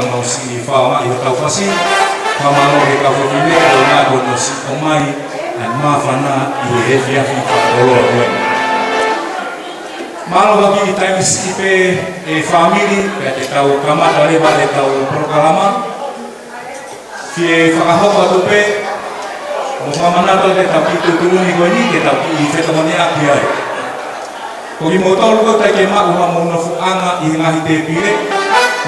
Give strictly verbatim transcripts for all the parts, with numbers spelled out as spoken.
Mau siʻi fakaʻaongaʻi hotau fasi, fakamālō ki he kau fefine, ʻo ngā ko no si o mai, ʻa e māfana ʻi he efiafi fakakoloa ko eni. Mālō hake ʻi he taimi siʻi pē ʻe fāmili, pea te tau kamata leva ʻetau polokalama. Fie fakahoko atu pē, mo fakamanatu atu ʻetau kiʻi tuʻutuʻuni ko eni, ke tau kiʻi fetokoniʻaki ai. Ko kimoutolu ko ē ʻoku teʻeki ke maʻu haʻamou nofoʻanga ʻi he ngaahi tēpile,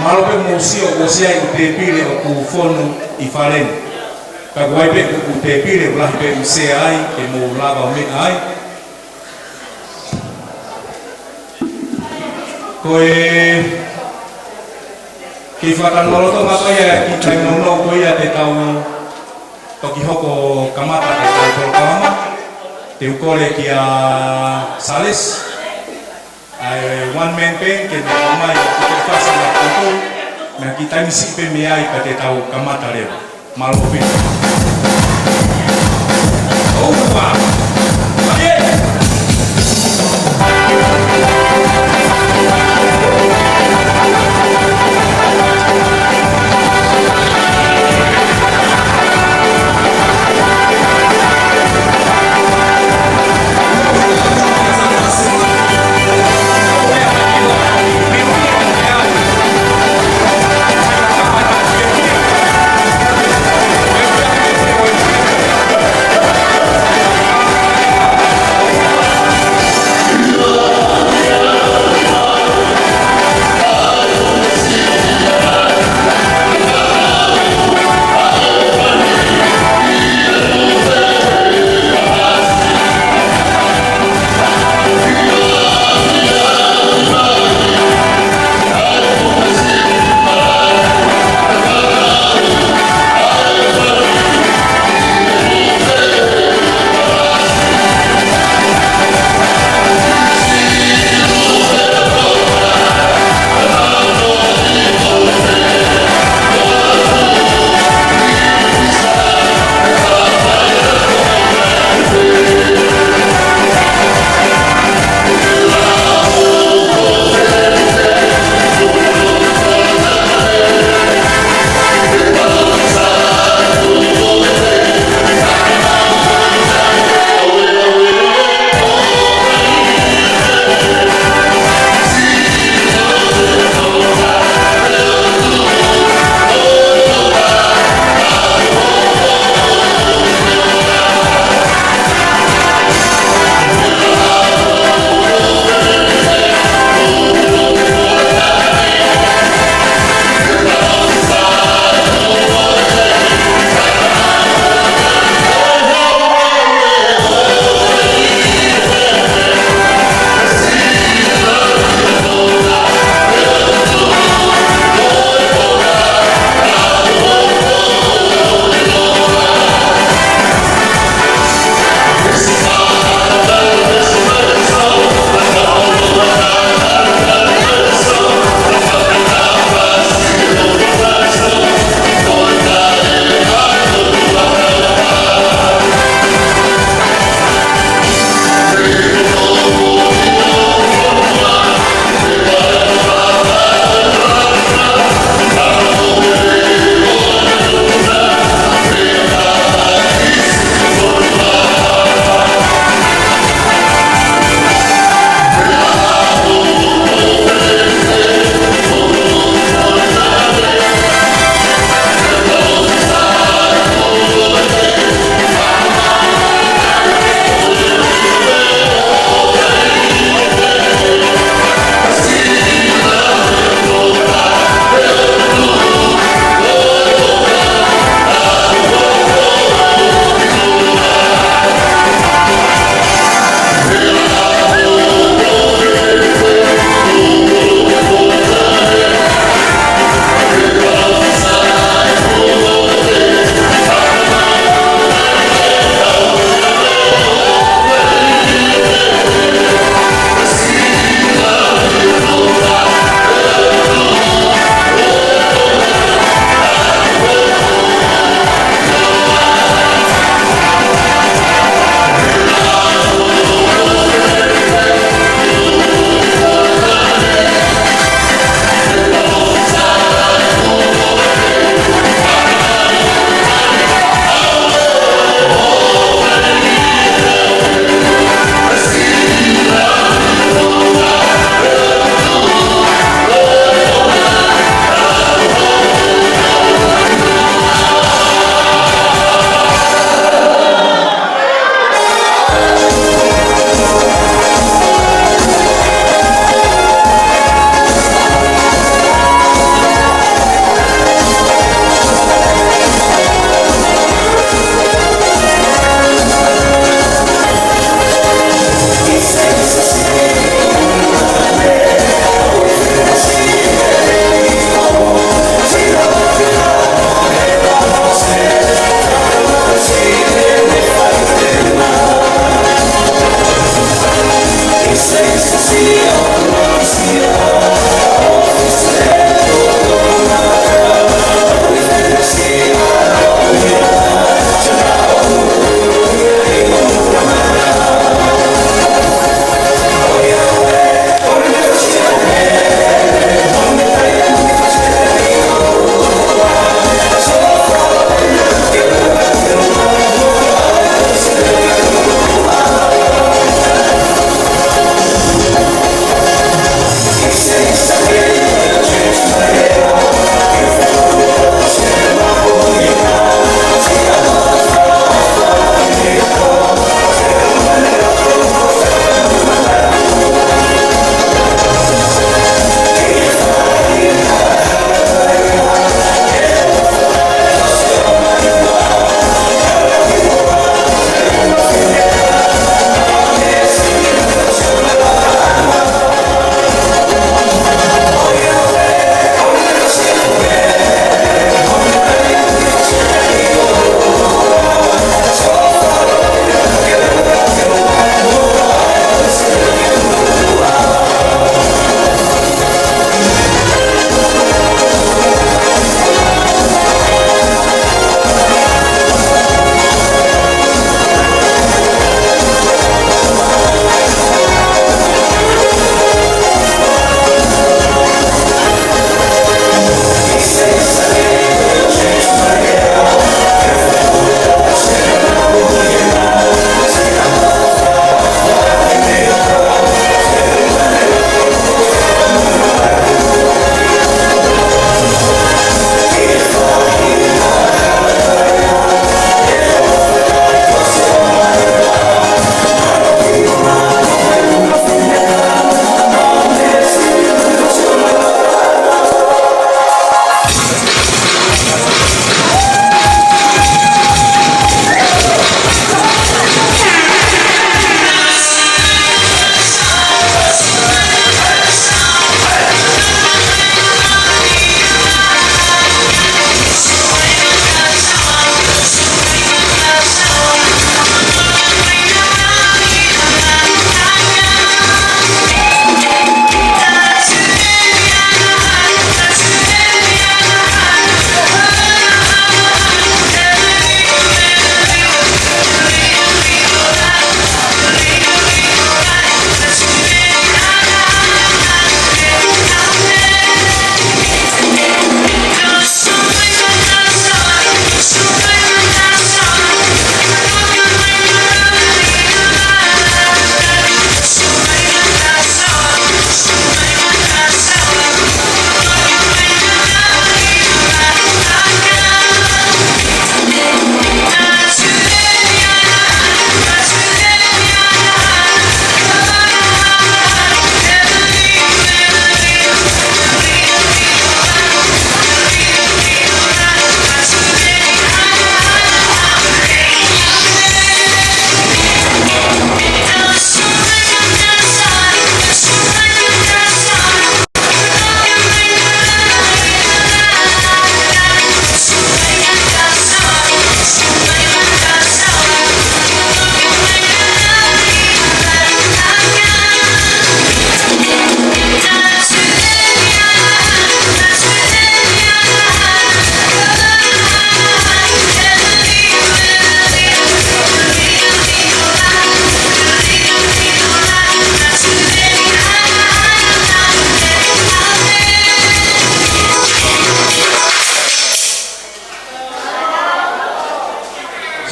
mālō pē mou sio ʻoku ʻosi ʻi ai e ʻū tēpile ʻoku fonu ʻi fale ni. Ka ʻoku ʻi ai pē e ʻū tēpile ʻoku lahi pē e ʻū sea ai, ke mou lava ʻo meʻa ai. Ko e kiʻi fakalolotonga ko ia, kiʻi taimi nounou ko ia te tau toki hoko ʻo kamata ʻetau polokalama. Te u kole kia Sales, ʻa e one man band, ke ne ʻomai ʻa e kiʻi fasi ʻa e koutou, meʻa kiʻi taimi siʻi pē mei ai pea te tau kamata leva. Mālō pē. ʻOua. ʻAi ē.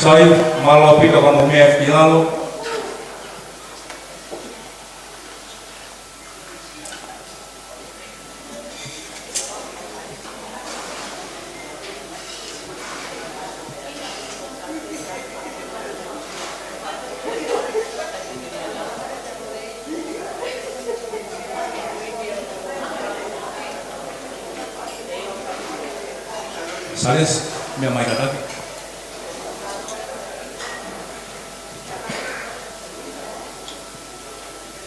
Sai, mālō ʻaupito ka mou meʻa ki lalo. Sales, meʻa mai kātaki.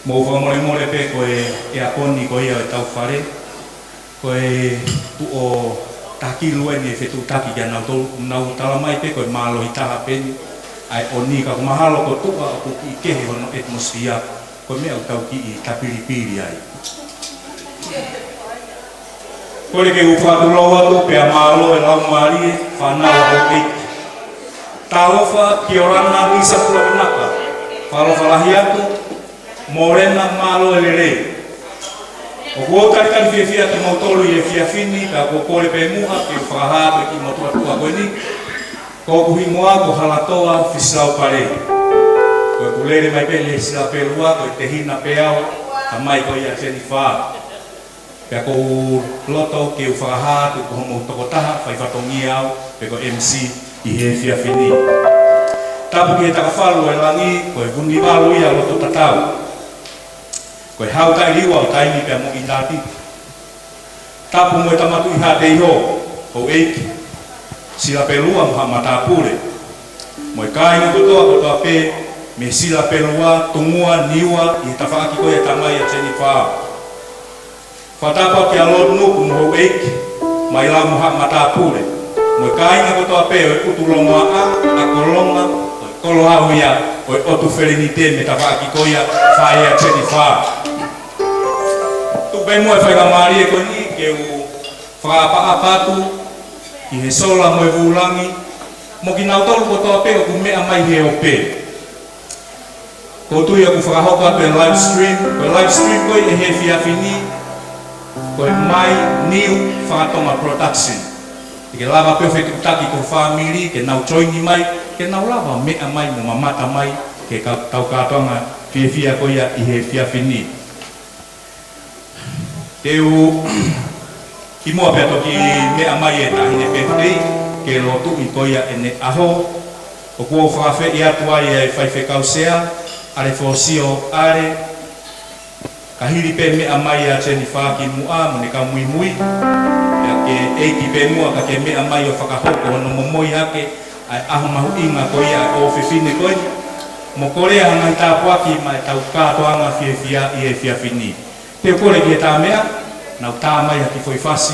Mou fakamolemole pē ko e, e ʻeakoni ko ia ʻo ʻetau fale. Ko e tuʻo taha kilu eni e fetuʻutaki kia nautolu, nau tala mai pē ko e mālohi taha pē eni ʻa e ʻoni, ka ʻoku mahalo ko tuʻa ʻoku kiʻi kehe hono atmosphere, ko e meʻa ʻoku tau kiʻi tapilipili ai. Kole ke u fakatulou atu pea mālō e laumālie fānau ʻa houʻeiki. Talofa, Kiorana, Lisa Pulavinaka. Falofa lahi atu, Molena, mālō e lelei. ʻOku ou talitali fiefia kimoutolu ʻi he efiafi ni, ka ʻoku ou kole pē muʻa ke u fakahā atu e kiʻi motuʻa tuʻa ko eni. Ko hoku hingoa ko Halatoa Fisilaupale. Ko ʻeku lele mai pē ʻi he Silapelua, ko e tehina pē au ʻa e tamai ko ia ʻa Jennifer. Pea ʻoku ou loto ke u fakahā atu ko hoʻomou tokotaha faifatongia au, pe ko e M C ʻi he efiafi ni. Tapu ki he Takafalu ʻo e Langi, ko e Vunivalu ia ʻo e loto tatau. Ko e Hau Taʻeliua ʻo Taimi pea mo ʻItati. Tapu mo e Tama Tuʻi Haʻateiho, houʻeiki, Silapelua mo haʻa matāpule. Mo e kāinga kotoa kotoa pē mei Silapelua, Tungua, Niua, ʻi he tafaʻaki ko ia ʻa e tamai ʻa Jennifer. Fakatapu kia Lord Nuku mo houʻeiki, Mailau mo haʻa matāpule. Mo e kāinga kotoa pē ʻo e ʻUtulongoaʻa, ʻa Kolonga, ʻo e koloa ia ʻo e ʻOtu Felenite mei he tafaʻaki ko ia ʻa e faʻē ʻa Jennifer. Tuku pē muʻa e faingamālie ko eni ke u fakaʻapaʻapa atu ki he sola mo e vūlangi, mo kinautolu kotoa pē ʻoku meʻa mai he ope. ʻOku ou tui ʻoku fakahoko atu e live stream, ko e live stream ko ia ʻi he efiafi ni, ko e My New Fakatonga Production. Ke lava pē ʻo fetuʻutaki ki ho fāmili, ke nau join mai, ke nau lava meʻa mai mo mamata mai ki he ka-, ʻetau kātoanga fiefia ko ia ʻi he efiafi ni. Te u kimuʻa pea toki meʻa mai e taʻahine pehē ke lotuʻi ko ia ʻene ʻaho. ʻOku ou fakaafeʻi atu ai e Faifekau Sea, ʻAlefosio ʻAle, ka hili pē meʻa mai ʻa Jennifer kimuʻa mo ʻene kau muimui. Pea ke ʻEiki pē muʻa ka ke meʻa mai ʻo fakahoko hono momoi hake ʻa e ʻaho mahuʻinga ko ia ʻo e fefine ko eni. Mo kole ha ngaahi tāpuaki maʻa ʻetau kātoanga fiefia ʻi he efiafi ni. Te u kole ki he tā meʻa, nau tā mai ha kiʻi foʻi fasi,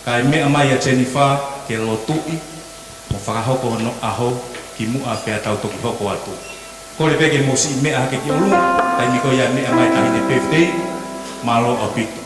kae meʻa mai ʻa Jennifer ke lotuʻi, mo fakahoko hono ʻaho kimuʻa pea tau toki hoko atu. Kole pē ke mou siʻi meʻa hake ki ʻolunga, taimi ko ia meʻa mai taʻahine pehē, mālō ʻaupito.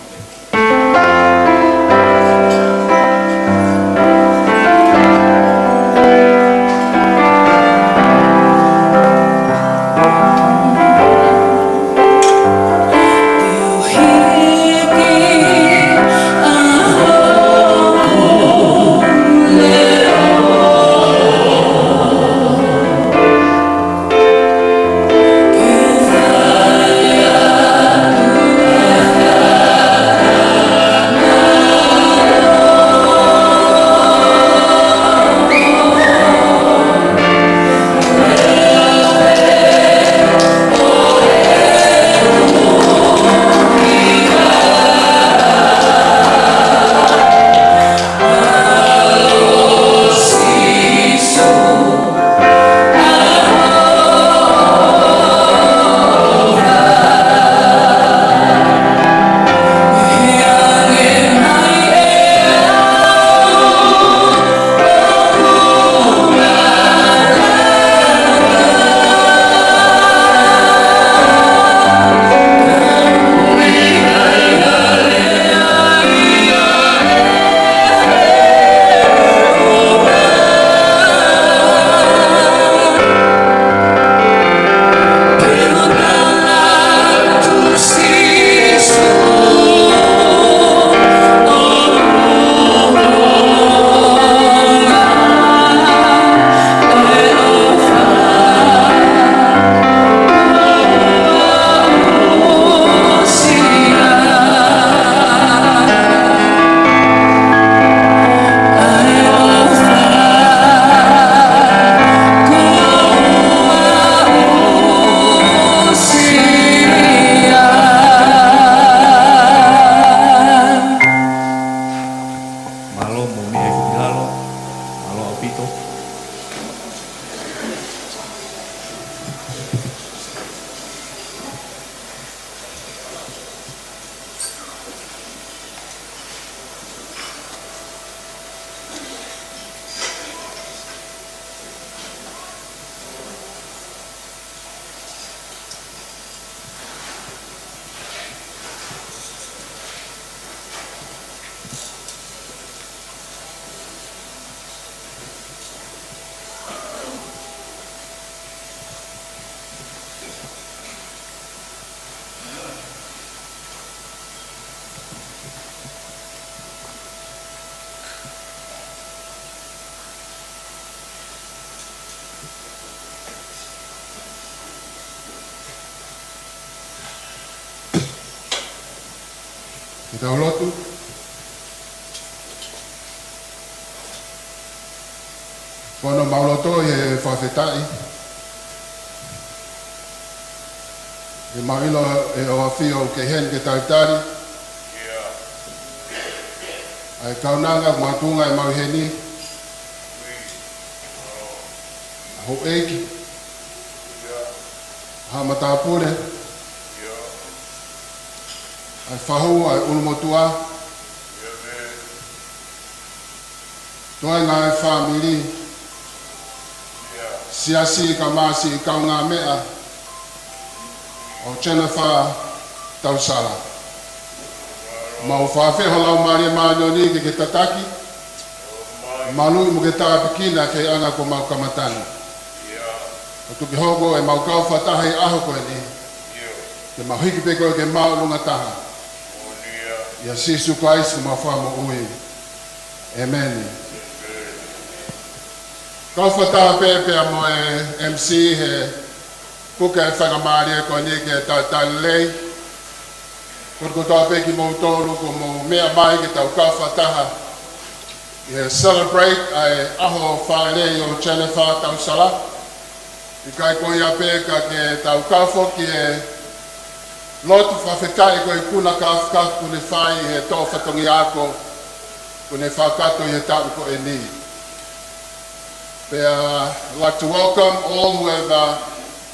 ʻEiki ʻi lalo, mālō ʻaupito. Ke tau lotu. Ko hono mau loto ʻi he fakafetaʻi. ʻI he mau ʻilo ʻe ʻOtua ʻoku ke ʻi heni ke talitali ʻa e kaunanga ʻoku mau tuʻunga ʻi he mau ʻi heni. ʻA houʻeiki, ʻa e matāpule, ʻa e fahu, ʻa e ʻulumotuʻa, toenga ʻo e fāmili, siasi, kae ʻumaʻā siʻi kaungāmeʻa ʻo Jennifer Tausala. Mau fakafeʻao ho Laumālie Māʻoniʻoni ke ke tataki, maluʻi mo ke tāpuekina ʻa e faiʻanga kuo mau kamata ni. ʻOku tuku ke hoko ʻemau kau fakataha ʻi he ʻaho ko eni, ke mau hiki pē koe ke māʻolunga taha. ʻIa Sīsū Kalaisi ko homau Fakamoʻui. ʻĒmeni. Kau fakataha pē pea mo e M C he puke ʻa e faingamālie ko eni ke talitali lelei. Ko e kotoa pē kimoutolu kuo mou meʻa mai ke tau kau fakataha ʻi he celebrate ʻa e ʻaho fāʻeleʻi ʻo Jennifer Tausala. ʻIkai ko ia pē ka ke tau kau foki he lotu fakafetaʻi ko e ikuna kāfakafa kuo ne fai he toʻo fatongia ako kuo ne fakakakato ʻi he taʻu ko eni. Pea, I'd like to welcome all who have, uh,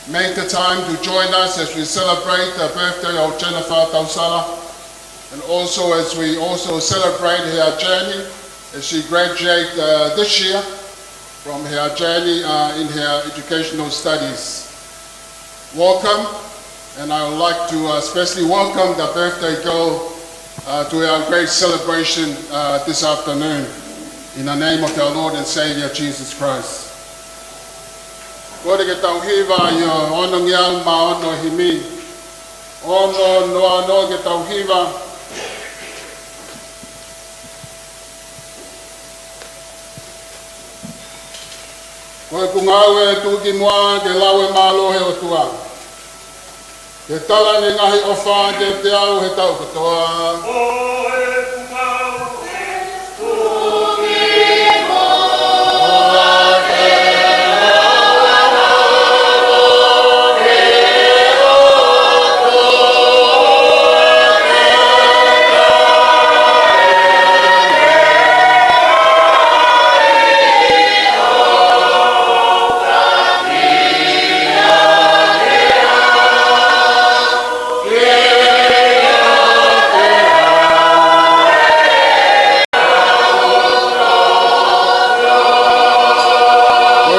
made the time to join us as we celebrate the birthday of Jennifer Tausala, and also as we also celebrate her journey as she graduate, uh, this year from her journey, uh, in her educational studies. Welcome, and I would like to, uh, especially welcome the birthday girl, uh, to our great celebration, uh, this afternoon, in the name of our Lord and Savior Jesus Christ. Kole ke tau hiva ʻi he ono ngeau mā ono himi. Ono noa noa ke tau hiva. Ko ʻeku ngāue tuʻu ki muʻa ke lau e mālō ʻo e ʻOtua. Ke tala ʻene ngaahi ʻofa kiate au he taʻu kotoa. Ko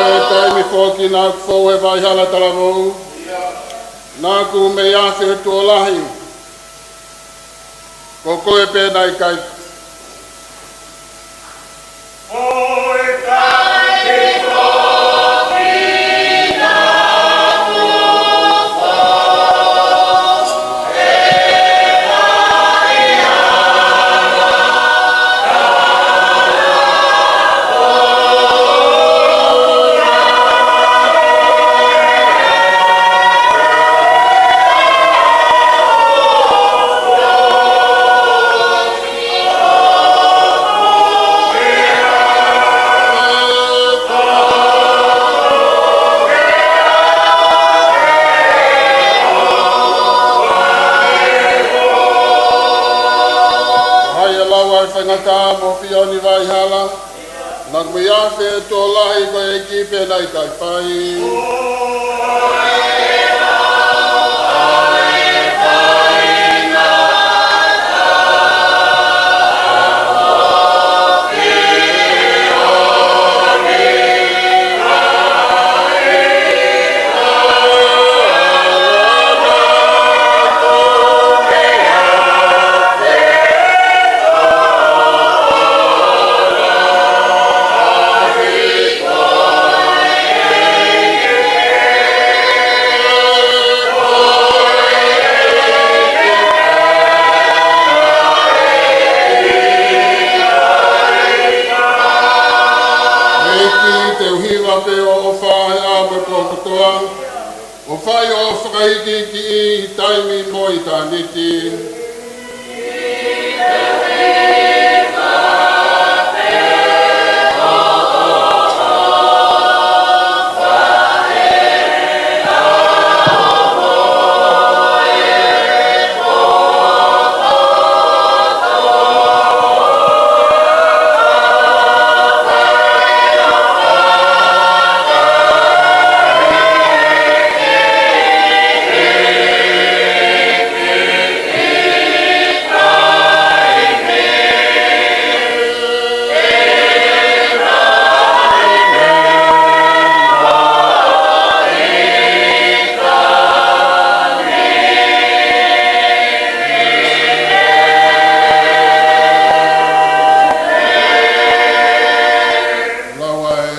e taimi foki naʻa ku fou he vai hala talavou, naʻa ku mei afe tuʻo lahi. Ko koe pē naʻe ʻikai. Hai ʻa e lau ʻa e faingataʻa mo Pioni Vaiha Naʻa ku mei afe e tokolahi ko e ʻEiki pea naʻe ʻikai fai. ʻEiki, te u hiva pē hoʻo ʻofa he ʻaho mo e pō kotoa, ʻo fai hoʻo fakahīkihikiʻi ʻi he taimi mo ʻitāniti. Lau ʻa e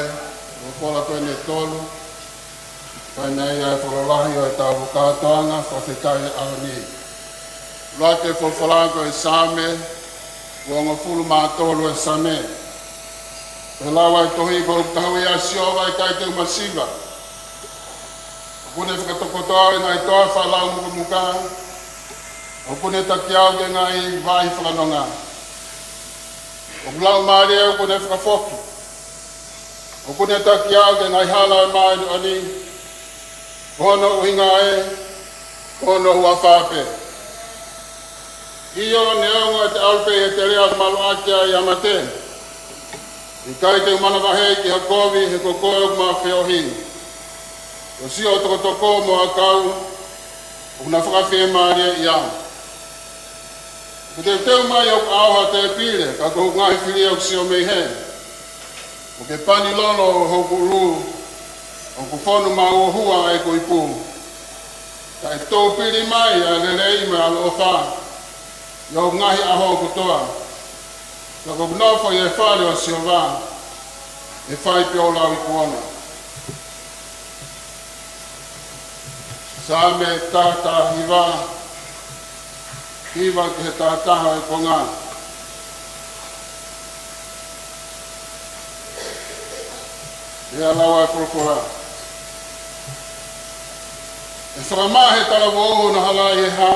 folofola ko eni ʻe tolu, fai mei ai ʻa e fakalotolahi ʻo ʻetau kātoanga fakafetaʻi he ʻaho ni. Lau ʻa e folofola ko e Saame, uongofulu mā tolu e Saame. Pea lau ʻa e tohi: Ko hoku tauhi ʻa Sihova, ʻe ʻikai te u masiva. ʻOku ne fakatokoto au ʻi he ngaahi toafa lau mukomuka. ʻOku ne taki au ki he ngaahi vai fakanonga. ʻOku laumālie au, ʻoku ne fakafoki. ʻOku ne taki au ki he ngaahi hala ʻo e māʻoniʻoni. Ko hono ʻuhinga ē, ko hono huafa pē. ʻIo, neongo te u ʻalu pē ʻi he teleʻa ʻoku maluʻaki ai ʻa mate, ʻe ʻikai te u manavahē ki ha kovi, he ko koe ʻoku ma feohi. Ko siʻo tokotoko mo ʻakau, ʻoku na fakafiemālieʻi au. ʻOku teuteu mai hoku ʻao ha tēpile, ka ko hoku ngaahi fili ʻoku sio mei hē. ʻOku ke pani lolo hoku ʻulu, ʻoku fonu maʻu ʻo hua ʻeku ipu. Ka ʻe toupili mai ʻa e lelei mo e ʻaloʻofa ʻi hoku ngaahi ʻaho kotoa. Ka ʻoku ou nofo ʻi he fale ʻo Sihova, ʻe fai pē hoʻo lauikuonga. Saame taha taha hiva, hiva ki he taha taha ʻo e konga. ʻE lau ʻa e folofola: ʻE fakamaʻa ʻe he talavou hono hala ʻi he hā,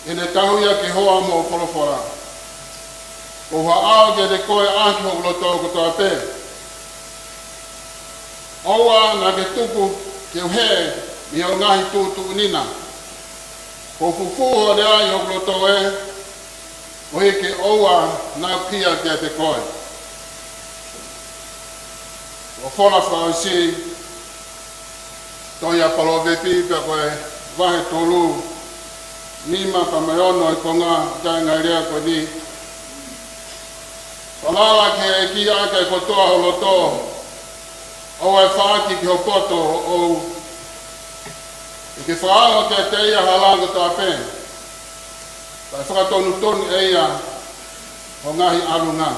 ʻi heʻene tauhi ʻa Kehova mo hoʻo folofola. Ko hoku ʻao kiate koe ʻaki hoku loto kotoa pē. ʻOua naʻa ke tuku ke u hē mei hoʻo ngaahi tuʻutuʻuni na. Ko e fufū hoʻo lea ʻi hoku loto ē, koeʻuhi ke ʻoua naʻa ku hia kiate koe. Ko e folofola fakaʻosi, tohi ʻa Palōvepi, pea ko e vahe tolu, nima pea mo e ono e konga, ʻa e ngaahi lea ko eni: Falala ki he ʻEiki ʻaki e kotoa ho loto, ʻoua ʻe faʻaki ki ho poto ʻoʻou. ʻE ke fakaongo kiate ia ha hala kotoa pē, pea ʻe fakatonutonu ʻe ia ho ngaahi ʻalunga.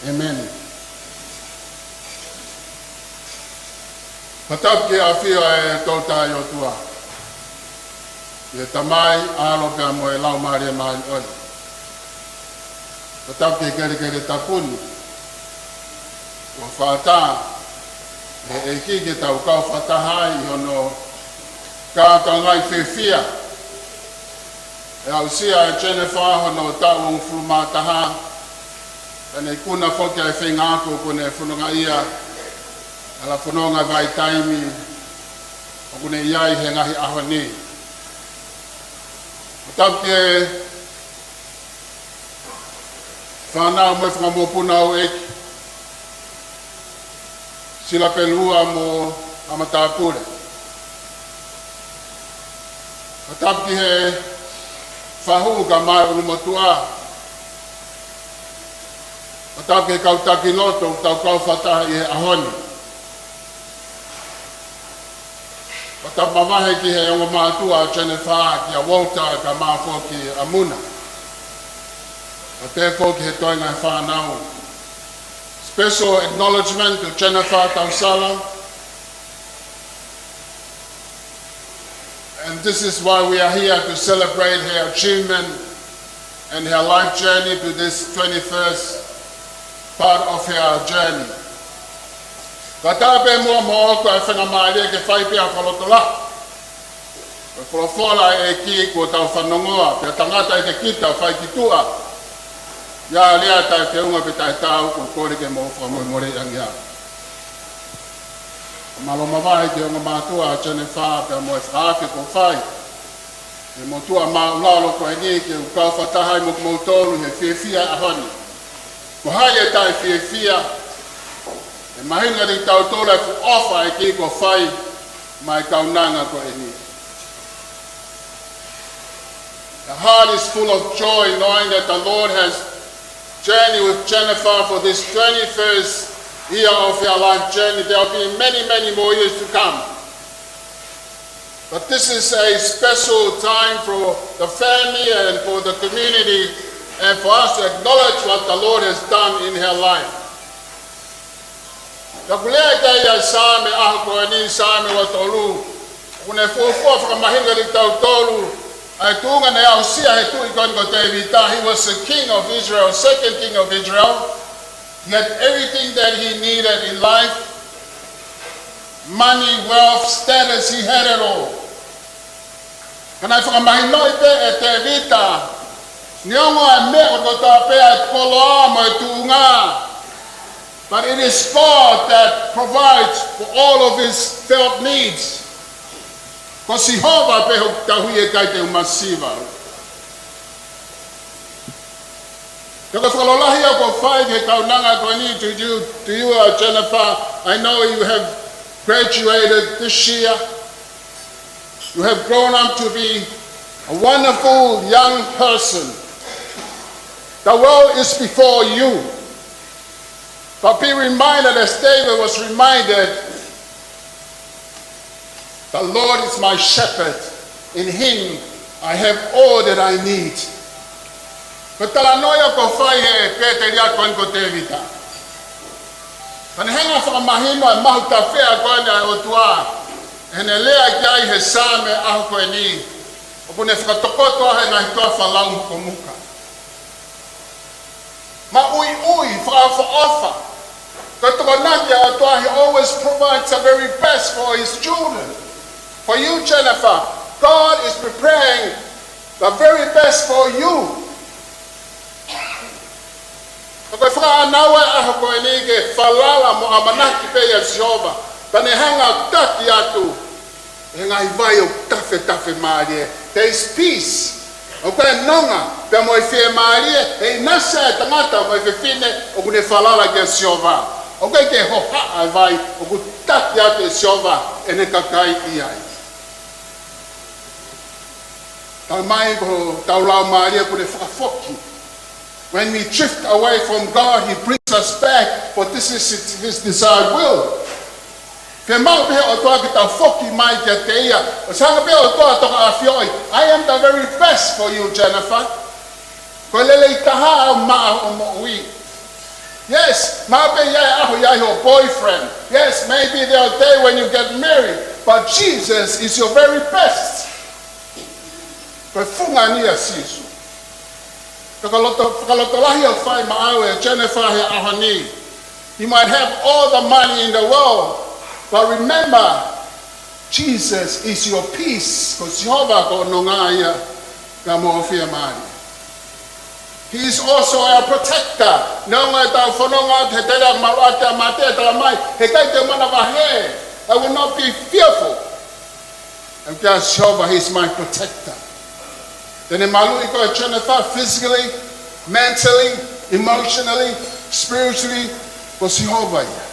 ʻĒmeni. Fakatapu ki he ʻafio ʻa e Tolu Tahaʻi ʻOtua, ʻa e Tamai, ʻAlo pea mo e Laumālie Māʻoniʻoni. Fakatapu ki he kelekele tapu ni, kuo fakaʻatā ʻe he ʻEiki ke tau kau fakataha ai ʻi hono kātoangaʻi fiefia e aʻusia ʻe Jennifer hono taʻu hongofulu mā taha, pea ne ikuna foki ʻa e feinga ʻoku ne fononga ai, ʻa e fononga vahaʻa taimi ʻoku ne ʻi ai he ngaahi ʻaho ni. Fakatapu ki he Fānau mo e fanga mokopuna ʻeiki, Sila Pelua mo ʻAmatāpule. Fakatapu ki he fahu kae ʻumaʻā e ʻulumotuʻa. Fakatapu ki he kau taki lotu ʻoku tau kau fakataha ʻi he ʻaho ni. Fakatapu mavahe ki he ongo mātuʻa ʻo Jennifer, kia Walter, kae ʻumaʻā foki ʻa Muna. Pea foki ki he toenga e fānau. Special acknowledgement to Jennifer Tausala. And this is why we are here to celebrate her achievement and her life journey to this twenty-first part of her journey. Ka tā pē muʻa moʻoku ʻa e faingamālie ke fai pē ʻa e fakalotolahi. Ko e folofola ʻa e ʻEiki kuo tau fanongoa, pea tangata ʻi he kita fai ki tuʻa. ʻI ai ha lea taʻefeʻunga pe taʻetaau, ʻoku ou kole ke mou fakamolemole ange au. Mālō mavahe ki he ongo mātuʻa ʻa Jennifer pea mo e fakaafe kuo fai. He motuʻa māʻulalo ko eni ke u kau fakataha ai mo kimoutolu he fiefia ʻaho ni. Ko hai ʻe taʻefiefia, ʻe mahino kiate kitautolu e fuʻu ʻofa ʻa e ʻEiki kuo fai maʻa e kaunanga ko eni. The heart is full of joy knowing that the Lord has journeyed with Jennifer for this twenty-first year of her life journey. There will be many, many more years to come. But this is a special time for the family and for the community and for us to acknowledge what the Lord has done in her life. Ka ʻoku lea ki ai ʻa e Saame ʻaho ko eni, Saame ua tolu. ʻOku ne fuofua fakamahino kiate kitautolu ʻa e tuʻunga naʻe aʻusia ʻe he tuʻi ko eni ko Tēvita. He was the king of Israel, second king of Israel. He had everything that he needed in life. Money, wealth, status, he had it all. Ka naʻe fakamahinoʻi pē ʻe Tēvita, neongo ʻa e meʻa kotoa pē ʻa e koloa mo e tuʻunga, but it is God that provides for all of his felt needs. Ko Sihova pē hoku tauhi, ʻe ʻikai te u masiva. Ka ko e fakalotolahi ʻoku fai ki he kaunanga ko eni to you, to you, uh, Jennifer. I know you have graduated this year. You have grown up to be a wonderful young person. The world is before you. But be reminded, as David was reminded, "The Lord is my shepherd, in him I have all that I need." Ko e talanoa ia kuo fai ʻe he pēteliake ko eni ko Tēvita. Ka ne hanga fakamahino ʻa e mahutafea ko eni ʻa e ʻOtua, ʻi heʻene lea ki ai he Saame ʻaho ko eni, ʻoku ne fakatokoto ai e ngaahi toafa lau mukomuka. Maʻuiʻui, fakaʻofoʻofa. Ko e tokonaki ʻa e ʻOtua, he always provides the very best for his children. For you, Jennifer, God is preparing the very best for you. Ka ko e fakaʻānaua ʻa e ʻaho ko eni ke falala mo ʻamanaki pē ʻia Sihova. Ka ne hanga ʻo taki atu ʻe he ngaahi vai ʻoku tafetafe mālie. There is peace. ʻOku ʻi ai e nonga pea mo e fiemālie, he ʻinasi ʻa e tangata mo e fefine ʻoku ne falala kia Sihova. ʻOku ʻikai ke hohaʻa e vai ʻoku taki atu ʻe Sihova ʻene kakai ʻi ai. Talamai ko hotau laumālie ʻoku ne fakafoki. When we drift away from God, he brings us back, for this is his, his desired will. Fiemaʻu pē ʻe he ʻOtua ke tau foki mai kiate ia. ʻOsi hanga pē ʻe he ʻOtua ʻo tokaʻafioʻi. "I am the very best for you, Jennifer." Ko e lelei taha ʻaʻaku maʻa hoʻo moʻui. Yes, mahalo pē ʻe ʻi ai e ʻaho ʻe ʻi ai hoʻo boyfriend. Yes, maybe there are days when you get married. But Jesus is your very best. Ko e funga eni ʻa Sīsū. Fakaloto, fakalotolahi ʻoku fai maʻau ʻe Jennifer he ʻaho ni. You might have all the money in the world, but remember, Jesus is your peace. Ko Sihova ko hoʻo nonga ia pea mo hoʻo fiemālie. He is also our protector. Neongo ʻetau fononga he tele ʻa e maluʻaki ʻa e mate, talamai, he ʻikai te u manavahē. I will not be fearful. ʻOku ʻikai, Sihova, he is my protector. Te ne maluʻi koe Jennifer physically, mentally, Emotionally, spiritually, ko Sihova ia.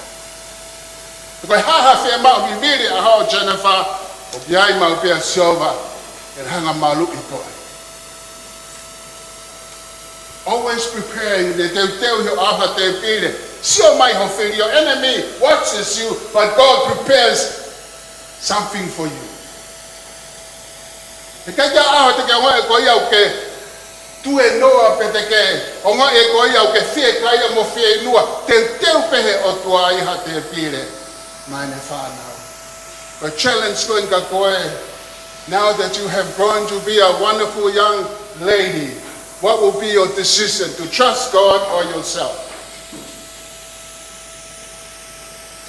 Ko e hā ha fiemaʻu vivili ʻa ho Jennifer, ʻoku ʻi ai maʻu pē ʻa Sihova ʻe hanga maluʻi koe. Always preparing, te teuteu ʻi ho ʻaho tēpile. Sio mai ho fili, your enemy watches you, but God prepares something for you. ʻE ʻikai ke ʻi ai ha ʻaho te ke ongoʻi ko ia ʻoku ke tuēnoa pe te ke ongoʻi ko ia ʻoku ke fiekaia mo fieinua, teuteu pē he ʻOtua ʻi ha tēpile maʻa ʻene fānau. Ko e challenge ko eni kia koe, now that you have grown to be a wonderful young lady, what will be your decision, to trust God or yourself?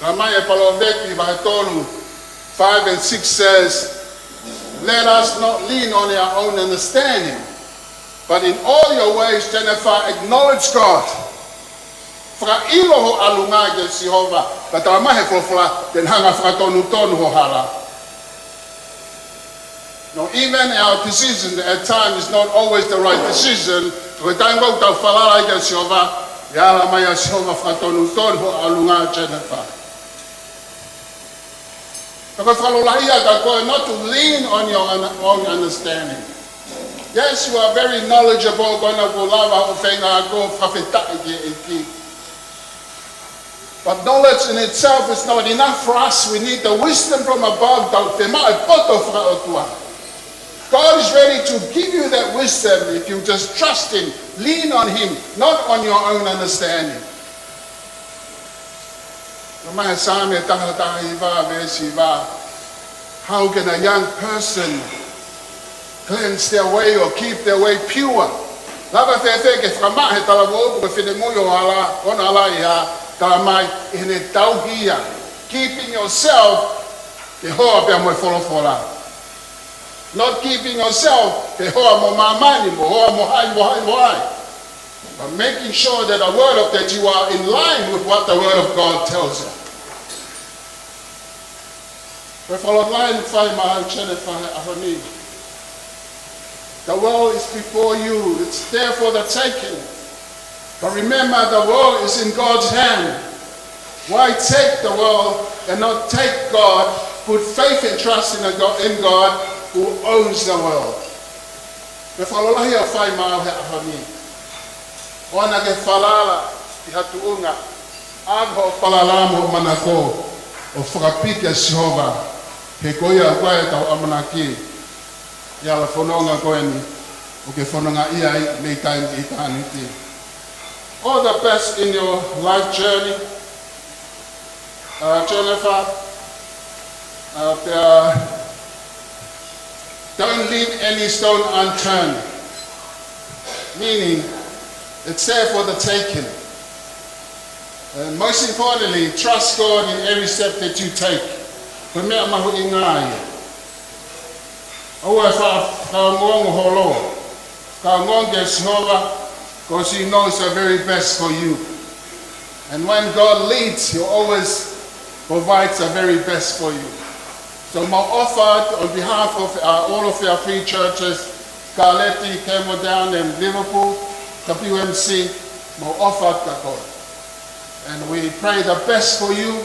Talamai ʻe Palōvepi vahe tolu, five and six says, "Let us not lean on our own understanding, but in all your ways, Jennifer, acknowledge God." Fakaʻilo ho ʻalunga kia Sihova, ka talamai he folofola, te ne hanga fakatonutonu ho hala. No, even our decision at times is not always the right decision. Ko e taimi ʻoku tau falala ai kia Sihova, ʻe ala mai ʻa Sihova fakatonutonu ho ʻalunga, Jennifer. Ka ko e fakalotolahi ia kia koe, not to lean on your un-, own understanding. Yes, you are very knowledgeable, ko ena kuo lava hoʻo feinga ko e fakafetaʻi ki he ʻEiki. But knowledge in itself is not enough for us. We need the wisdom from above, tau fiemaʻu e poto fakaʻotua. God is ready to give you that wisdom if you just trust Him, lean on Him, not on your own understanding. Talamai ʻe Saame taha taha hiva veesi hiva, "How can a young person cleanse their way or keep their way pure?" Lava fēfē ke fakamaʻa he talavou pe ko e finemui ʻo hala, ʻo ne hala ia, talamai ʻi heʻene tauhi ia. Keeping yourself ke hoa pea mo e folofola. Not keeping yourself ke hoa mo māmani, mo hoa mo hai, mo hai, mo hai. But making sure that the word of, that you are in line with what the word of God tells you. Ko e fakalotolahi ʻoku fai maʻa Jennifer he ʻaho ni. The world is before you. It's there for the taking. But remember, the world is in God's hand. Why take the world and not take God? Put faith and trust in the God, in God who owns the world. Ko e fakalotolahi ʻoku fai maʻau he ʻaho ni. ʻOua naʻá ke falala ʻi ha tuʻunga. ʻAve hoʻo falala mo hoʻo manako ʻo fakapiki ʻa Sihova. He ko ia ʻoku ʻi ai ʻetau ʻamanaki ʻi he hala fononga ko eni ʻoku ke fononga ai mei taimi ki ʻitāniti. All the best in your life journey. Uh, Jennifer, uh, pea, don't leave any stone unturned. Meaning, it's there for the taking. And most importantly, trust God in every step that you take. Ko e meʻa mahuʻinga ia. ʻOua ʻe fa-, fakaongoongo holo. Fakaongoongo kia Sihova, 'cause He knows the very best for you. And when God leads, He always provides the very best for you. So mau ʻofa atu on behalf of, uh, all of our three churches, Kaleti, Campbelltown, and Liverpool, W M C, mau ʻofa atu kia koe. And we pray the best for you.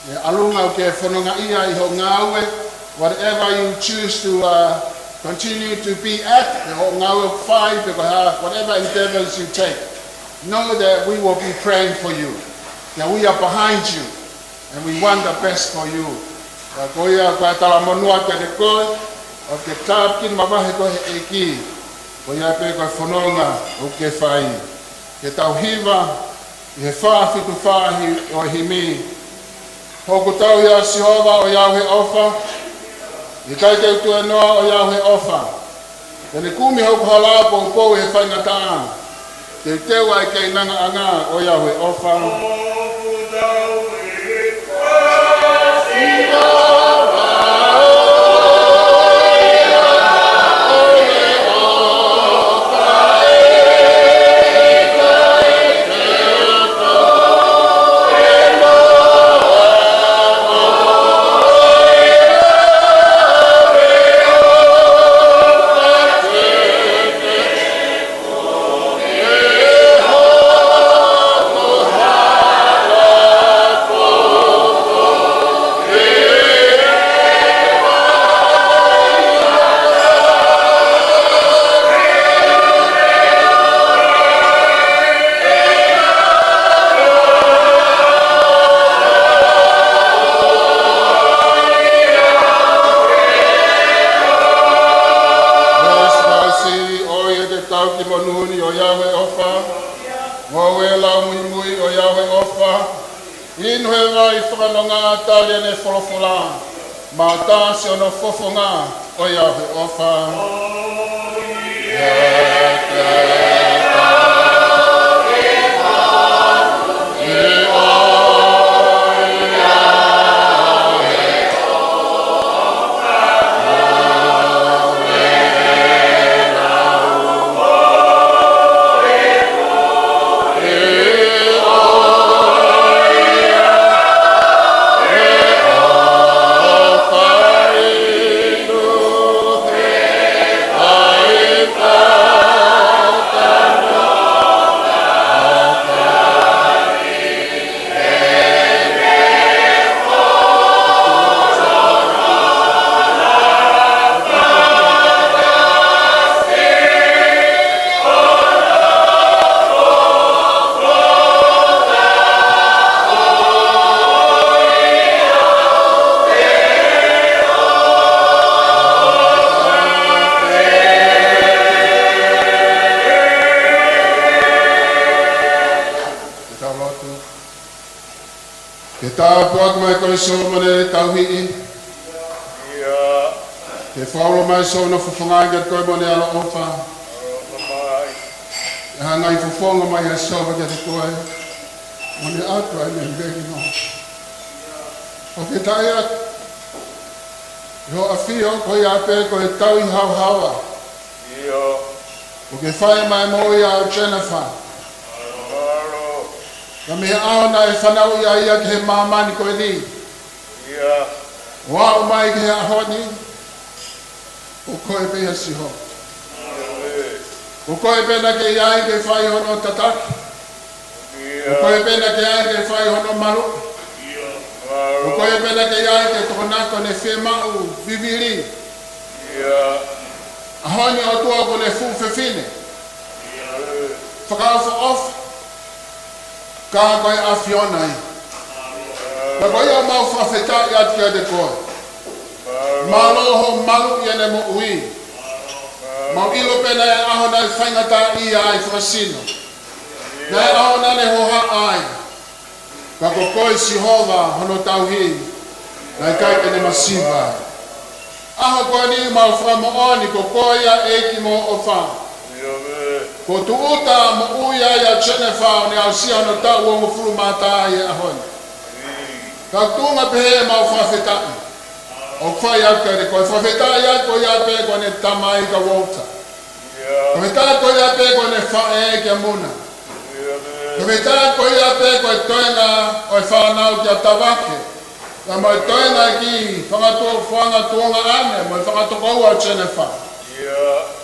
ʻI he ʻalunga ʻoku ke fononga ai ʻi hoʻo ngāue, whatever you choose to, uh, continue to be at, ʻi hoʻo ngāue ʻoku fai, pe ko e hā, whatever endeavors you take, know that we will be praying for you, that we are behind you, and we want the best for you. Ka ko ia ko e talamonū atu kiate koe, ʻoku ke tāpuaki mavahe koe ʻe he ʻEiki, ko ia pē ko e fononga ʻoku ke fai. Ke tau hiva, ʻi he fā fitu fā ʻo e himi. Hoku tauhi ʻa Sihova ʻoiauē he ʻofa. ʻIkai te u tuēnoa ʻoiauē he ʻofa. Te ne kumi hoku hala ʻo poupou ʻi he faingataʻa. Teuteu ʻa e keinangaʻanga ʻoiauē he ʻofa. ʻofa, inu he vai fakanonga tali ʻene folofola, mo tasi hono fofonga ʻo e ʻaho ʻofa. Ke tāpuaki mai koe Solomone tauhi. Ke fakaʻilo mai Solomone fofonga kiate koe mo ʻene ʻaloʻofa. Ke hanga ʻo fofonga mai ʻa Solomone kiate koe mo ʻene ʻatu ai me meki no. ʻOku ke taʻe atu ʻi hoʻo ʻafio ko ia pē ko e tauhi haohaoa. ʻOku ke fai mai moʻui ʻa Jennifer. Ka mei he ʻaho naʻe fanauʻi ai ia ki he māmani ko eni, ʻo aʻu mai ki he ʻaho ni, ko koe pē ia Sihova. Ko koe pē naʻa ke ʻi ai ke fai hono tataki. Ko koe pē naʻa ke ʻi ai ke fai hono maluʻi. Ko koe pē naʻa ke ʻi ai ke tokonaki ʻene fiemaʻu vivili. ʻAho ni ʻOtua ko ʻene fuʻu fefine fakaʻofoʻofa, ka ko e ʻAfiona ia. Ka ko ia ʻoku mau fakafetaʻi atu kiate koe. Mālō hoʻo maluʻi ʻene moʻui. Mau ʻilo pē naʻe ʻaho naʻe faingataʻaʻia ai fakasino. Naʻe ʻaho naʻa ne hohaʻa ai. Ka ko koe Sihova hono tauhi, naʻe ʻikai ke ne masiva. ʻAho ko eni mau fakamoʻoni ko koe ia ʻEiki mo ʻofa. Ko e tūʻuta moʻui ia ʻa Jennifer ʻo ne aʻusia hono taʻu uofulu mā taha ʻi he ʻaho ni. Ka ʻoku tuʻunga pehē ʻemau fakafetaʻi. ʻOku fai atu kiate koe, fakafetaʻi atu ko ia pē ko ʻene tamai kia Walter. Fakafetaʻi ko ia pē ko ʻene faʻē kia Muna. Fakafetaʻi ko ia pē ko e toenga ʻo e fānau kia Tavake. Ka mo e toenga ki he fanga tuongaʻane mo e fanga tokoua ʻo Jennifer.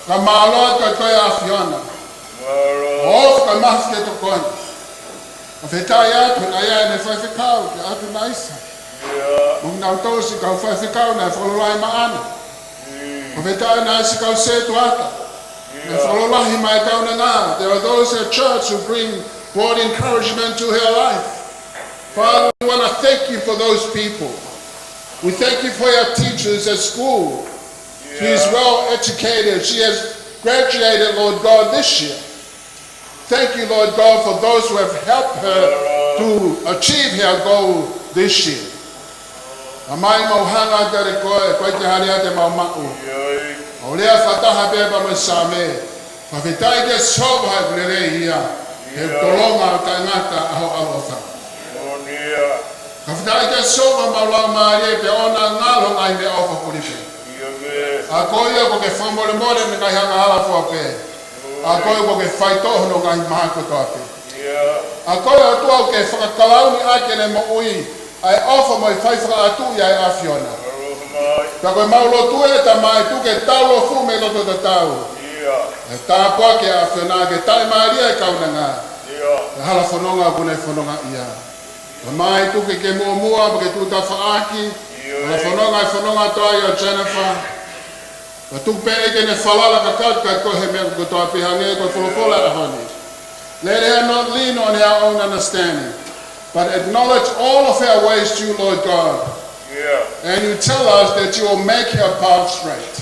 Ka mālō atu ko e ʻAfiona. ʻOfa ka mafi ke tokoni. Fakafetaʻi atu naʻe ʻi ai ʻene faifekau kia ʻAtunaisa. Mo kinautolu siʻi kau faifekau naʻe fakalotolahi maʻana. Fakafetaʻi naʻe ʻi ai siʻi kau sētuata naʻe fakalotolahi mai kaunanga. There are those at church who bring, brought encouragement to her life. Father, we want to thank you for those people. We thank you for your teachers at school. She is well educated. She has graduated, Lord God, this year. Thank you, Lord God, for those who have helped her to achieve her goal this year. Tamai, mau hanga kiate koe, ʻoku ʻikai ke ʻi ai ha lea te mau maʻu. Mau lea fakataha pē pea mo e Saame. Fakafetaʻi kia Sihova he ʻoku lelei ia, he ʻoku tolonga ʻo taʻengata ʻa hoʻo ʻaloʻofa. Fakafetaʻi kia Sihova mau laumālie pea ʻoua naʻa ngalo e ngaahi meʻaʻofa kulipē. ʻA koe ia ʻoku ke fakamolemole mei he ngaahi angahala fua pē. ʻA koe ʻoku ke faitoʻo hono ngaahi maha kotoa pē. ʻA koe ʻOtua ʻoku ke fakakalauni ʻaki ʻene moʻui ʻa e ʻofa mo e fai fakaʻatuʻi ʻa e ʻAfiona. Pea ko ʻemau lotu ē Tamai, tuku ke tau ʻofa mei loto tatau. ʻE tāpuaki ʻa e ʻAfiona ke taʻimālie e kaunanga. Pea hala fononga ʻoku ne fononga ia. Tamai, tuku ke muʻomuʻa, pea ke tuʻu tafaʻaki. Hala fononga e fononga toʻa ia ʻo Jennifer. Pea tuku pē ke ne falala kakato kiate koe he meʻa kotoa pē hangē ko e folofola ʻo e ʻaho ni. Let her not lean on her own understanding, but acknowledge all of her ways to you, Lord God. And you tell us that you will make her path straight.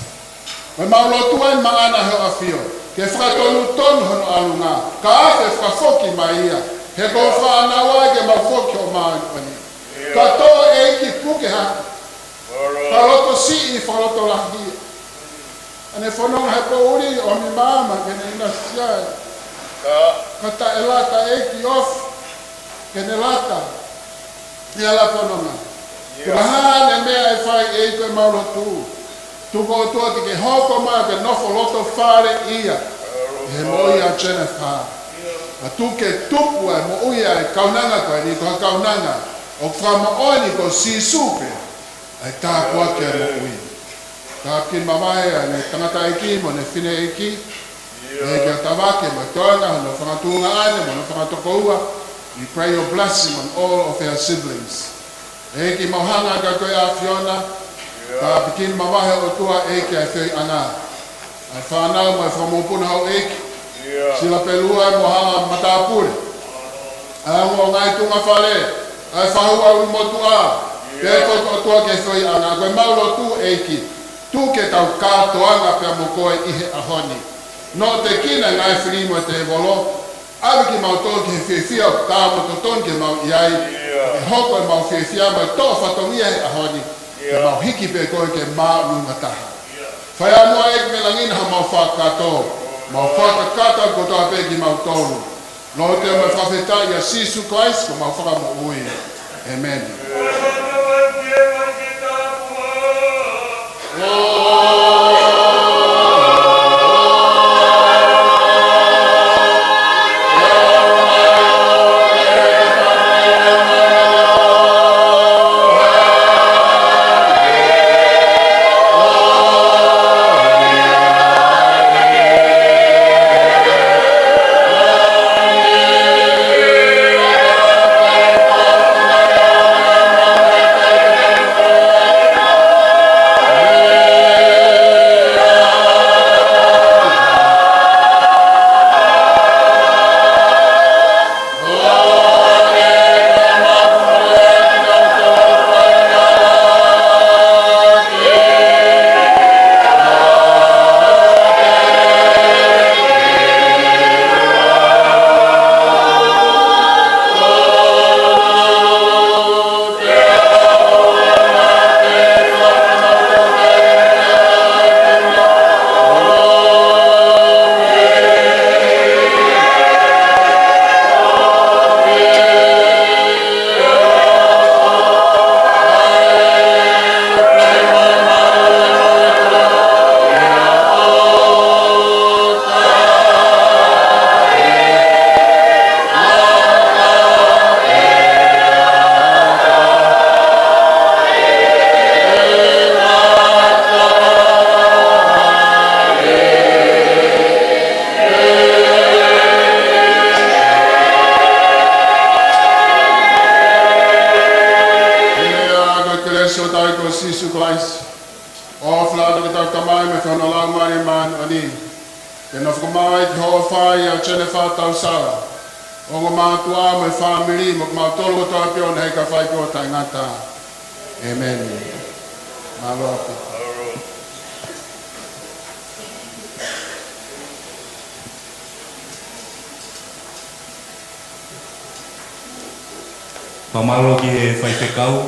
Ko ʻemau lotu eni maʻana he ʻoku ʻafio ke fakatonutonu hono ʻalunga, kae fakafoki mai ia He ko ho fānau ai ke mau foki ki hoʻo māʻoniʻoni. Ka tō ʻEiki puke hake. Fakalotosiʻi, fakalotolahi. ʻA ʻene fononga he poʻuli ʻomi maama ke ne ʻinasi ai. Ka taʻelata ʻEiki ofi ke ne lata ʻi he hala fononga. Ko e hā ʻene meʻa ʻe fai ʻEiki ko ʻemau lotu. Tuku ʻOtua ke ke hoko mai ke nofo loto fale ia. He moʻui ʻa Jennifer. ʻA tuku ke tupu ʻa e moʻui ʻa e kaunanga ko eni ko ha kaunanga ʻoku fakamoʻoni ko Sīsū pē ʻa e tāpuaki ʻa e moʻui. Tāpuekina mavahe ʻa ʻene tangataʻeiki mo ʻene fineʻeiki. ʻEiki ʻa Tavake mo Toenga, hono fanga tuongaʻane mo hono fanga tokoua. We pray your blessing on all of their siblings. ʻEiki mau hanga ka ko e ʻAfiona. Tāpuekina mavahe ʻOtua ʻEiki ʻa e feohiʻanga. ʻA e fānau mo e fanga mokopuna houʻeiki. Sila Pelua mo Hala Matāpule. ʻA e ongo ngaahi tuʻunga fale. ʻA e fahu ʻa ʻUlumotuʻa. Pea ko e ʻOtua ke feohiʻanga ko ʻemau lotu ʻEiki. Tuku ke tau kātoanga pea mo koe ʻi he ʻaho ni. Noatekina ngaahi fili mo e tēvolo. ʻAve kimautolu ki he fiefia ʻoku taau mo totonu ke mau ʻi ai. Ke hoko ʻemau fiefia mo e toʻo fatongia he ʻaho ni. Ke mau hiki pē koe ke māʻolunga taha. Fai ā muʻa ʻEiki mei langi na haʻamau fakakakato. Mau fakakakato kotoa pē kimautolu. Lotu mo e fakafetaʻi ʻia Sīsū Kalaisi ko homau Fakamoʻui. ʻĒmeni. Ia, ko e kelesi ʻa hotau ʻEiki ko Sīsū Kalaisi, ʻofa ʻa e ʻOtua ko e Tamai mo e feohi ʻa e Laumālie Māʻoniʻoni, ke nofo ʻo maʻu ʻEiki hoʻo fai ʻa Jennifer Tausala, ongo mātuʻa mo e fāmili mo kimautolu kotoa pē ʻo ne heka fai pē ʻo taʻengata. ʻĒmeni. Mālō ʻaupito. Fakamālō ki he faifekau,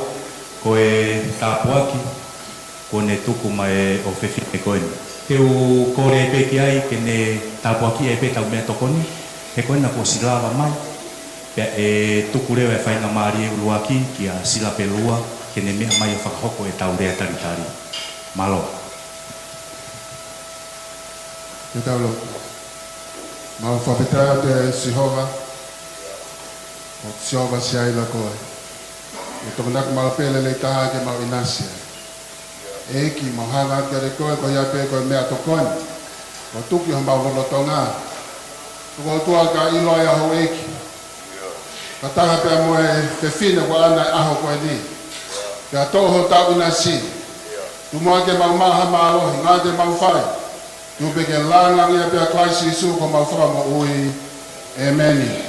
ko e tāpuaki kuo ne tuku maʻa e ʻofefine ko eni. Te u kole pē ki ai ke ne tāpuakiʻi pē ʻetau meʻatokoni, he ko ena kuo ʻosi lava mai. Pea ʻe tuku leva e faingamālie ʻuluaki kia Sila Pelua, ke ne meʻa mai ʻo fakahoko ʻetau lea talitali. Mālō. Ke tau lotu. Mau fakafetaʻi atu ʻe Sihova, ʻoku Sihova Siaila koe. ʻE tokonaki maʻu pē lelei taha ke mau ʻinasi ai. ʻEiki, mau hanga atu kiate koe, ko ia pē ko e meʻatokoni kuo tuku ʻi homau lotolotonga. Tuku ʻOtua ke ʻilo ai ʻa houʻeiki. Fakataha pea mo e fefine ko ʻana he ʻaho ko eni. Pea toʻo hotau ʻinasi. Tuku muʻa ke mau maʻu ha mālohi, ngata ʻemau fai. Tuku pē ke lāngilangiʻia pē ʻa Kalaisi Sīsū ko homau Fakamoʻui. ʻĒmeni.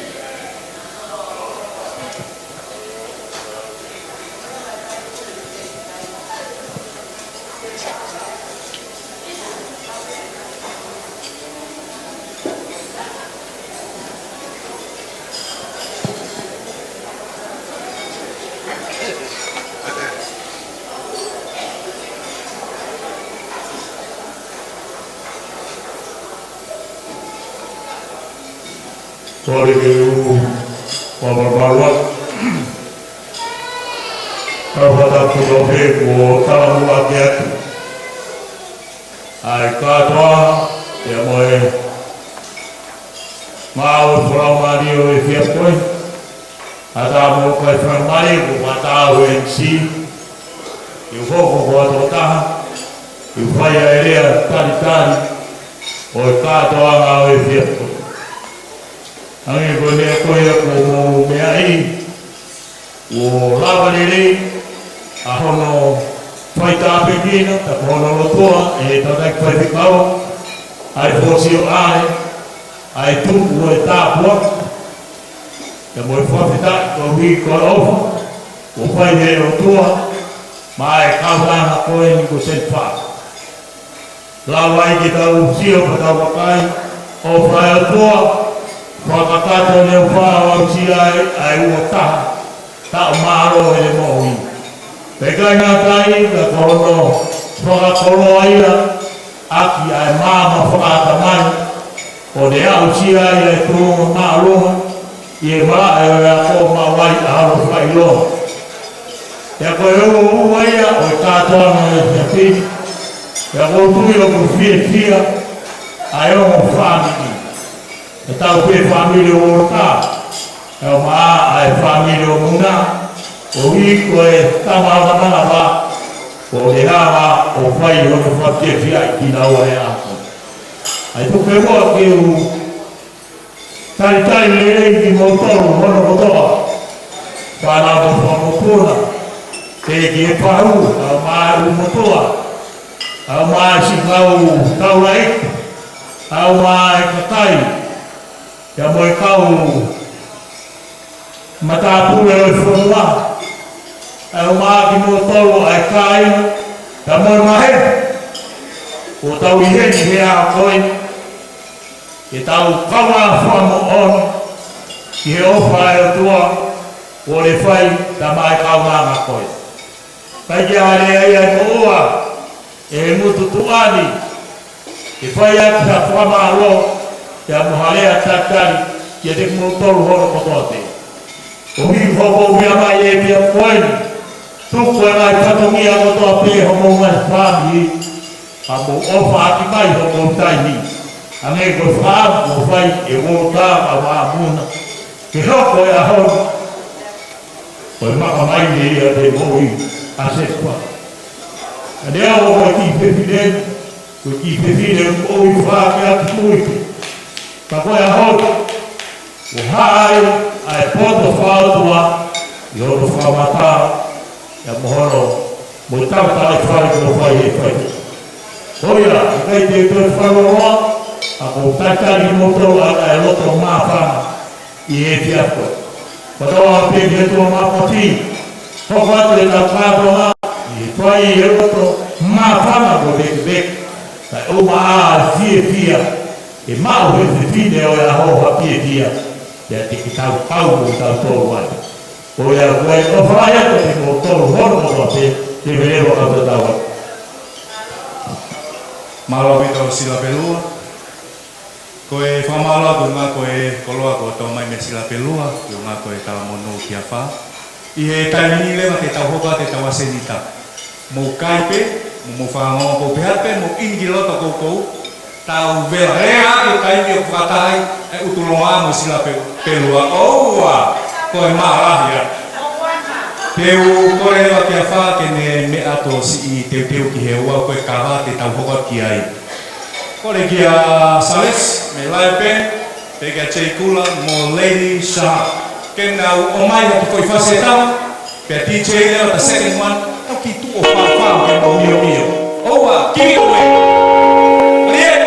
Kole ke u fakamalumalu atu. Kau fakatapu kotoa pē kuo talamuʻaki atu ʻa e kātoanga, pea mo e ngāue fakalaumālie ʻo e efiafi ko eni. Kae ʻatā mo e faingamālie kuo fakataha ʻa e M C, ke u hoko ko e tokotaha ke u fai ʻa e lea talitali ʻo e kātoanga ʻo e efiafi ko eni. Hangē ko e meʻa ko ia kuo mou meaʻi, kuo lava lelei ʻa hono faitāpuekina, pea mo hono lotua ʻe he tangataʻeiki faifekau ʻa e Fōsio ʻAle, ʻa e tuku ʻo e tāpuaki, pea mo e fakafetaʻi koeʻuhi ko e ʻofa kuo fai ʻe he ʻOtua maʻa e kaunanga ko eni ko Saint Paul. Lava ai ke tau sio pea tau vakai, ʻofa ʻa e ʻOtua, fakakakato ʻene ʻofa ʻo aʻusia ai ʻa e ua taha taʻu mālō ʻene moʻui. Pea ʻikai ngata ai, ka ko hono fakakoloa ia ʻaki ʻa e maama fakaʻatamai, ʻo ne aʻusia ai ʻa e tuʻunga māʻolunga ʻi he malaʻe ʻo e ako maʻu ai ʻa hono fakaʻilonga. Pea ko e ʻuhinga ia ʻo e kātoanga ʻo e efiafi ni, pea ʻoku ou tui ʻoku fiefia ʻa e ongo fāmili. Ko e tau pē fāmili ʻo Uolota, pea mo e fāmili ʻo Muna, ʻo hoko ko e tama ʻo e manava, ʻo ne hanga ʻo fai hono fakafiefiaʻi kinaua he ʻaho ko eni. ʻAi tuku pē muʻa ke u talitali lelei kimoutolu hono kotoa, fānau mo e fanga mokopuna, teʻeki ke pahu, ʻa e ʻū motuʻa, ʻa e siʻi kau taulaʻeiki, ʻa e kakai, pea mo e kau matāpule ʻo e fonua, ʻa e ʻumaʻā kimoutolu ʻa e kāinga, pea mo e maheni ʻoku tau ʻi heni he ʻaho ko eni, ke tau kaungā fakamoʻoni ki he ʻofa ʻa e ʻOtua kuo ne fai maʻa e kaunanga ko eni. Kae ʻikai ke ʻi ai ha lea ia ʻe moʻua ʻe he ngutu tuʻa ni ke fai ʻaki ha fakamālō pea mo ha lea talitali kiate kimoutolu hono kotoa pē. ʻOku ou hoko mai he efiafi ko eni, tuku e ngaahi fatongia kotoa pē homou ngaahi fāmili, ka mou ʻofa ʻaki mai homou taimi, hangē ko e fakaʻamu kuo fai ʻe Uolota mo Muna, ke hoko e ʻaho ni ko e makamaile ia ʻo e moʻui ʻa Sefa. Ka ne ʻoua ko e kiʻi fefine, ko e kiʻi fefine ʻoku ʻi fē ke ʻatu kui pē. Ka ko e ʻaho ni, kuo haʻu ai ʻa e poto fakaʻotua ʻi hono fakamatala, pea mo hono, mo e tau tala fai ko fai e fai. Ko ia, ʻikai te u toe fakalōloa, ka ʻoku ou talitali kimoutolu ʻaki ʻa e loto māfana ʻi he efiafi ko eni. Fakatauange pē ki he tuʻa māpati, hoko atu e tau kātoanga ʻi he fai e loto māfana mo e vekeveke, kae ʻumaʻā e fiefia, ke maʻu ʻe he fefine ʻo e ʻaho ha fiefia, pea te ke tau kau mo tautolu ai. Ko ia, ko e ʻofa ia kiate kimoutolu hono kotoa pē, ke mou lava ʻo tatau atu. Mālō ʻaupito Sila Pelua. Ko e fakamālō atu ʻi he ʻuhinga ko e koloa kuo tau ʻomai mei Sila Pelua, ʻi he ʻuhinga ko e talamonū ki he afā. ʻI he taimi ni leva te tau hoko atu e tau ʻasenita. Mou kai pē, mo mou fanongo pē, pehē pē mou ʻiniki loto koukou, tau vela lea ʻaki e taimi ʻoku fakataha ai e ʻUtulongoa mo Sila Pe-, Pelua. ʻOua, ko e mālahi atu. Te u kole leva ki he afā ke ne meʻa atu ʻo siʻi teuteu ki he ʻū kava te tau hoko atu ki ai. Kole kia Sales, mei Live Band, pea kia Jay Kula, mo Lady Shah. Ke nau ʻomai atu ko e fasi e tau, pea D J leva the second one, tau kiʻi tuʻu ʻo fāfā ke mau miomio. ʻOua, give it away. Lie.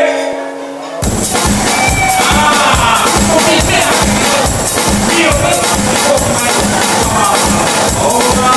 Ah, okay, there. Mio, mio. ʻOua.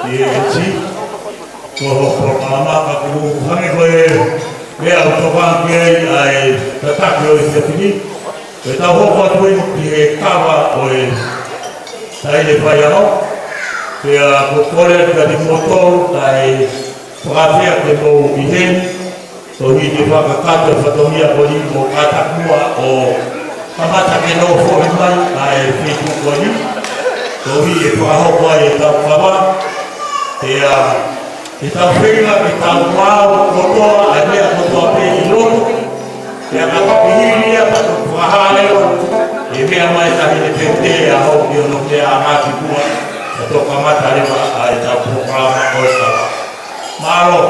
ʻE ʻEti, ko hoʻo polokalama ka ʻoku hangē ko e meʻa ʻoku tokanga ki ai ʻa e tataki ʻo e efiafi ni. Ko ʻetau hoko atu eni ki he kava ʻo e taʻahine faiako. Pea ʻoku ou kole atu kiate kimoutolu, kae fakaafeʻi ke mou ʻi heni. Koeʻuhi ke fakakakato e fatongia ko eni mo kātaki muʻa ʻo kamata ke nofo mai ʻa e feituʻu ko eni. Koeʻuhi ke fakahoko ai ʻetau kava. Pea ke tau feinga ke tau maau kotoa ʻa e meʻa kotoa pē ʻi loto. Pea kapau ʻe hili ia ka tau fakahā leva e meʻa mai ʻa e taʻahine pēpē ʻa hoʻo ki hono meʻa ʻa Ngāti Pua. Ka tau kamata leva ʻa ʻetau polokalama ko e kava. Mālō.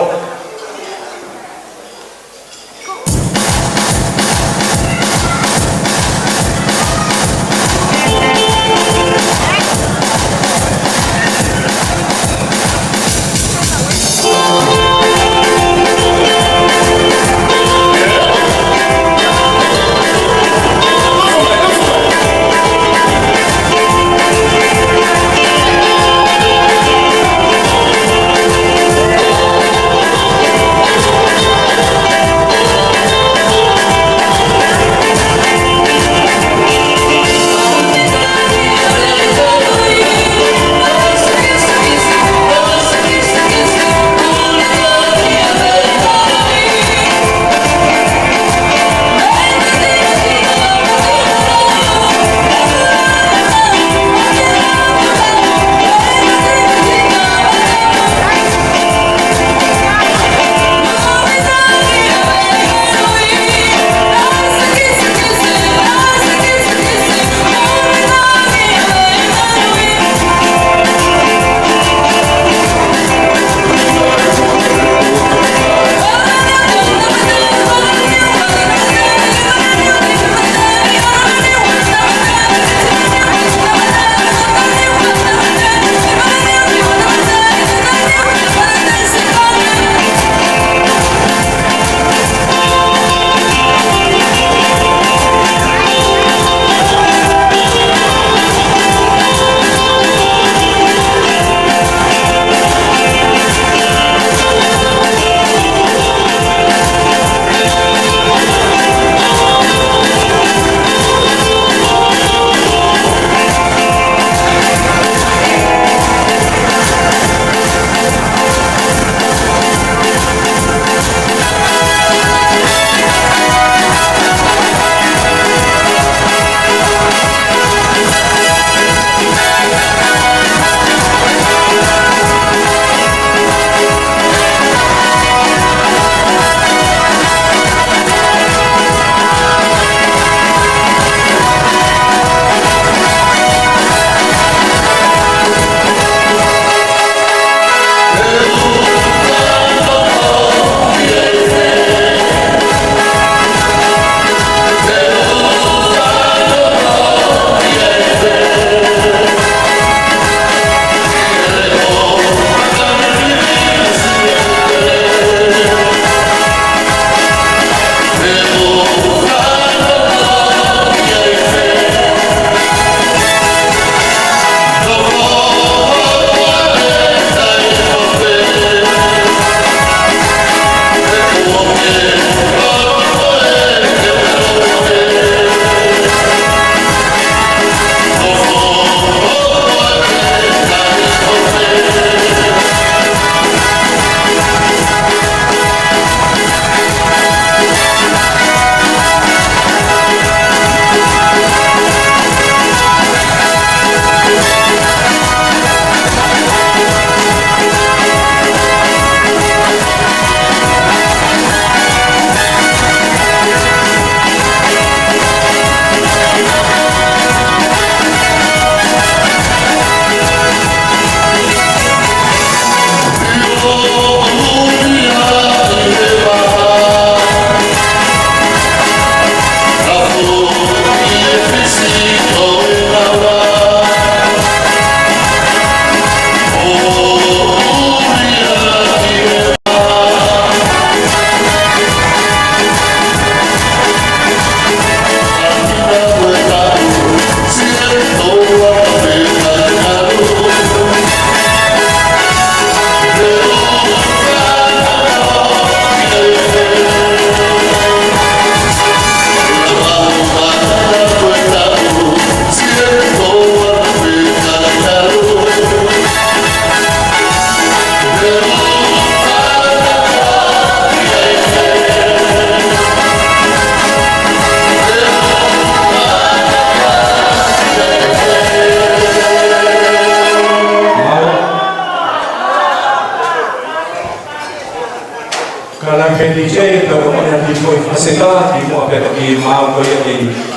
P J, tau ka mone ha kiʻi foʻi fakaseka, kimuʻa pea toki maʻu ko ia ke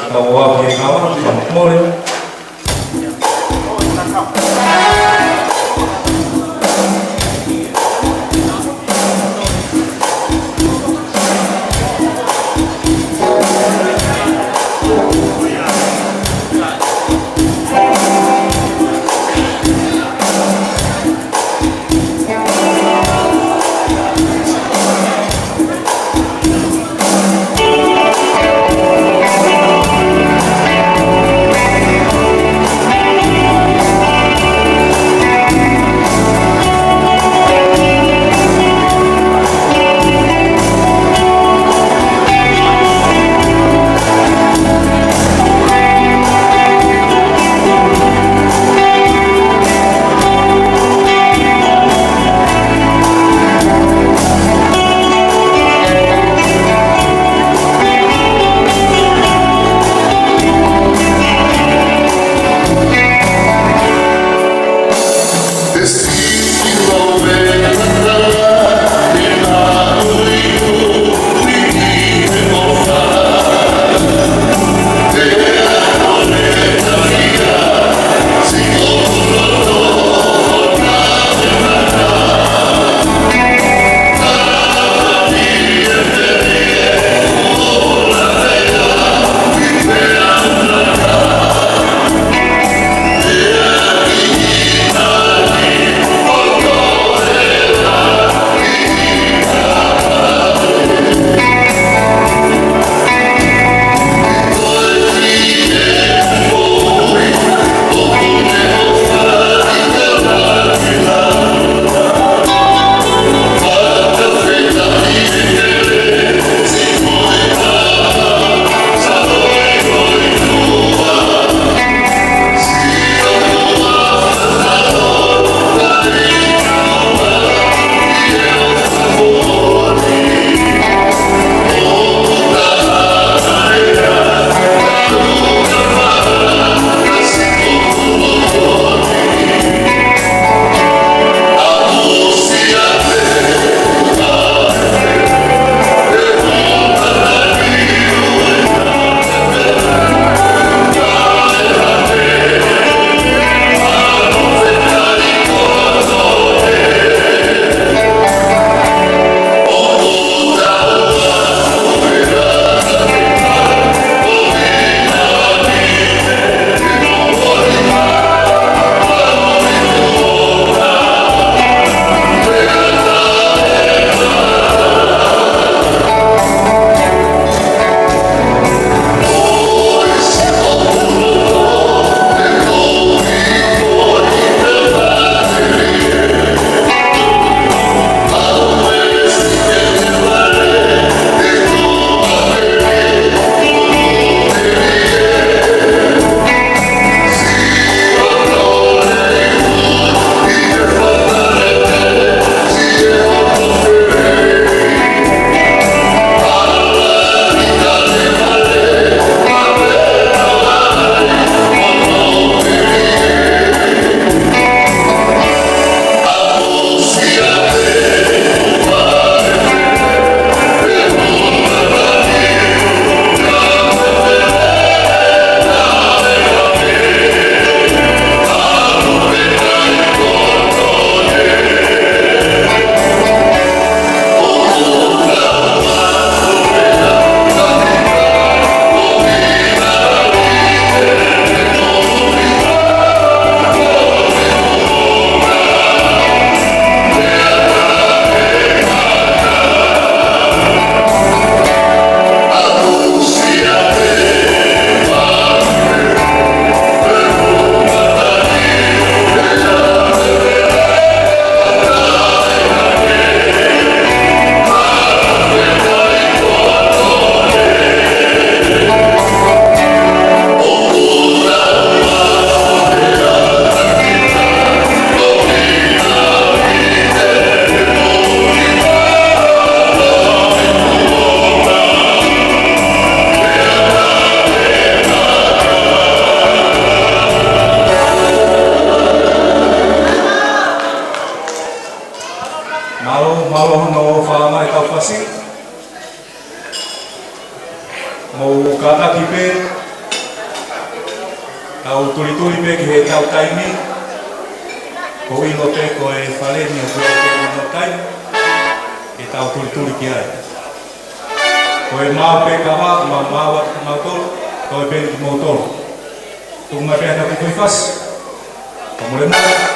tau ō ki he kava, kimuʻa mole. Mālō, mālō hono ʻofa mai kau fasi. Tulituli pē ki heʻetau taimi, ko e ʻilo pē ko e fale ni ʻoku ʻi ai pē ʻi hono taimi, ke tau tulituli ki ai. Ko e maʻu pē kava, ma-, maʻu atu kimautolu, ko e pē kimoutolu. Tuku mai pē ʻetau kiʻi foʻi fasi. Fakamolemole.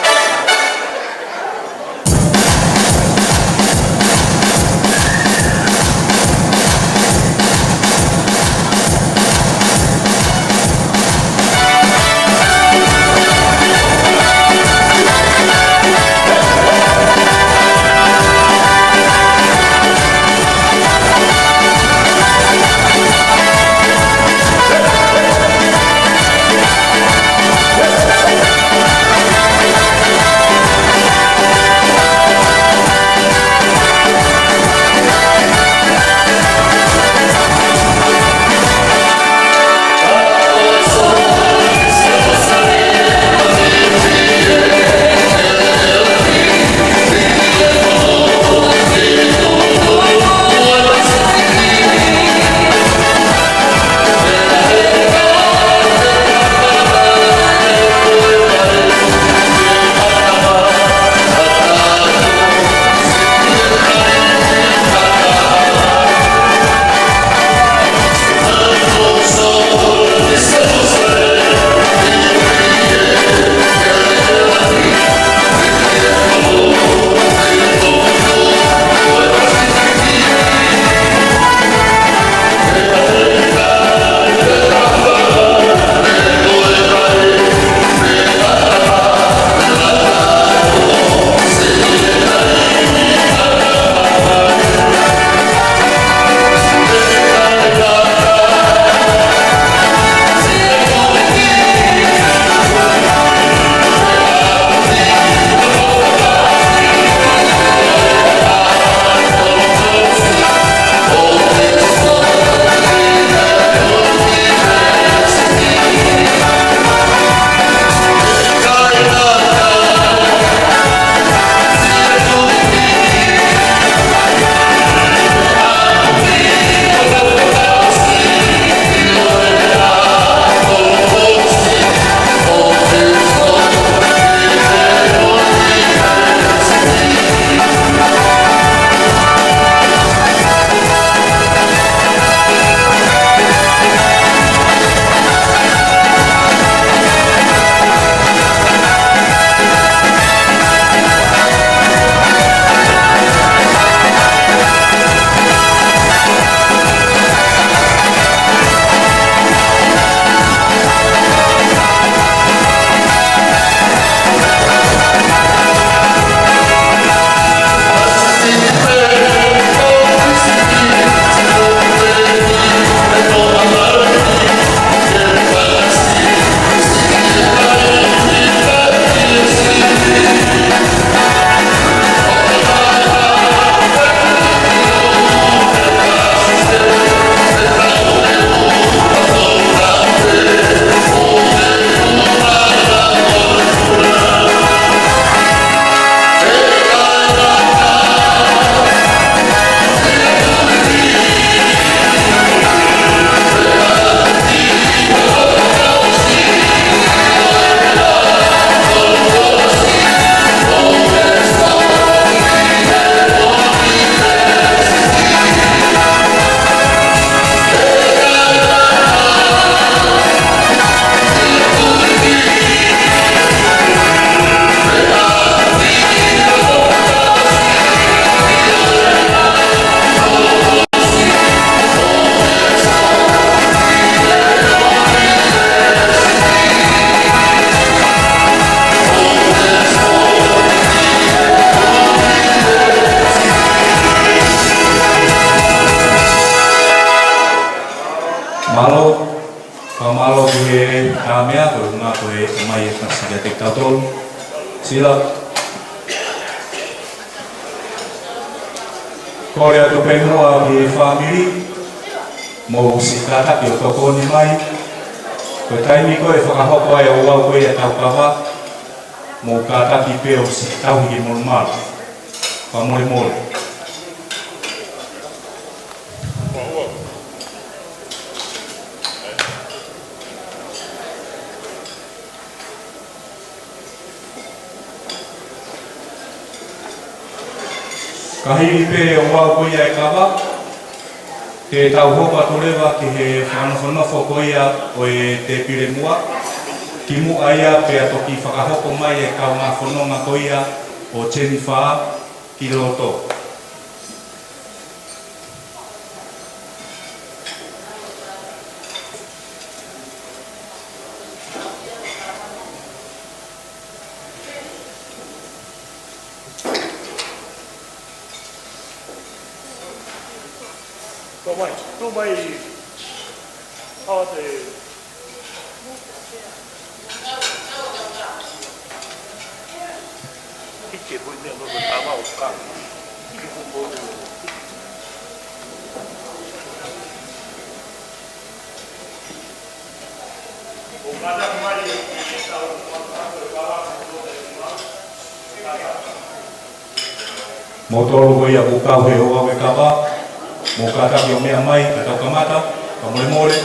Mālō, fakamālō ki he ʻa meʻa ko e ngā ko e mai e kasi kiate kitautolu. Sila. Kole atu pē muʻa ki he fāmili, mou siʻi kātaki ʻo tokoni mai. Ko e taimi ko ē ʻe fakahoko ai ʻa e ouau ko ē ʻetau kava, mou kātaki pē ʻo siʻi tauhi ke mou malu. Fakamolemole. Ka hili pē ʻo ʻoatu ko ia e kava, te tau hoko atu leva ki he fakanofonofo ko ia ʻo e tēpile muʻa, kimuʻa ia pea toki fakahoko mai e kaungā fononga ko ia ʻo Jennifer ki loto. Tō mai, tō mai. Hawa te. Hiki e pui mea mo e tama o ka. Hiki e pui mo e. Mou tolu ko ia ʻoku kau he ʻoatu e kava, mou kātaki ʻo meʻa mai, ka tau kamata, ka molemole.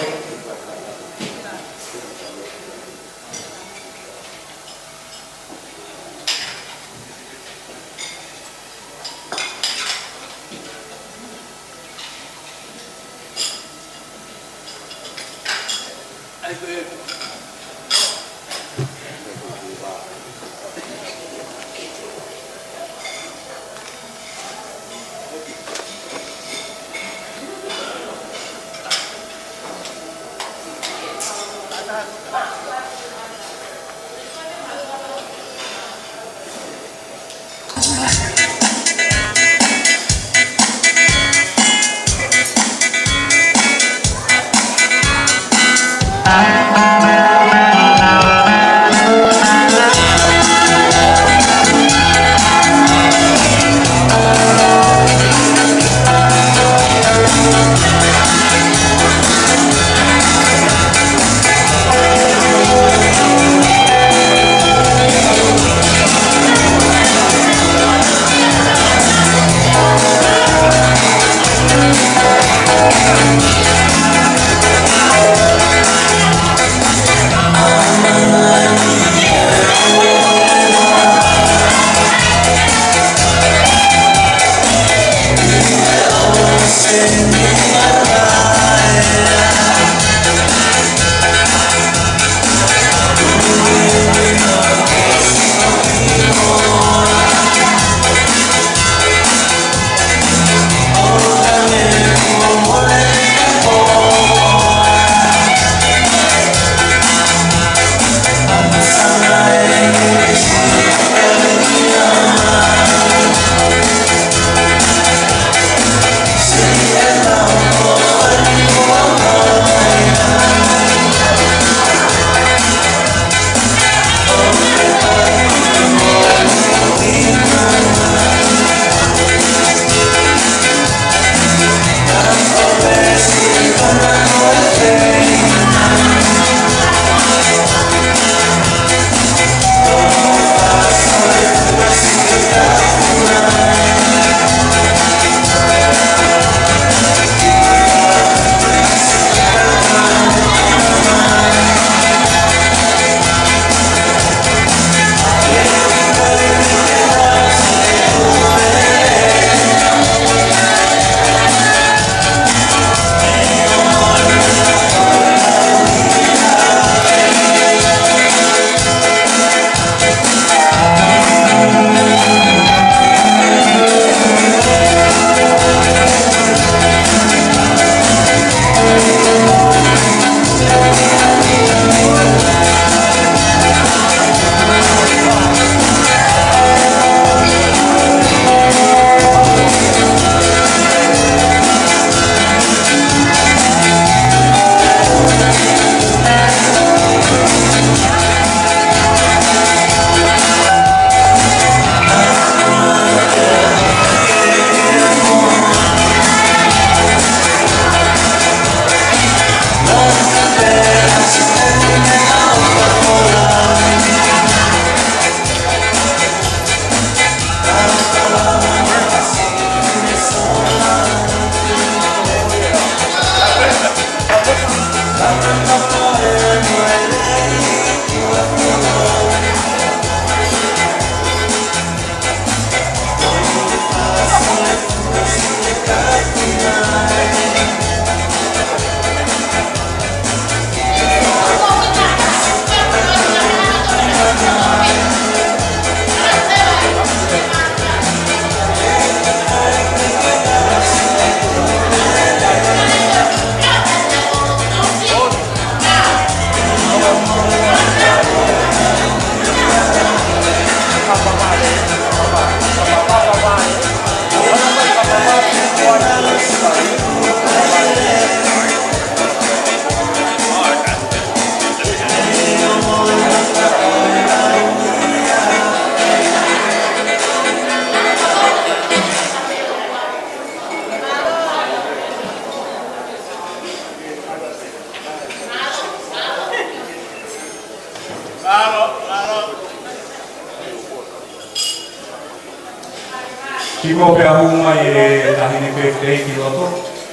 Kimuʻa pea hū mai e taʻahine pē ki loto,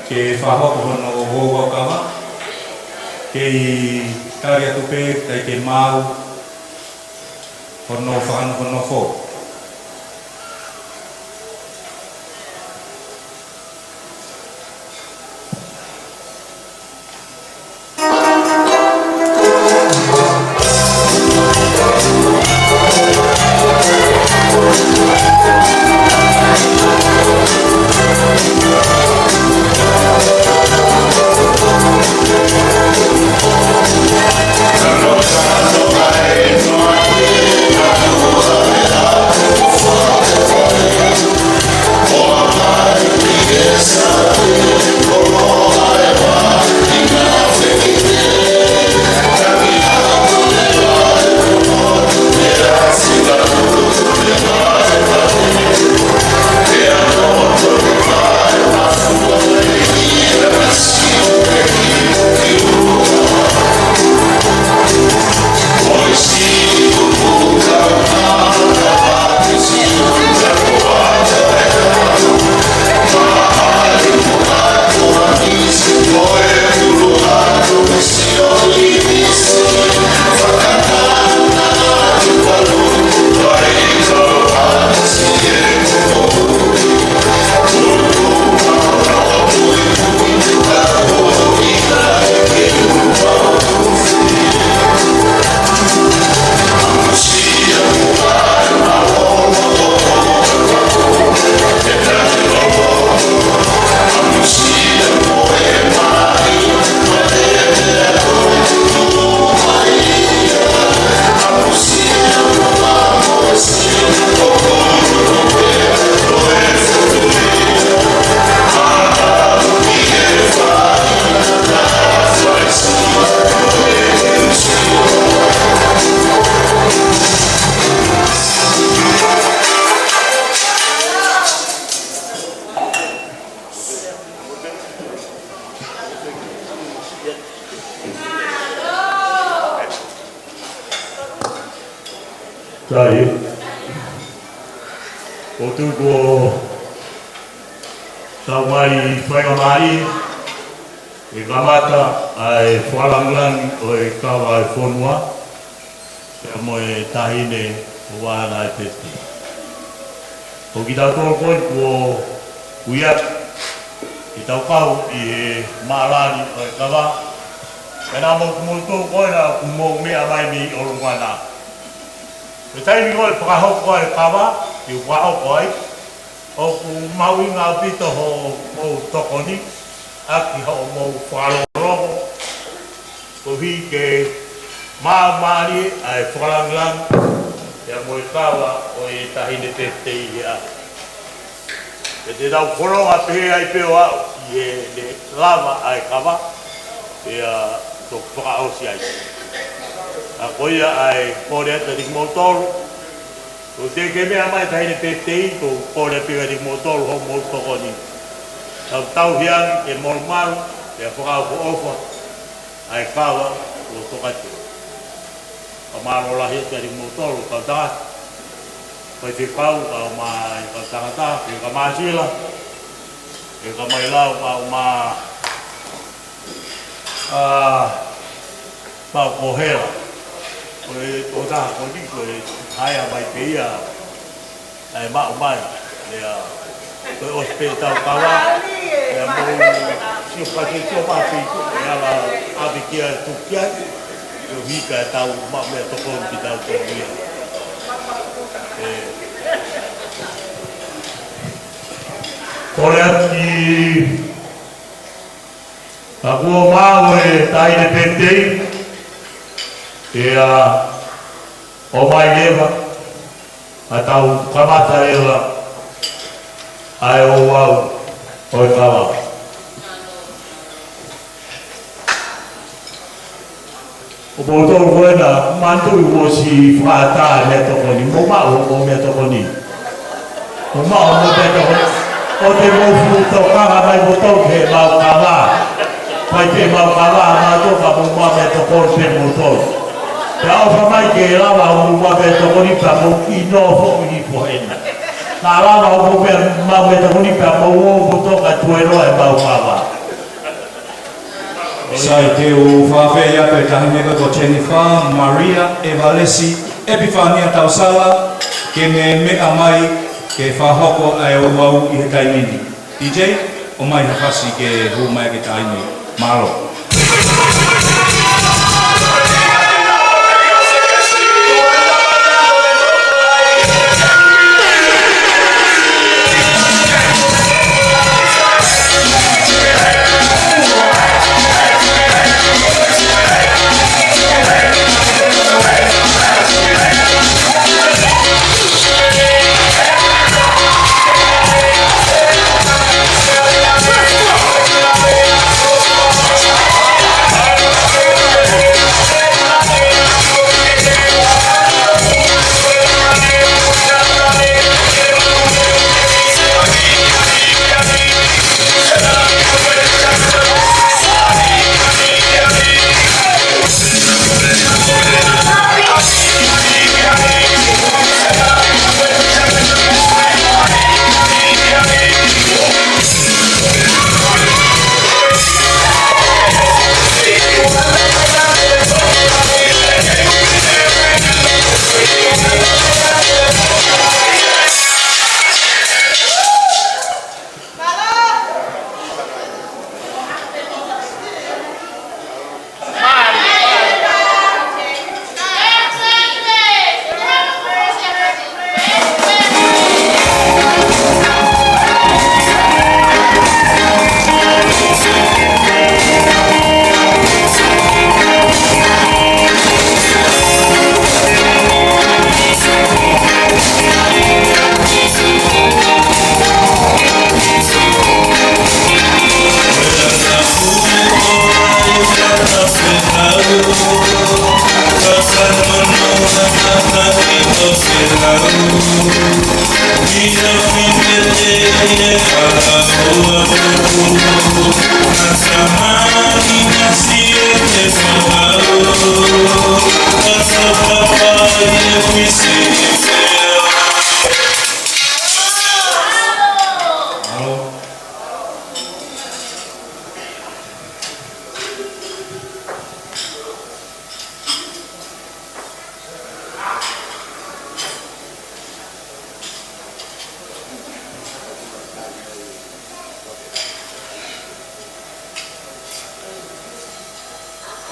ke fakahoko hono ouau kava, kei tali atu pē, ʻikai ke maau hono fakanofo. Sai. ʻOku tuku ʻo tau mai faingamālie, ʻe kamata ʻa e fakalāngilangi ʻo e kava ʻa e fonua, pea mo e taʻahine ʻo ʻAna ʻa e Peti. Ko kitautolu ko eni kuo ui atu ke tau kau ʻi he mālali ʻo e kava, pea naʻa mo kimoutolu ko ena ʻoku mou meʻa mai mei ʻolunga na. Ko e taimi ko ē ʻe fakahoko ai e kava, ʻe fakahoko ai, ʻoku mahuʻinga ʻaupito hoʻomou tokoni ʻaki hoʻomou fakalongolongo, koeʻuhi ke maʻu mālie ʻa e fakalāngilangi, pea mo e kava ʻo e taʻahine tefitoʻi ia. Pea te tau fononga pehē ai pē ʻo aʻu ki heʻene lava ʻa e kava, pea toki fakaʻosi ai. Ka ko ia ʻa e kole atu kiate kimoutolu, ʻoku teʻeki ke meʻa mai e taʻahine tefitoʻi, ko e kole pē kiate kimoutolu hoʻomou tokoni. Tau tauhi ange ke molumalu, pea fakaʻofoʻofa ʻa e kava ʻo tokati. Fakamālō lahi atu kiate kimoutolu, kau tangata. Faifekau, kau mai kau tangata, pea kau Māsila, pea kau mai lau, kau mai, ā, Pau ko Hela. Ko e, ko e taha ko eni, ko e haea mai pē ia ʻa e maʻu mai. Ia, ko e ʻosi pē ʻetau kava, ia mou sio pē ke sio pē ki he ala ʻave ki ai tukia, ʻo hika ʻetau maʻu meʻatokoni kitautolu ia. ʻE. Kole atu ki Ka kuo maʻu e taʻahine tefitoʻi, ʻe ʻomai leva, ʻa tau kamata leva ʻa e ouau ʻo e kava. ʻOku ou tui ko ena, manatuʻi kuo ʻosi fakatā e meʻatokoni, mou maʻu hoʻomou meʻatokoni. Mou maʻu hoʻomou meʻatokoni. ʻOua te mou fuʻu tokanga mai moutolu ki heʻemau kava. Fai pē ʻemau kava ʻa mautolu ka mou maʻu meʻatokoni pē moutolu. Pea ʻofa mai ke lava hoʻomou maʻu meʻatokoni pea mou kiʻi nofo hifo hena. Ka lava ʻo pea mau me tahuni pea mau ō poto ka tueroa e mau kava. Sai, te u fakafeʻiloaki atu e taʻahine ko Jennifer Maria Evalesi Epifania Tausala, ke ne meʻa mai ke fakahoko ʻa e ouau ʻi he taimi ni. D J, ʻomai ha fasi ke hū mai ki he taʻahine. Mālō.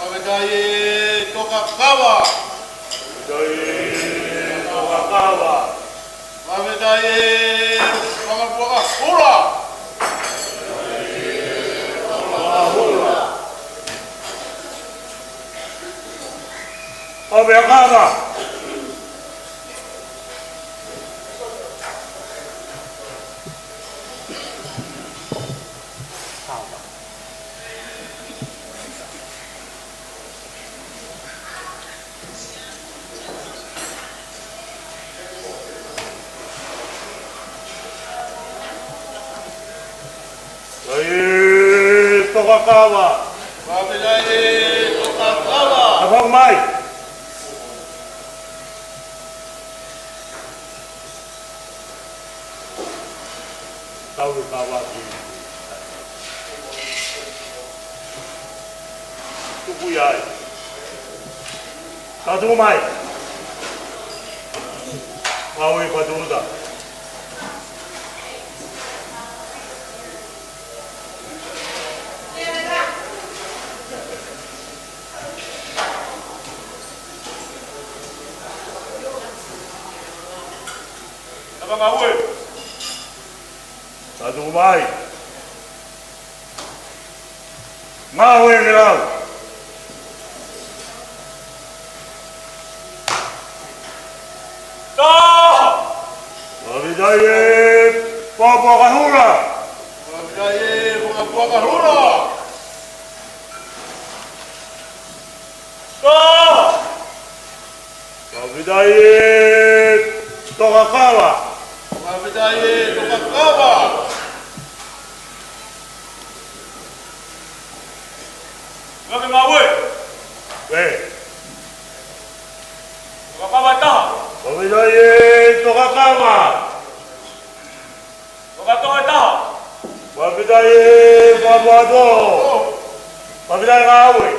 Fakafetaʻi e Toka Kava. Fakafetaʻi e Toka Kava. Fakafetaʻi e Fakapuaka Hula. ʻO pea kava. Ai, Toka Kava. Fakafetaʻi e Toka Kava. Kapau mai. Tau kava ki. Tuku ia ai. Tau tuku mai. Mau i patuta. Tapa ngāue. Tau tuku mai. Ngāue ke lau. Ka! Fakafetaʻi e Fakapuaka Hula. Fakafetaʻi e Fakapuaka Hula. Ka! Fakafetaʻi e Toka Kava. Fakafetaʻi e Toka Kava. Ngāue, ngāue. Ē. Toka Kava taha. Fakafetaʻi e Toka Kava. Ai, e, papa to. Papa, ʻai ngāue.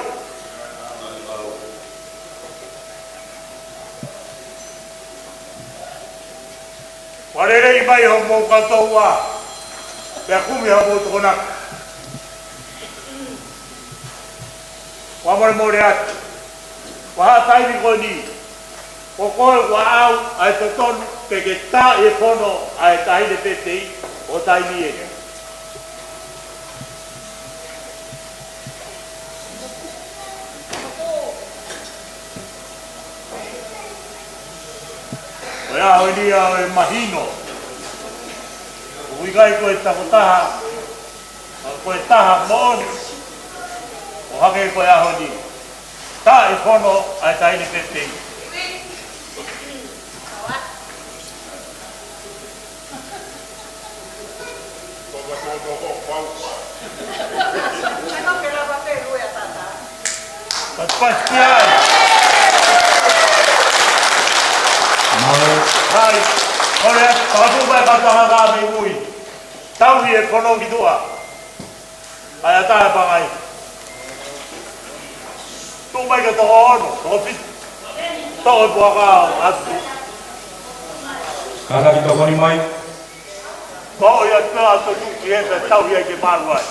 Fakalelei mai hoʻomou kātoa. Pea kumi hoʻomou tokonaki. Fakamolemole atu. Ko e taimi ko eni, ko koe ʻoku ʻaʻau ʻa e totonu ke ke tā e fono ʻa e taʻahine pēpei ʻo taimi eni. Ko e ʻaho ni ʻa e mahino. ʻOku ʻikai ko e takotaha, ka ko e taha moʻoni. ʻO hangē ko e ʻaho ni. Tā e fono ʻa e taʻahine pēpei. Patipati ai. Hai, kole atu, fakatuʻu mai ka tanga ka mei mui. Tauhi e fono ki tuʻa. ʻAi ʻatā e pangai. Tuʻu mai ki he toko ono, toko fitu. Toko e puaka ʻo atu. Kātaki tokoni mai. Ko ia tā atu ki he tauhi ai ke malu ai.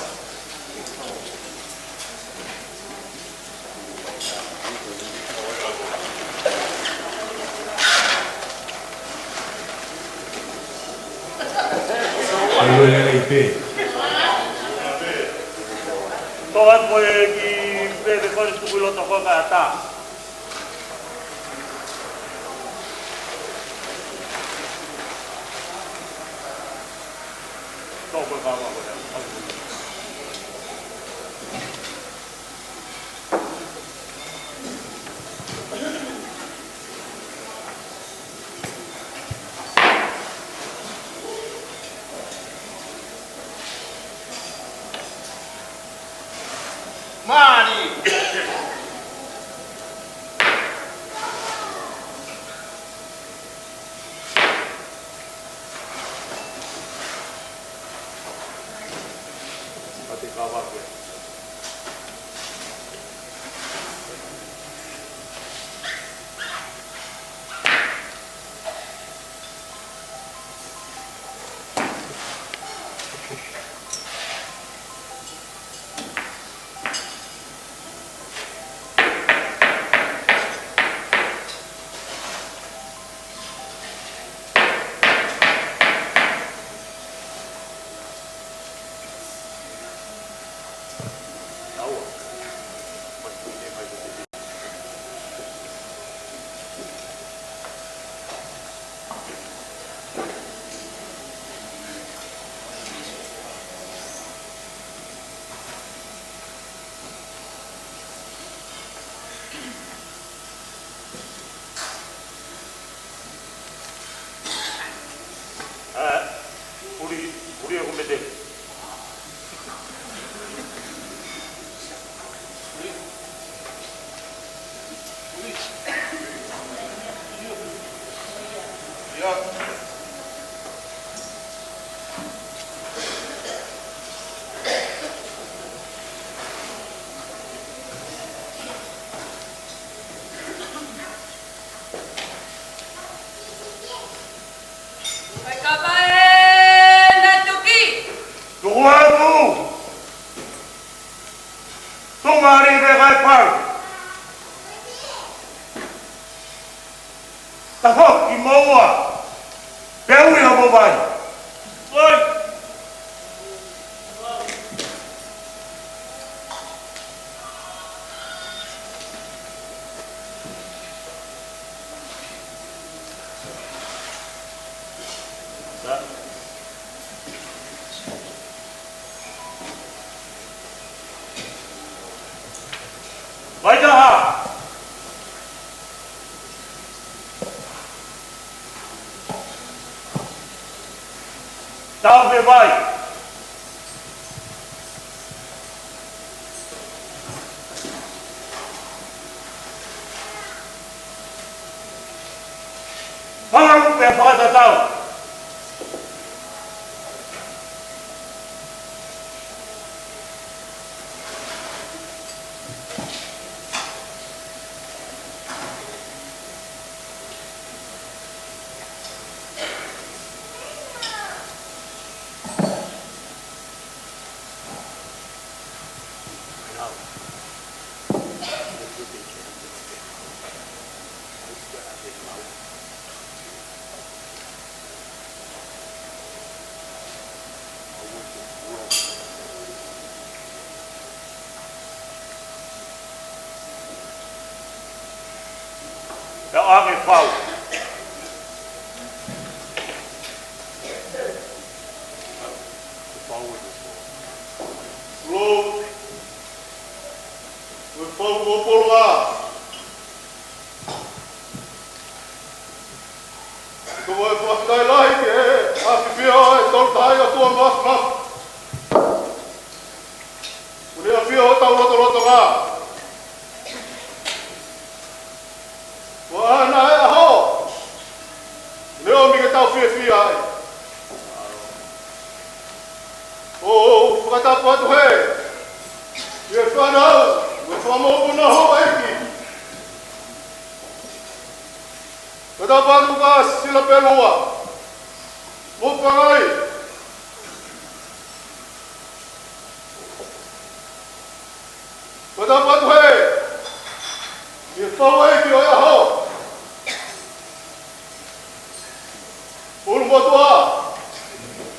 Ai, ʻoku lelei pē. Tō atu ko e kiʻi pēpē ko eni tuku ʻi loto ko e ʻatā. Tō ko e kama ko e. Mali. Ē, ʻuli, ʻuli ʻoku mete. Kai kapa ē na tuki. Tuku atu. Tuʻu mālie pē kai pau. Tafoki moua. Pea ui ha mo vai. Oi. Vaitaha. Tau pē vai. Fakalupe fakatatau. Pea ʻoange fau. Lou, ʻo e fau mo e polonga. Ko e fakafetaʻi lahi ki he ʻAfio ʻo e Tolu Tahaʻi ʻOtua Māfimafi. Kuo ne ʻafio ʻi hotau lotolotonga. Ko ʻena ʻa e ʻaho ne ʻomi ke tau fiefia ai. ʻOku ou fakatapu atu heni ki he fānau mo e fanga mokopuna ʻo e ʻEiki. Fakatapu atu kia Silapelua mo Pangai. Fakatapu atu heni ki he fānau ʻo e ʻaho. ʻUlumotuʻa,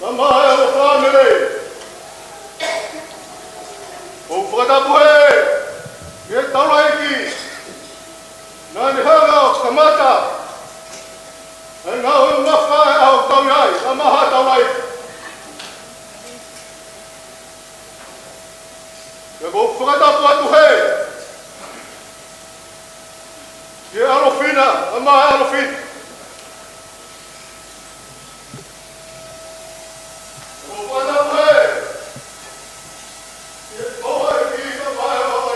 Tamaʻa mo e fāmili. ʻOku ou fakatapu heni ki he taulaʻeiki naʻa ne hanga ʻo kamata e ngāue ʻo e ngaahi ʻaho ʻoku tau ʻi ai, Tamaʻa Taulaʻeiki. Pea ʻoku ou fakatapu atu heni ki he ʻAlofina, Tamaʻa ʻAlofina. ʻOku ou fakatapu heni ki he taulaʻeiki, Tamaʻa ʻAlofina.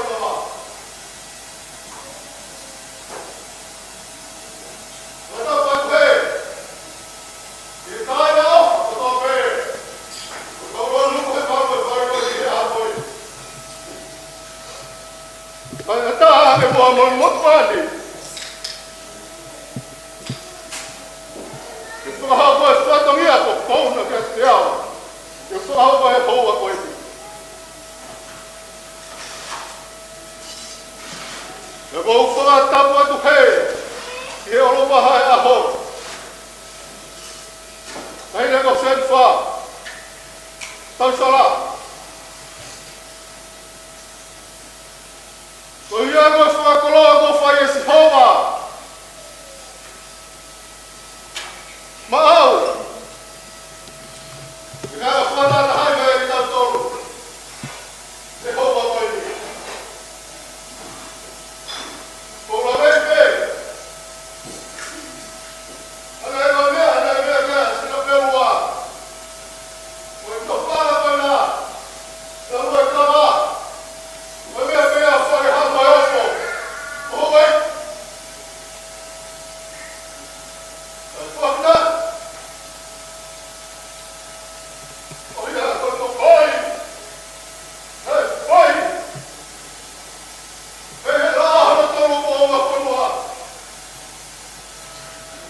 Kae ʻatā ke moʻui mo e motuʻa ni ke fakahoko e fatongia ʻoku ou fakaʻamu kiate au ke fakahoko he houa ko eni. Pea ʻoku ou fakatapu atu heni ki he ʻOlovaha ʻo e ʻaho, ʻa ia ko Senifa Tausala. Ko ia ko e fakakoloa kuo fai ʻe Sihova maʻau. Ka fakataha ai mo kitautolu he houa ko eni. Ko e lave pē. Hanga ʻe he meʻa, hanga ʻe he meʻa, meʻa, Silapelua. Ko e tō fala ko ena. Ko e kava. Ko e meʻa, meʻa, fale hama e ofo. Ko e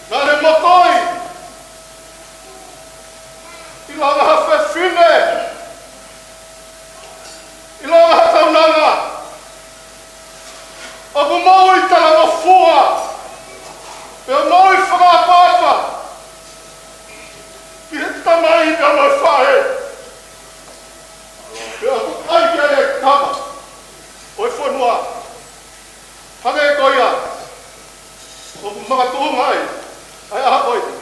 Naʻa ne mokoi ʻi langa ha fefine, ʻi langa ha kaunanga ʻoku moʻui talangofua, pea moʻui fakaʻapaʻapa ki he tamai pea mo e faʻē. Pea ʻoku ʻai ki ai e kava ʻo e fonua. Hangē ko ia ʻoku makatuʻunga ai ʻa e ʻaho ko eni.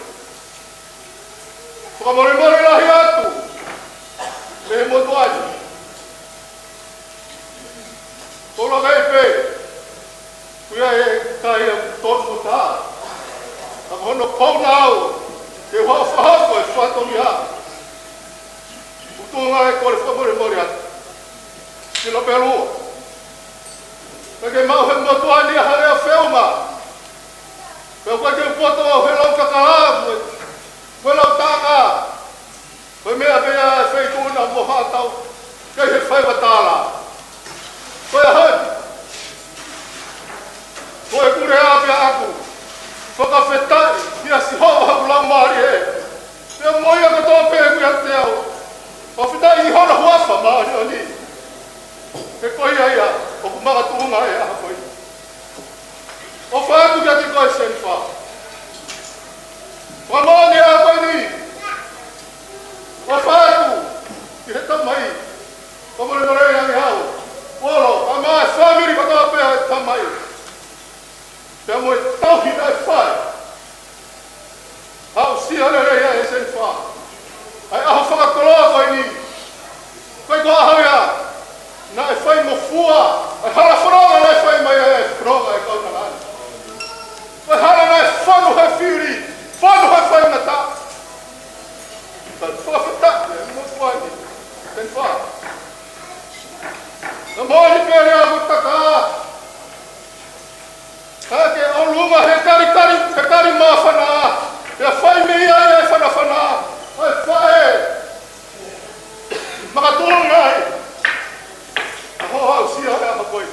Fakamolemole lahi atu mei he motuʻa ni. Ko e lave pē. Ko ia e kai ʻoku tonu mo taha. Ka ko hono pau naʻa u ke fakahoko e fatongia. ʻOku tuʻunga e kole fakamolemole atu. Silapelua. Ka ke maʻu he motuʻa ni ha lea feʻunga. Pea ʻoku ʻikai ke u poto au he lau kakala mo e, mo e lau taʻanga. Ko e meʻa pē ia e feituʻu na mo haʻatau kei he faiva tala. Ko e hā? Ko e pule ʻa pē ʻaku fakafetaʻi kia Sihova hoku laumālie. Pea mo ia kotoa pē ʻoku ʻiate au. Fakafetaʻi ʻi hono huafa māʻoniʻoni. He ko ia ia ʻoku makatuʻunga e ʻaho ko eni. ʻOfa atu kiate koe Senifa. Fakamoʻoni ʻa e ʻaho ko eni. ʻOfa atu ki he tamai. Fakamolemole ange au. Olo, ʻa e fāmili kotoa pē ʻa e tamai. Pea mo e tauhi na Aʻusia lelei ʻa e Senifā ʻa e ʻaho fakakoloa ko eni. Ko e ʻaho ia naʻe faingofua ai e hala fononga naʻe fai mai ai e fononga ʻa e kaunanga ni. Ko e hala naʻe fonu he fili, fonu he faingataʻa. Tau fakafetaʻi ʻi he motuʻa ni, Senifā. Naʻe moʻoni pē lea ʻoku taka, ka ke ʻolunga he kalikali, he kali māfana, pea fai mei ai e fanafana ʻa e faʻē makatuʻunga ai. ʻA hoʻo aʻusia e ʻaho ko ē.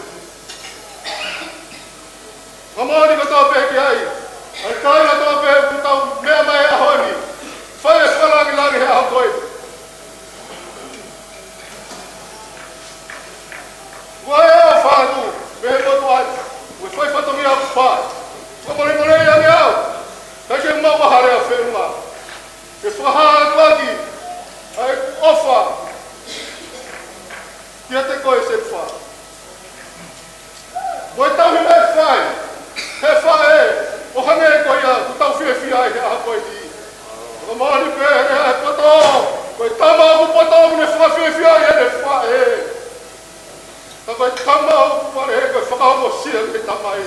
Ka moʻoni kotoa pē ki ai, ʻa e kāinga kotoa pē ʻoku tau meʻa mai he ʻaho ni, fai e fakalangilangi he ʻaho ko ē. Ko e ʻofa atu mei he motuʻa ni, ko e fai fatongia ʻoku fai. Fakamolemole ange au, ʻikai ke mau ʻi ai ha lea feʻunga ke fakahā atu ʻaki ʻa e ʻofa kiate koe Senifā. Mo e tauhi naʻe fai he faʻē ʻo hangē ko ia ʻoku tau fiefia ai he ʻaho ko eni. Ka moʻoni pē he poto, ko e tama ʻoku poto ʻoku ne fakafiefia ai ʻene faʻē. Ka ko e tama ʻoku vale he ko e fakaongosia ʻe he tamai.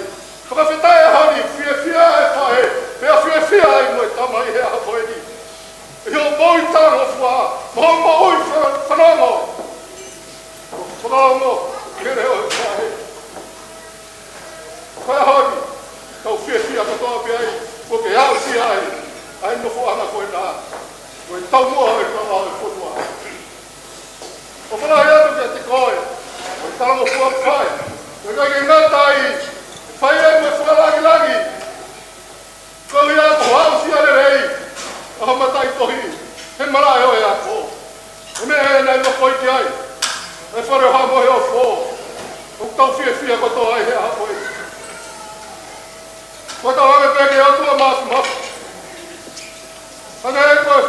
Fakafetaʻi he ʻaho ni, fiefia e faʻē, pea fiefia ai mo e tamai he ʻaho ko eni. ʻI hoʻo moʻui talangofua, mo hoʻo moʻui fa-, fanongo, ʻo fanongo ki he leʻo ʻo e faʻē. Ko e ʻaho ni, tau fiefia kotoa pē ai, kuo ke aʻusia ai ʻa e nofoʻanga ko ena, ko e taumuʻa ʻo e kau ʻo e fonua. ʻOfa lahi atu kiate koe, ko e talangofua fai, ko e ʻikai ke ngata ai, fai ai mo e fakalangilangi. Ko ia kuo aʻusia lelei ʻa e mataʻitohi he malaʻe ʻo e ako. He meʻa ē naʻe nofo ki ai ʻa e fale ʻo Haʻa Moheofo, ʻoku tau fiefia kotoa ai he ʻaho ko ē. Ko e tauange pē ki he ʻOtua Māfimafi. Hangē ko e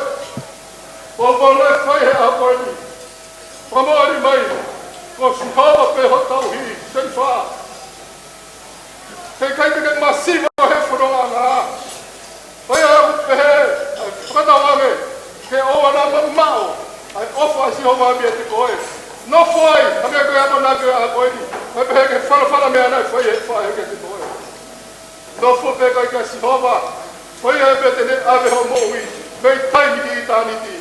poupou naʻe fai he ʻaho ko eni. Fakamoʻoni mai, ko Sihova pē hoʻo tauhi, Senifā. He ʻikai te ke masiva he fonongaʻanga. Ko ia ʻoku pehē ʻa e fakatauange ke ʻoua naʻa mamaʻo ʻa e ʻofa ʻa Sihova meiate koe. Nofo ai, hangē ko e ʻamanaki ʻo e ʻaho ko eni. Ko e pehē ki he fanafana meʻa naʻe fai ʻe he faʻē kiate koe. Nofo pē ʻikai kia Sihova, ko ia pē te ne ʻave hoʻo moʻui mei taimi ki ʻitāniti.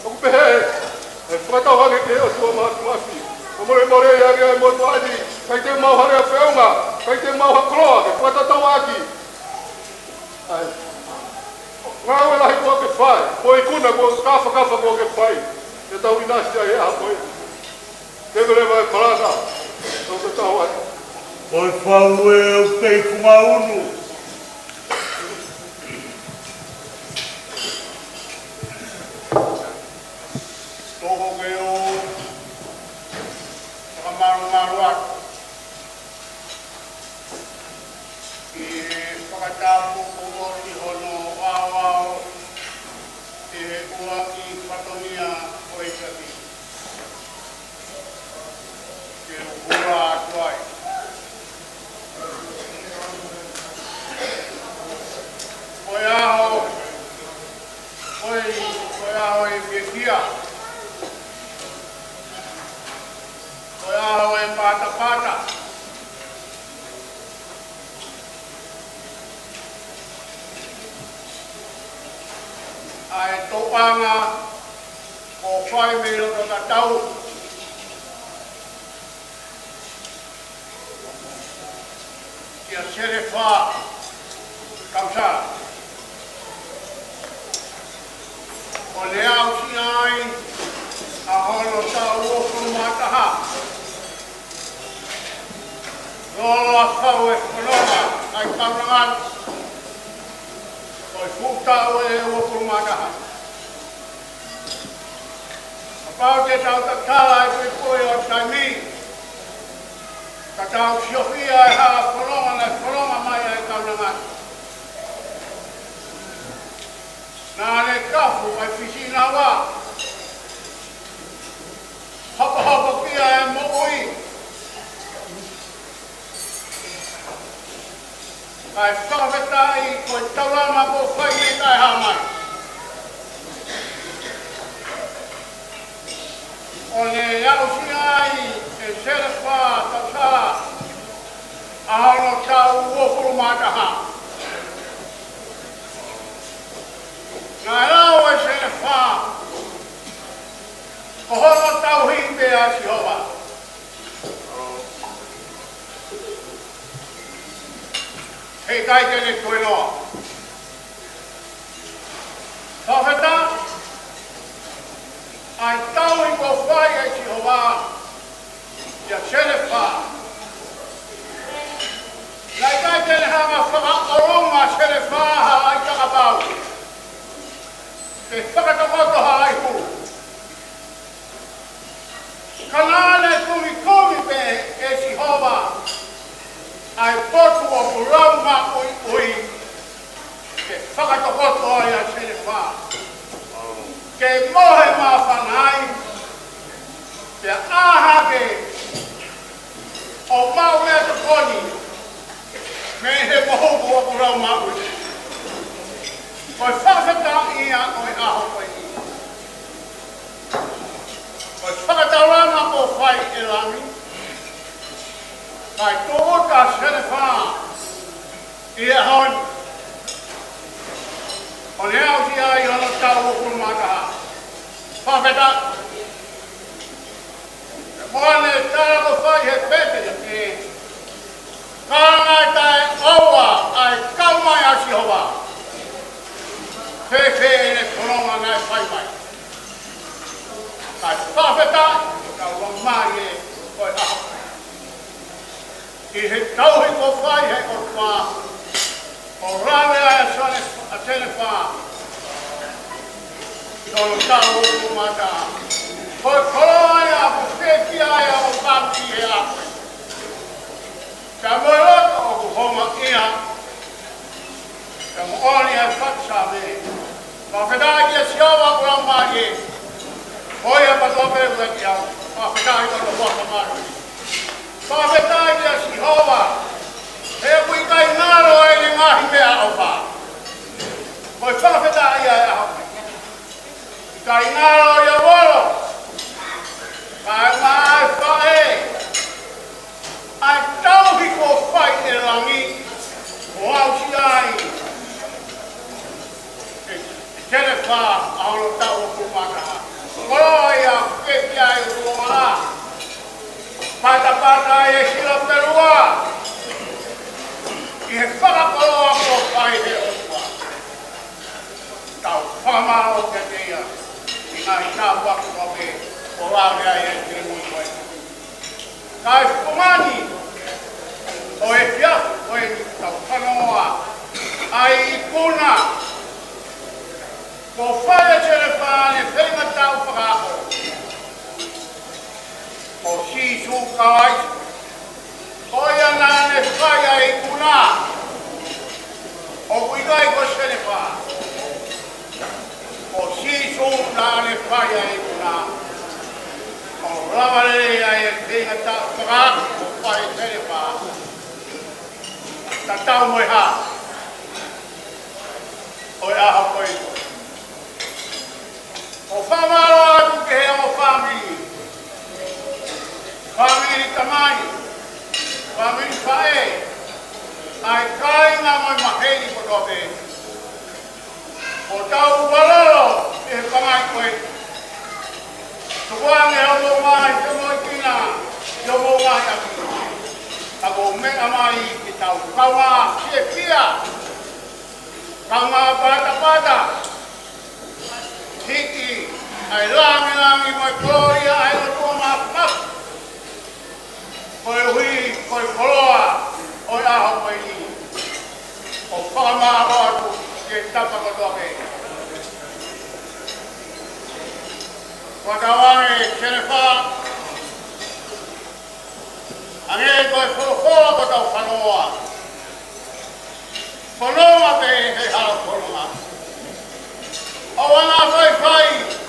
ʻOku pehē ʻa e fakatauange ki he ʻOtua Māfimafi. Fakamolemole ange ʻa e motuʻa ni, ʻikai te mau ʻi ai ha lea feʻunga, ʻikai te mau ʻi ai ha koloa ke fakatatau ʻaki ʻa e ngāue lahi kuo ke fai, mo e ikuna kuo kāfakafa kuo ke fai, ke tau ʻinasi ai he ʻaho ko ē. Ke mele mai palata, tau tatau ai. Ko e fau e ʻo pei kumaunu. Toko ke o fakamalumalu atu. ʻI he fakatapu kuo ʻosi hono aoao ʻi he ʻuluaki fatongia ʻo e ʻaho ni. Ke u hūfanga atu ai. Ko e ʻaho, ko e, ko e ʻaho ʻo e fiefia. Ko e ʻaho ʻo e patapata. ʻA e tōʻonga ʻoku fai mei loto tatau kia Senifā Kausala. ʻO ne aʻusia ai ʻa hono taʻu uofulu mā taha. Loloa fau e fononga ʻa e kaunanga ni, ko e fuʻu taʻu ʻe uofulu mā taha. Kapau te tau tatala e puipui ʻo e taimi, ka tau siofia e hala fononga naʻe fononga mai ai e kaunanga ni. Naʻa ne kafu ai Fisi Nava. Hopohopo ki ai e moʻui. Kae fakafetaʻi ko e taulama kuo fai mei taʻehāmai. Mataha. Naʻe lau ʻe Selefā, ko hono tauhi pē ʻa Sihova. Heʻikai te ne tuenoa. Fakafetaʻi, ʻa e tauhi kuo fai ʻe Sihova kia Selefā. Naʻe ʻikai te ne hanga ʻo fakaʻolunga ʻa Selefā ha laʻi takapau, pe fakatokoto ha laʻi hū. Ka naʻa ne kumikumi pē ʻe Sihova ʻa e potu ʻoku lau maʻuiʻui, ke fakatokoto ai ʻa Selefā, ke mohe māfana ai, pea ʻā hake ʻo maʻu meʻatokoni mei he mohuku ʻoku lau maʻuiʻui. Ko e fakafetaʻi ia ʻo e ʻaho ko eni. Ko e fakataulanga kuo fai ʻe Lami, kae tūʻuta ʻa Selefā ʻi he ʻaho ni, ʻo ne aʻusia ai hono taʻu uofulu mā taha. Fakafetaʻi. Ko ʻene tala kuo fai he pēpē ke, ka naʻe taʻeʻoua ʻa e kau mai ʻa Sihova, fēfē ʻene fononga naʻe fai mai? Kae fakafetaʻi, kau mai ē, ko e ʻaho ʻi he tauhi kuo fai ʻe he ʻOtua, ʻo lave ai ʻa Sele-, ʻa Selefā ʻi hono taʻu uofulu mā taha. Ko e koloa ia ʻoku fiefia ai ʻa e fāmili he ʻaho ni. Pea mo e loto ʻoku houngaʻia, pea moʻoni ʻa e faʻu Saame. Fakafetaʻi kia Sihova ʻoku lau mai ē. Ko ia kotoa pē ʻoku ʻiate au, fakafetaʻi ki hono fakamālō. Fakafetaʻi kia Sihova, he ʻoku ʻikai ngalo ʻene ngaahi meʻaʻofa. Ko e fakafetaʻi ia ʻa e ʻaho ni. ʻIkai ngalo ia volo, kae ʻumaʻā ʻa e faʻē, ʻa e tauhi kuo fai ʻe Lami, ʻo aʻusia ai ʻe Selefā ʻa hono taʻu uofulu mā taha. Ko ia ke ki ai ʻo tuonga, patapata ai e sila pelua ʻi he fakakoloa kuo fai ʻe he ʻOtua. Tau fakamālō kiate ia ʻi he ngaahi tāpuaki kotoa pē kuo lave ai ʻe he temui ko ē. Kae fungani ʻo e efiafi ko eni, tau fanongoa ʻa e ikuna kuo fai ʻe Selefā ʻene feinga taʻu fakaako. Ko Sīsū Kalaisi, ko ia naʻa ne fai ʻa e ikuna. ʻOku ʻikai ko Selefā. Ko Sīsū naʻa ne fai ʻa e ikuna. ʻO lava lelei ai e feinga taʻu fakaako kuo fai ʻe Selefā. Tatau mo e hā ʻo e ʻaho ko eni. ʻOku fakamālō atu ki he ongo fāmili, fāmili tamai, fāmili faʻē, ʻa e kāinga mo e maheni kotoa pē. ʻOku tau mālōlō ʻi he pangai ko ē. Tukuange hoʻomou ngaahi femoʻuekina ʻi hoʻomou ngaahi ʻapi. Ka mou meʻa mai ke tau kaungā fiefia, kaungā patapata, hiki ʻa e lāngilangi mo e kolōlia ʻa e ʻOtua Māfimafi. Koeʻuhi ko e koloa ʻo e ʻaho ko eni, ʻoku fakamālō atu ki he tapa kotoa pē. Kuo tau ange Selefā, hangē ko e folofola kuo tau fanongoa. Fononga pē he hala fononga. ʻOua naʻa faifai,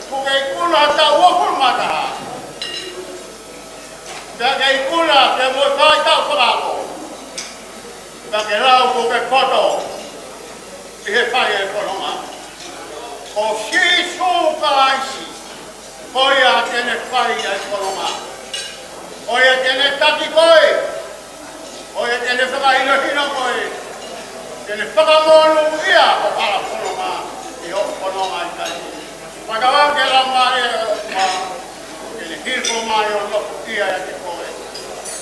kuo ke ikuna taʻu uofulu mā taha. Pea ke ikuna, pea mo e fai taʻu fakaako. Pea ke lau kuo ke poto ʻi he fai e fononga. Ko Sīsū Kalaisi, ko ia te ne fai ʻa e fononga. Ko ia te ne taki koe. Ko ia te ne fakahinohino koe. Ke ne fakamonūʻia ho hala fononga ʻi hoʻo fononga ʻi taimi ni. Fakavave ke lau mai e ʻOtua, ke ne hifo mai ʻo nofo ia ʻiate koe.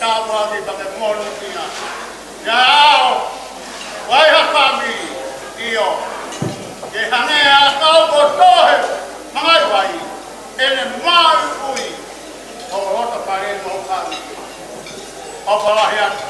Tāpuaki pea ke monūʻia. ʻI he ʻaho, ʻoku ʻi ai ha fāmili, ʻio, ke hangē ha ʻakau kuo tohe mangai vai, ʻene maʻu ui, ʻo loto pale mo fāmili. ʻOfa lahi atu.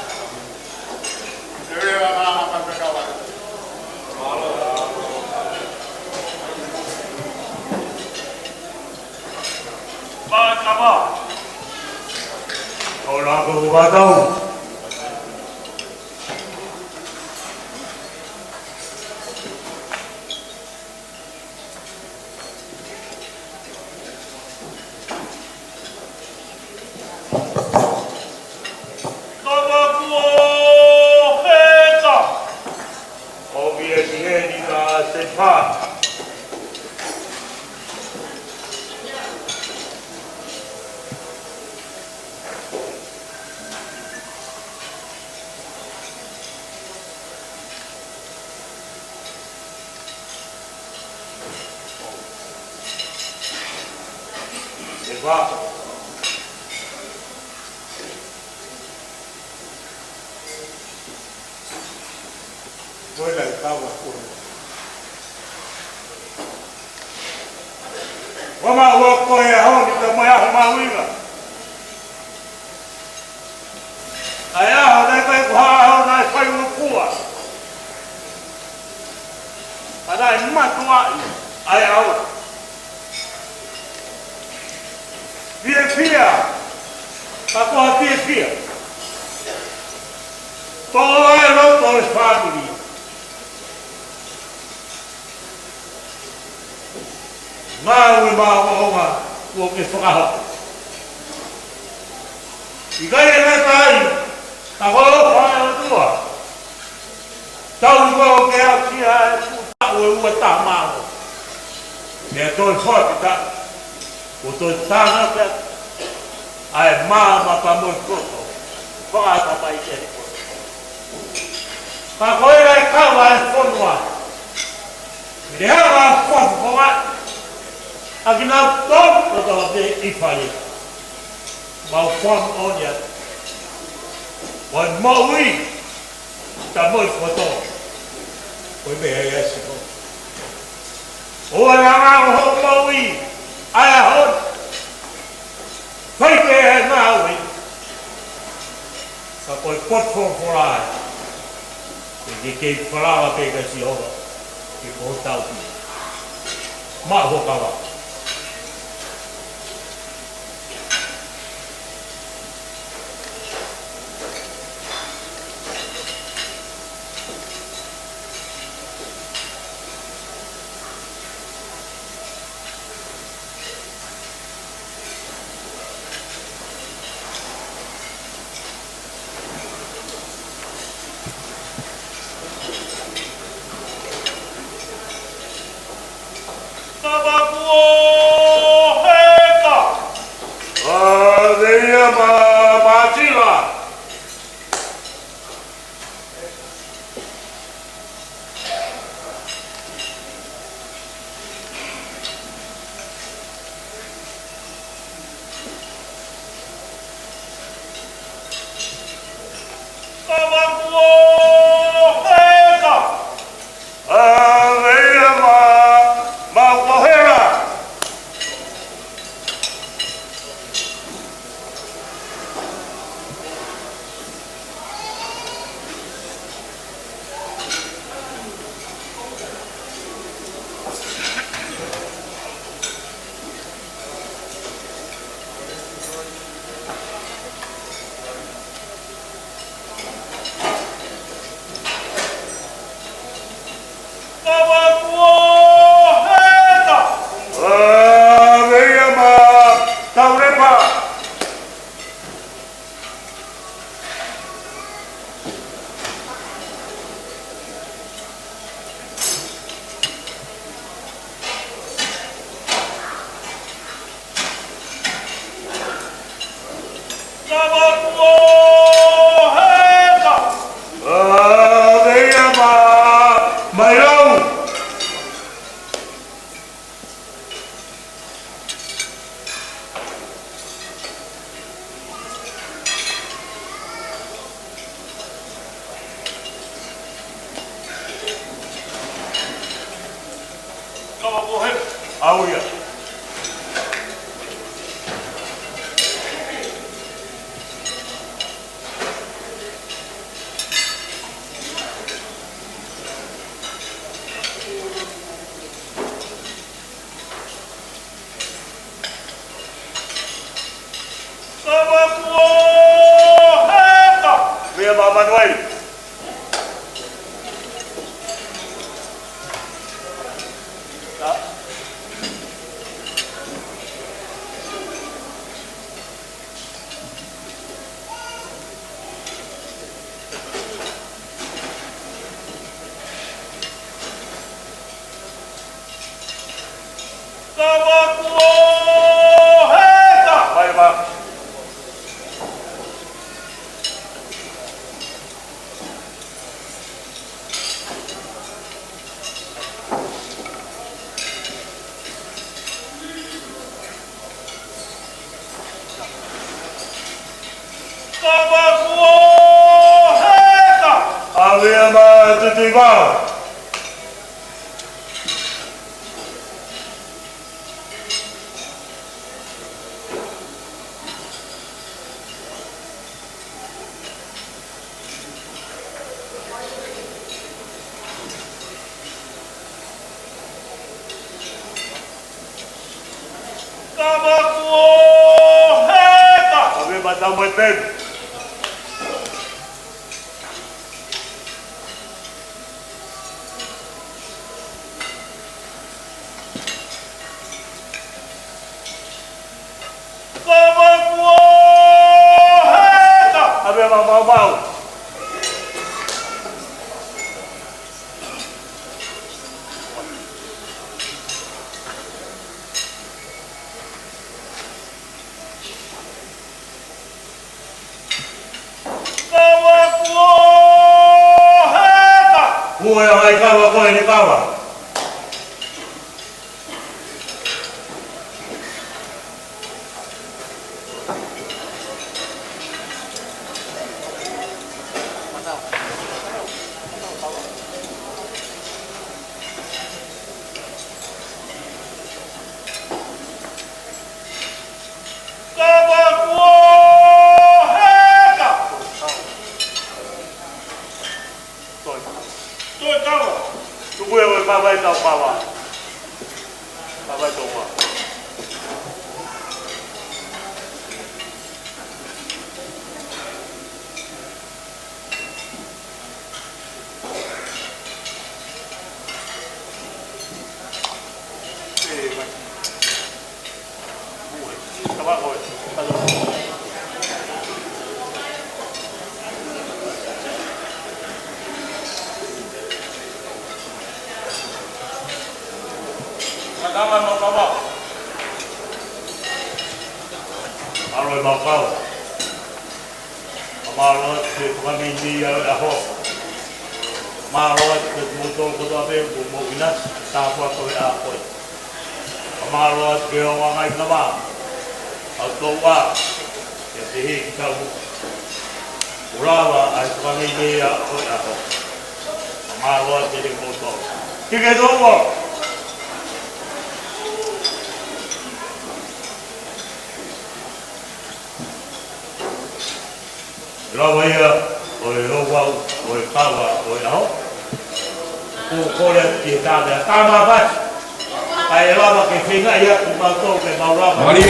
Kavakuo Heka. ʻO Vietiheni ka Sepa. Sepa. Ko e lai kava ko e. Ua ma ua ko e ʻaho ni ka mo e ʻaho mahuʻinga. ʻA e ʻaho naʻe ʻikai ko ha ʻaho naʻe fai ʻo kua. Ka naʻe mātuʻaki ʻa e ʻaho. Fiefia, ka ko ha fiefia. Ko e loto ʻo e fāmili. Ngāue maʻongoʻonga kuo ke fakahoko. ʻIkai ke ngata ai, ka ko e ʻofa ʻa e ʻOtua. Tau ko ke aʻusia e fuʻu taʻu ʻe ua taha mā ono. Pea toe fua pita. Kuo toe tānaki ʻa e maama pea mo e poto. Fakaʻatā mai ki he poto. Ka ko e ʻai kau ʻa e fonua. Ke hanga ʻo fakafofonga ʻa kinautolu kotoa pē ʻi fale. Mau fakamoʻoni atu. Ko e moʻui, pea mo e poto. Ko e meʻa ia ʻe siko. ʻOua naʻa ngalo hoʻo moʻui, ʻa e ʻaho ni. Fai pē ʻa e ngāue. Ka ko e potu folofola ē. Ke ke kei falala pē kia Sihova. Ke ko hotau pē. Maʻu ho kava. Kavakuo Heka. ʻA, veia ma, Matila. Kavakuo Heka. ʻA, veia ma, ma Kohela. ʻAu ia. Kavakuo Heka! Meʻa mamanuai. Kavakuo Heka! Mai ma. Kavakuo Heka! Avea ma Tutuivao. Kavakuo Heka! Avea ma Taumoepevi. Kavakuo Heka! Avea ma Maumau. Kavakuo Heka! Kuo ʻi ai e kava ko eni kava. Kavakuo Heka! Toi. Toi kava. Tuku e kava ʻi tau kava. Kava ʻi tau kava. Mālō e mau kau. Mālō atu ki he Fakameimei ʻo e ʻaho. Mālō atu ki he moutolu kotoa pē kuo mou ʻinasi, tāpuaki ʻa e ʻaho. Mālō atu ki he ongo ngaahi kava, ʻa e toua, ki he hiki tau. Kuo lava ʻa e Fakameimei ʻo e ʻaho. Mālō atu ki he moutolu. Ki he toua. Lava ia ʻo e ouau ʻo e kava ʻo e ʻaho. Ko e kole atu ki he tama, tama pasi. Kae lava ke feinga ia kuo mau tō ke mau lava. Mani.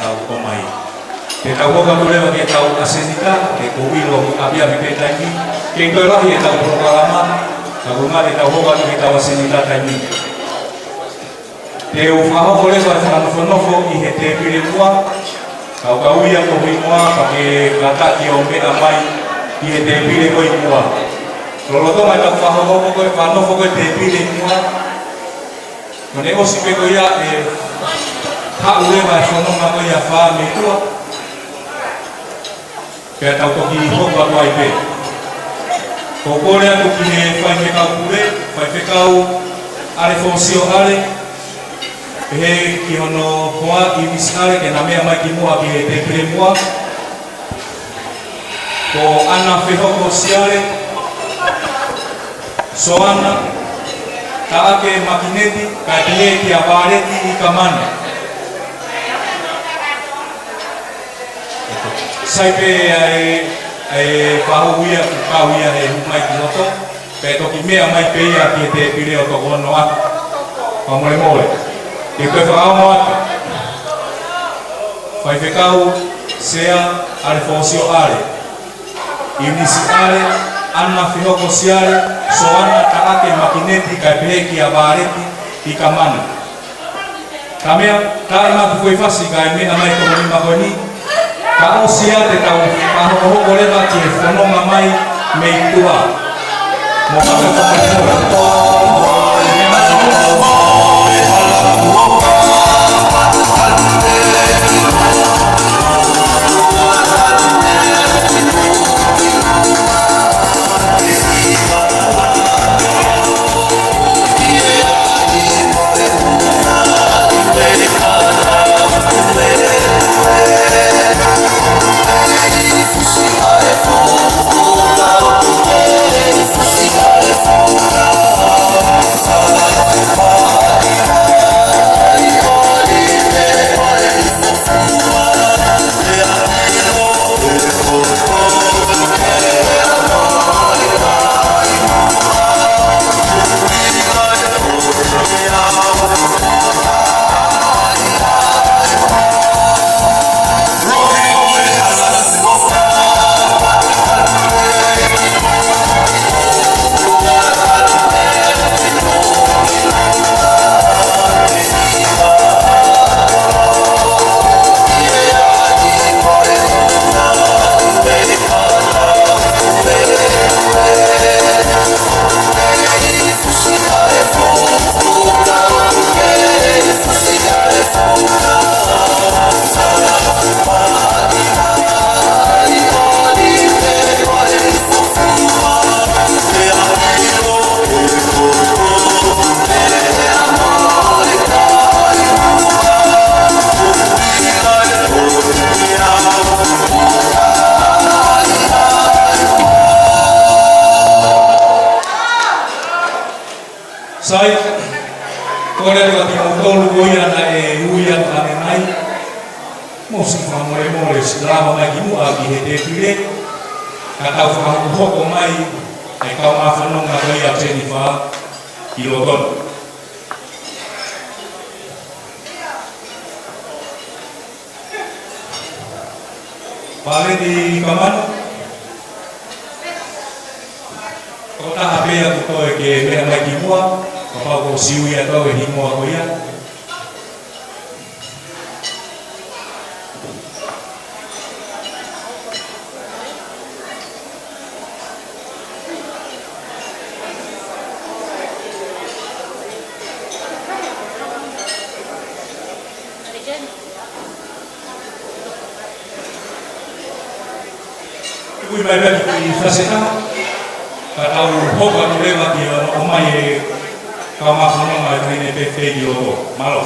Nau ʻomai. Te tau hoko atu leva ki heʻetau ʻasenita, he ʻoku ou ʻilo ʻoku ʻapiʻapi pē taimi, kei toe lahi ʻetau polokalama, ka ko e ʻuhinga te tau hoko atu ki heʻetau ʻasenita taimi ni. Te u fakahoko leva e fakanofonofo ʻi he tēpile muʻa, kae ʻoua ʻe ui ʻa e hingoa, pea ke kātaki ʻo meʻa mai ki he tēpile ko ē ʻi muʻa. Lolotonga ʻetau fakahoko ko ē fakanofo ko ē tēpile ʻi muʻa, ko ʻene ʻosi pē ko ia ʻe haʻu leva e fononga ko ia ʻa e fā mei tuʻa, pea tau toki hoko atu ai pē. Ko e kole atu ki he faifekau pule, Faifekau ʻAlefosio ʻAle, pehē ki hono hoa ʻIunisi ʻAle, ke na meʻa mai ki muʻa ki he tēpile muʻa. Ko ʻAna Fehoko Siale, Soana Taʻake Makineti, kae pehē kia Vāleti ʻIkamanu. Sai pē ʻa e, ʻa e fahu ia, kuo kau ia he hū mai ki loto, pea toki meʻa mai pē ia ki he tēpile ʻo toko ono atu. Fakamolemole. Ke u toe fakaongo atu. Faifekau Sea ʻAlefosio ʻAle, ʻIunisi ʻAle, ʻAna Fehoko Siale, Soana Taʻake Makineti, kae pehē kia Vāleti ʻIkamanu. Ka meʻa, ka e matu foʻi fasi kae meʻa mai toko nima ko eni, ka ʻosi ia te tau fakahokohoko leva ki he fononga mai mei tuʻa. Mo ka Sai, kole atu kiate kimoutolu ko ia naʻe ui atu ʻanenai, mou siʻi fakamolemole, siʻi lava mai ki muʻa ki he tēpile, ka tau fakahokohoko mai e kau māfanongo ko ia ʻa Jennifer ʻi lotona. Vāleti ʻIkamanu, tokotaha pē ia kuo toe ke meʻa mai ki muʻa, kapau kuo ʻosi ui atu e hingoa ko ia. Ui mai pē ki he fasi ʻe taha, ka tau hoko atu leva ki hono ʻomai e kau māfanongo ʻa e taʻahine pē fei ʻi loto. Mālō.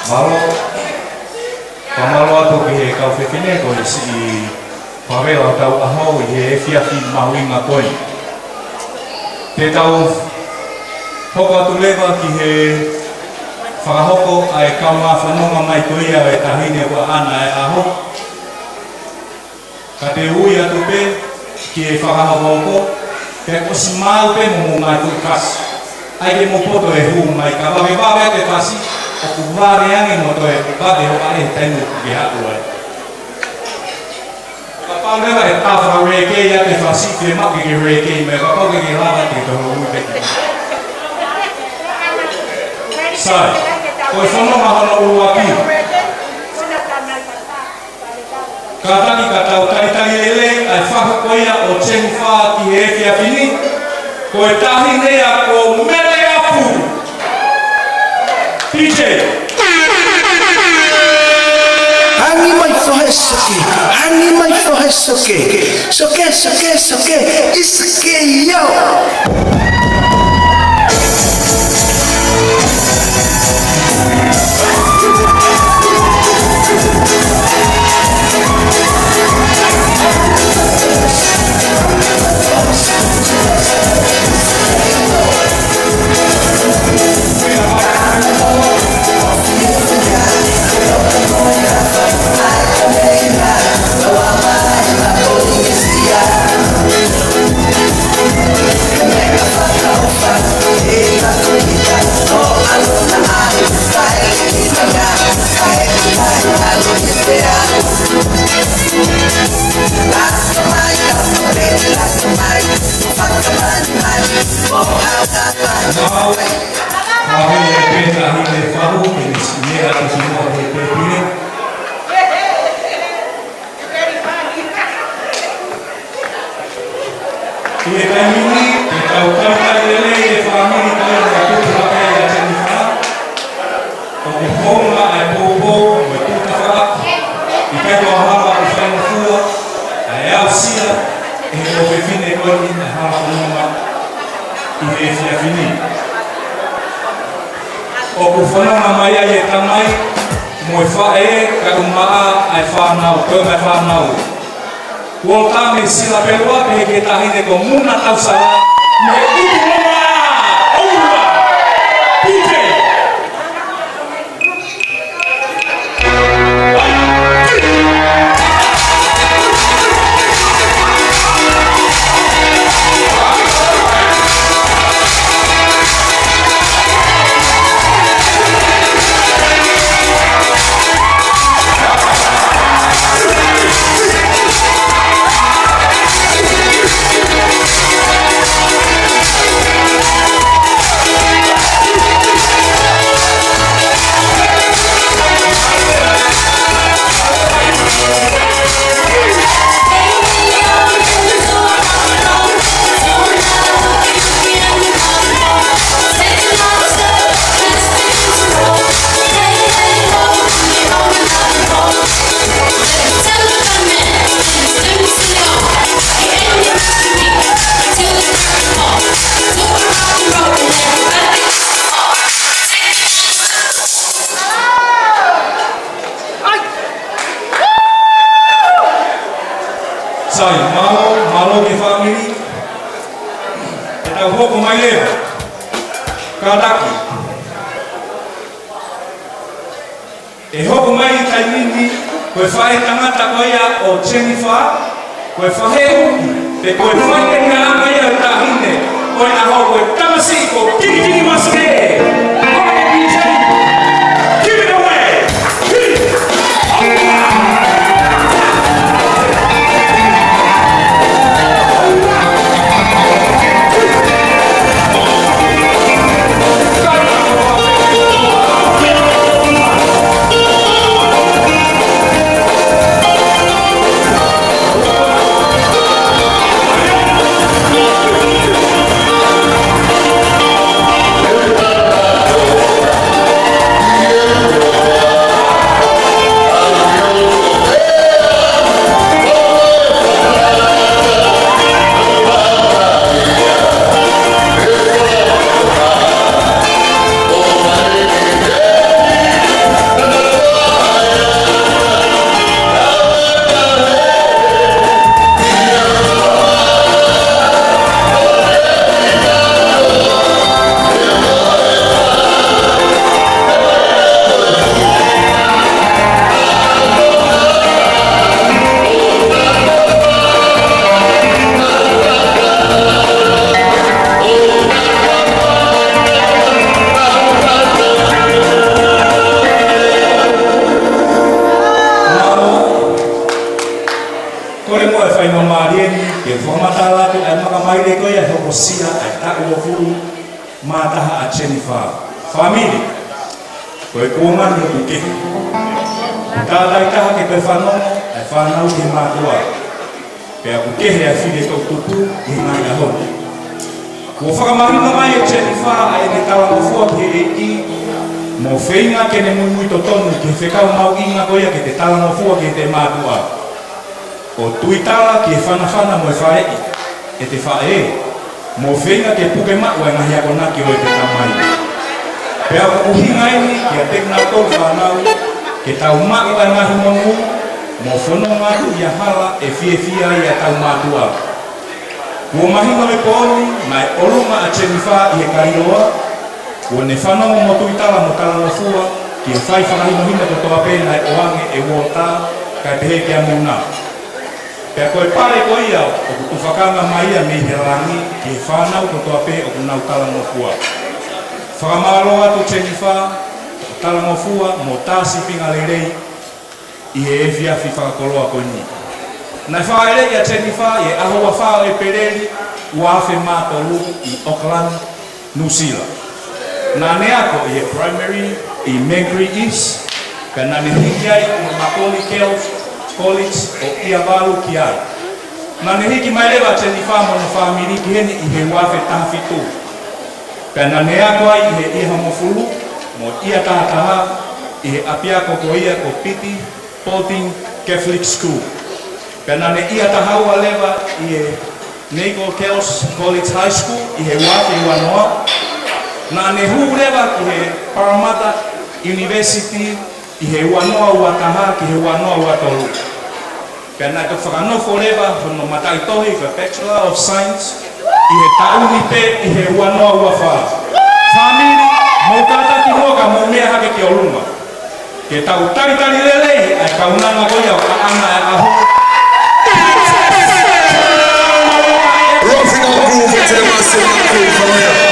Mālō, fakamālō atu ki he kau fefine ko e siʻi fakaʻosi ʻo hotau ʻaho ʻi he efiafi mahuʻinga ko eni. Te tau hoko atu leva ki he fakahoko ʻa e kaungā fononga mai ko ia ʻo e taʻahine ko ʻAna ʻa e ʻAho. Ka te u ui atu pē ki he fakahoko, pea kuo ʻosi maʻu pē mo hoʻomou ngaahi fasi. ʻAi ke mou poto ʻo hū mai, ka vave vave ʻa e fasi, ʻoku vave ange mo toe vave hoʻo ʻai he taimi ʻoku ke haʻu ai. Kapau leva ʻe tā fakarekei atu e fasi, ke maʻu ke ke rekei mai, kapau ʻoku ke lava ke tō ʻo ui pē ki. Sai, ko e fononga hono ʻuluaki. Kātaki ka tau talitali lelei ʻa e fakahoko ia ʻo e temi fā ki he efiafi ni, ko e taʻahine ia ko Mele Apu. P J. Hangi mai fohe soke, hangi mai fohe soke, soke, soke, soke, ʻi soke ia. Mau, mau e pē taʻahine Fahu, ke ne siʻi atu ki muʻa he pēpile. ʻI he taimi ni, ke tau talitali lelei e fāmili ko ia naʻe tupu hake ai ʻa Jennifer. ʻOku hounga ʻa e poupou mo e tuʻu tafaʻaki. ʻIkai ko ha hala ʻoku faingofua, ʻa e aʻusia ʻe he ʻofefine ko eni ʻa e hala fononga ʻi he efiafi ni. ʻOku fononga mai ai e tamai mo e faʻē, kae ʻumaʻā ʻa e fānau, ko e ʻomai fānau. Kuo tau mei Silapelua, pehē ki he taʻahine ko Muna Tausala, mei Utuloa, ʻoua, Pute. Sai, mālō, mālō ki he fāmili. Ke tau hoko mai leva. Kātaki. ʻE hoko mai ʻi he taimi ni, ko e faʻē tangata ko ia ʻo Jennifer, ko e faʻē uki, pe ko e faʻē ʻi he anga ia ʻo e taʻahine, ko e ʻaho ko e tamasiʻi ko Kikikiki Masike. Ko e D J, give it away. Hit it. Kole muʻa e faingamālie ni ke fakamatala atu ʻa e makamaile ko ia ʻe hokosia ʻa e taʻu uofulu mā taha ʻa Jennifer. Fāmili, ko e kuonga ni ʻoku kehe. Tātāitaha ke toe fanongo ʻa e fānau ki he mātuʻa. Pea ʻoku kehe ʻa e fili ʻoku tupu ʻi he ngaahi ʻaho ni. Kuo fakamahino mai ʻe Jennifer ʻa ʻene talangofua ki he ʻEiki, mo feinga ke ne muimui totonu ki he fekau mahuʻinga ko ia ke te talangofua ki heʻete mātuʻa. ʻO tuitala ki he fanafana mo e faleʻi ʻete faʻē, mo feinga ke puke maʻu ʻa e ngaahi akonaki ʻo ʻete tamai. Pea ʻoku ʻuhinga eni kiate kinautolu fānau, ke tau maʻu ʻa e ngaahi monū, mo fononga atu ʻi ha hala ʻe fiefia ai ʻa ʻetau mātuʻa. Kuo mahino he pō ni, naʻe ʻolunga ʻa Jennifer ʻi he kailoa, kuo ne fanongo mo tuitala mo talangofua ki he fai fakahinohino kotoa pē naʻe ʻoange ʻe Walter, kae pehē kia Muna. Pea ko e pale ko ia ʻoku tufakanga mai ia mei he langi ki he fānau kotoa pē ʻoku nau talangofua. Fakamālō atu Jennifer, talangofua mo tā sīpinga lelei ʻi he efiafi fakakoloa ko eni. Naʻe fāʻeleʻi ʻa Jennifer ʻi he ʻaho ua fā ʻo ʻEpeleli, uaafe mā tolu ʻi Auckland, Nuʻusila. Naʻa ne ako ʻi he primary ʻi Mangere East, pea naʻa ne hiki ai ʻi he Makoli Girls College ʻo ʻIavalu ki ai. Naʻa ne hiki mai leva ʻa Jennifer mo hono fāmili ki heni ʻi he uaafe taha fitu. Pea naʻa ne ako ai ʻi he ʻi he hongofulu mo e ʻi he taha taha ʻi he ʻapiako ko ia ko Beatty Bording Catholic School. Pea naʻa ne ʻi he taha ua leva ʻi he Napier Girls College High School ʻi he uaafe ua noa. Naʻa ne hū leva ki he Parramatta University ʻi he ua noa ua taha ki he ua noa ua tolu. Pea naʻe toki fakanofo leva hono mataʻitohi ko e Bachelor of Science ʻi he taʻu ni pē ʻi he ua noa ua fā. Fāmili, mou kātaki muʻa ka mou meʻa hake ki ʻolunga. Ke tau talitali lelei ʻa e kaunanga ko ia ʻo ʻAʻana ʻa e ʻAho. Rough it up, groove it to the massive, my crew, come here.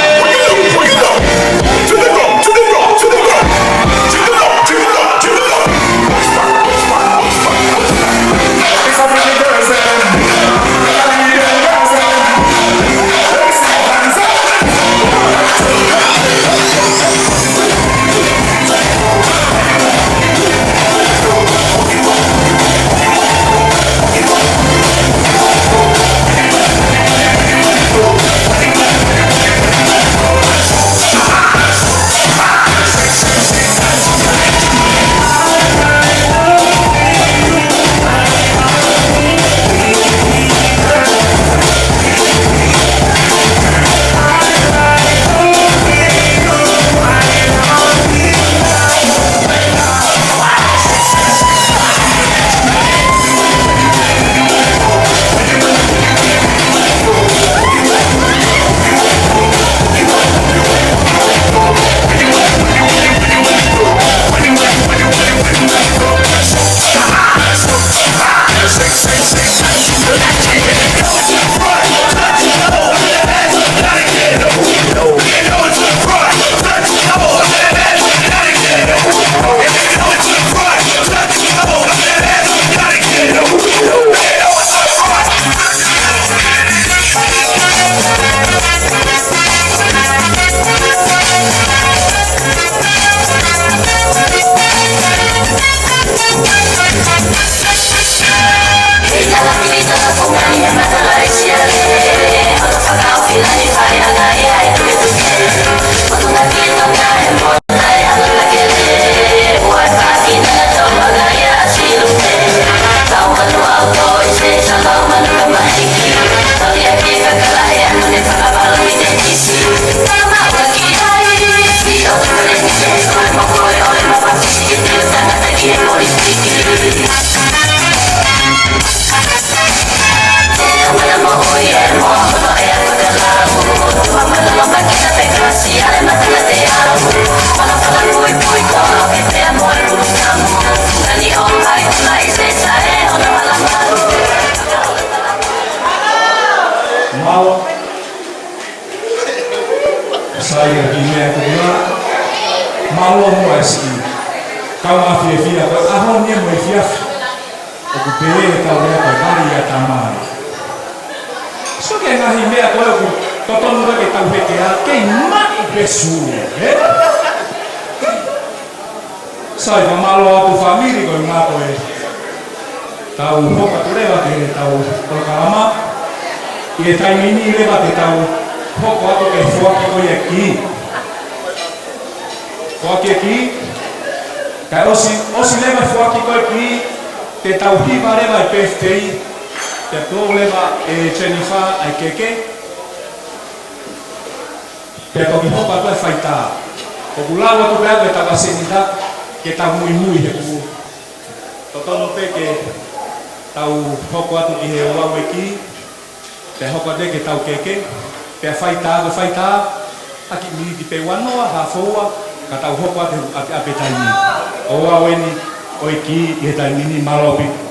Mālō. Sai, ʻa e kiʻi meʻa ko ia. Mālō muʻa e siʻi kaungā fiefia ko e ʻaho ni mo e efiafi. ʻOku pehē ʻe he tau lea ko e vali ʻa Tamai. Sio ki he ngaahi meʻa ko ē ʻoku totonu ke tau heke ā, kei maʻu pē sū, ē? Sai, fakamālō atu fāmili ko e ngā ko e tau hoko atu leva ki he tau polokalama. ʻI he taimi ni leva te tau hoko atu ki he foaki ko ia e kī. Foaki e kī. Kae ʻosi, ʻosi leva foaki ko ē e kī, te tau hiva leva e birthday. Te tau leva ʻe Jennifer ʻa e keke. Pea toki hoko atu e faitā. ʻOku lau atu pē ʻa e tapa senita ke tau muimui he kuo totonu pē ke tau hoko atu ki he ouau e kī, pea hoko atu ke tau keke, pea faitā ko e faitā, ʻaki miniti pē ua noa, haafe ua, ka tau hoko atu he ʻapi, ʻapetaimi. Ouau eni ʻo e kī ʻi he taimi ni, mālō ʻaupito.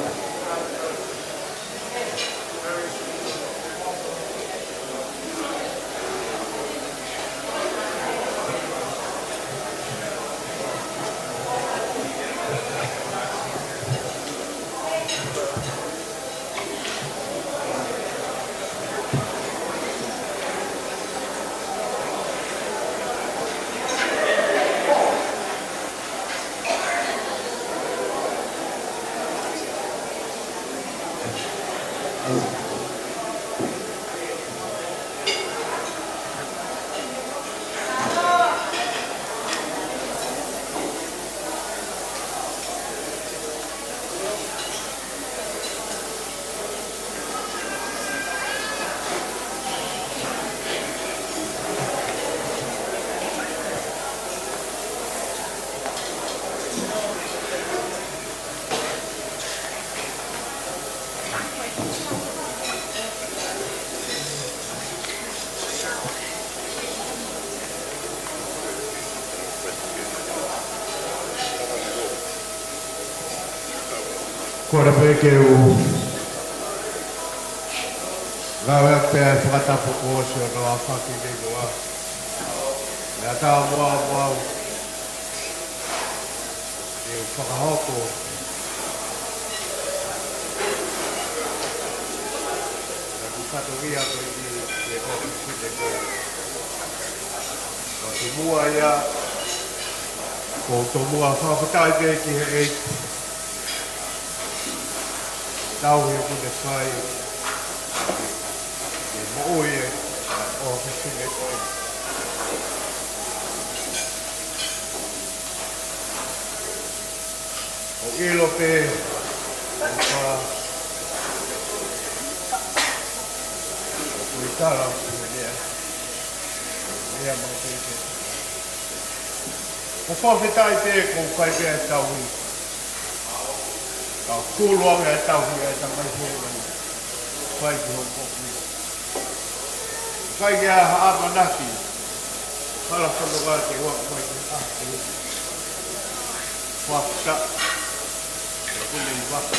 Kole pē ke u ngāue pē ʻa e fakatapu kuo ʻosi hono aofaki ki he ʻOtua. Meʻa taʻemuʻa muʻa ke u fakahoko ʻa e fatongia ko eni ki he ʻōfisi ko eni. Ka kimuʻa ia, ʻoku ou tomuʻa fakafetaʻi pē ki he ʻEiki. Tauhi ʻoku ne fai ke moʻui ʻa e ʻōfisi ko eni. ʻOku ʻilo pē ʻoku ʻikai ke u tala ʻo pehē meʻa, meʻa maʻu pē ke. ʻOku ou fakafetaʻi pē ʻoku ou fai pē ʻa e tauhi. Ka ʻoku kulu ange ʻa e tauhi ʻa e Tamai Hēvani, fai ki hoʻo moʻui. ʻIkai ke ʻi ai ha ʻamanaki, hala fononga ke ʻoua ʻe fai ke ʻaho ko eni. Fakafetaʻi, ʻoku ne ʻi vaka.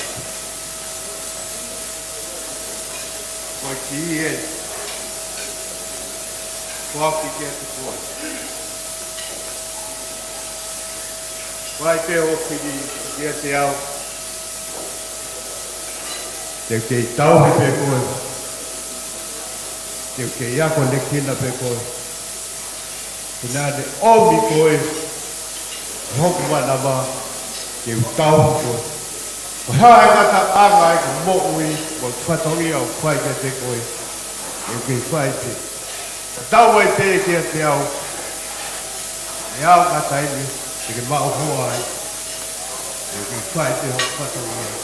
Ko e kiʻi ʻeni. Foaki kiate koe. Fai pē hoʻo fili kiate au. Te u kei tauhi pē koe. Te u kei akonekina pē koe. He naʻa ne ʻomi koe ʻi hoku manava ke u tauhi koe. Ko e hā e ngataʻanga ʻi hoʻo moʻui mo e fatongia ʻoku fai kiate koe, te u kei fai pē. Tatau ai pē kiate au, ʻe aʻu ki ha taimi te ke maʻu hoa ai, te u kei fai pē hoku fatongia.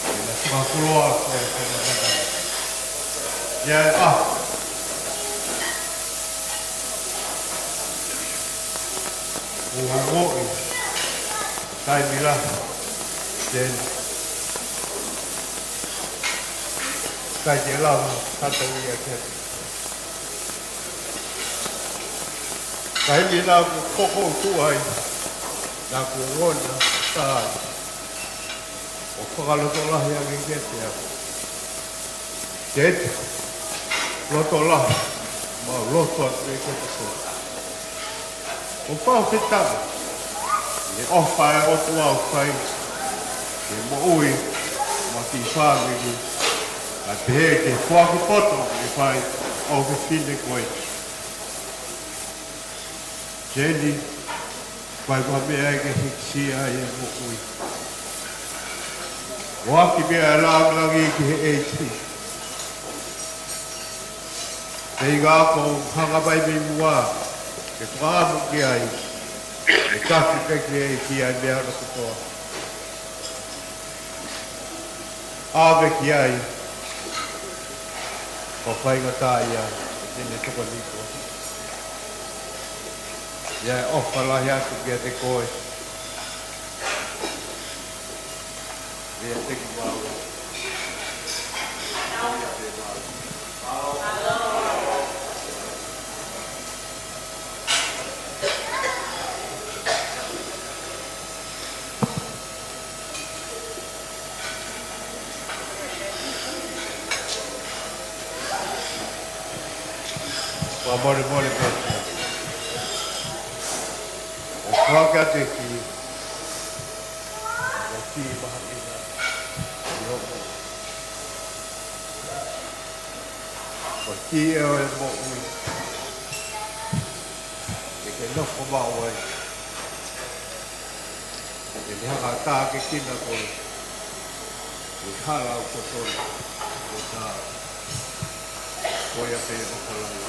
Ke na fakakoloa koe ʻi he ngataʻanga. ʻI he ʻaho ʻoku ou ongoʻi taimi lahi, then ʻikai ke lava ha tauhi ia ke. Taimi naʻa ku koko atu ai, naʻa ku ongona, sai. ʻO fakalotolahi ange kiate au. Ke ʻi ai ha loto lahi, mau lotu atu kiate koe. ʻOku ou fakafetaʻi ʻi he ʻofa ʻa e ʻOtua ʻoku fai ki he moʻui mo e kiʻi fāmili, kae pehē ki he foaki poto ʻoku fai ʻe he ʻōfisi ko eni. Jenny, fai ha meʻa ia ke hīkisia ai e moʻui. ʻOaki pē ʻa e lāngilangi ki he ʻEiki. Pea ʻi he ʻaho ʻoku hanga mai mei muʻa ke fakaʻamu ki ai, ʻe taki pē ki he ʻEiki ʻa e meʻa kotoa. ʻAve ki ai, ko e faingataʻaʻia ʻene tokoni koe. ʻI he ʻofa lahi atu kiate koe. ʻIate kimoua. Fakamolemole pē. ʻOku ou kiate ki, ʻo ki maha ʻi na, ʻi hoku. ʻO ki ʻe ʻo e moʻui. Ke ke nofo maʻu ai. Ke ne hanga ʻo tākiekina koe ʻi he hala ʻoku totonu ke tā. Ko ia pē ʻofa lahi.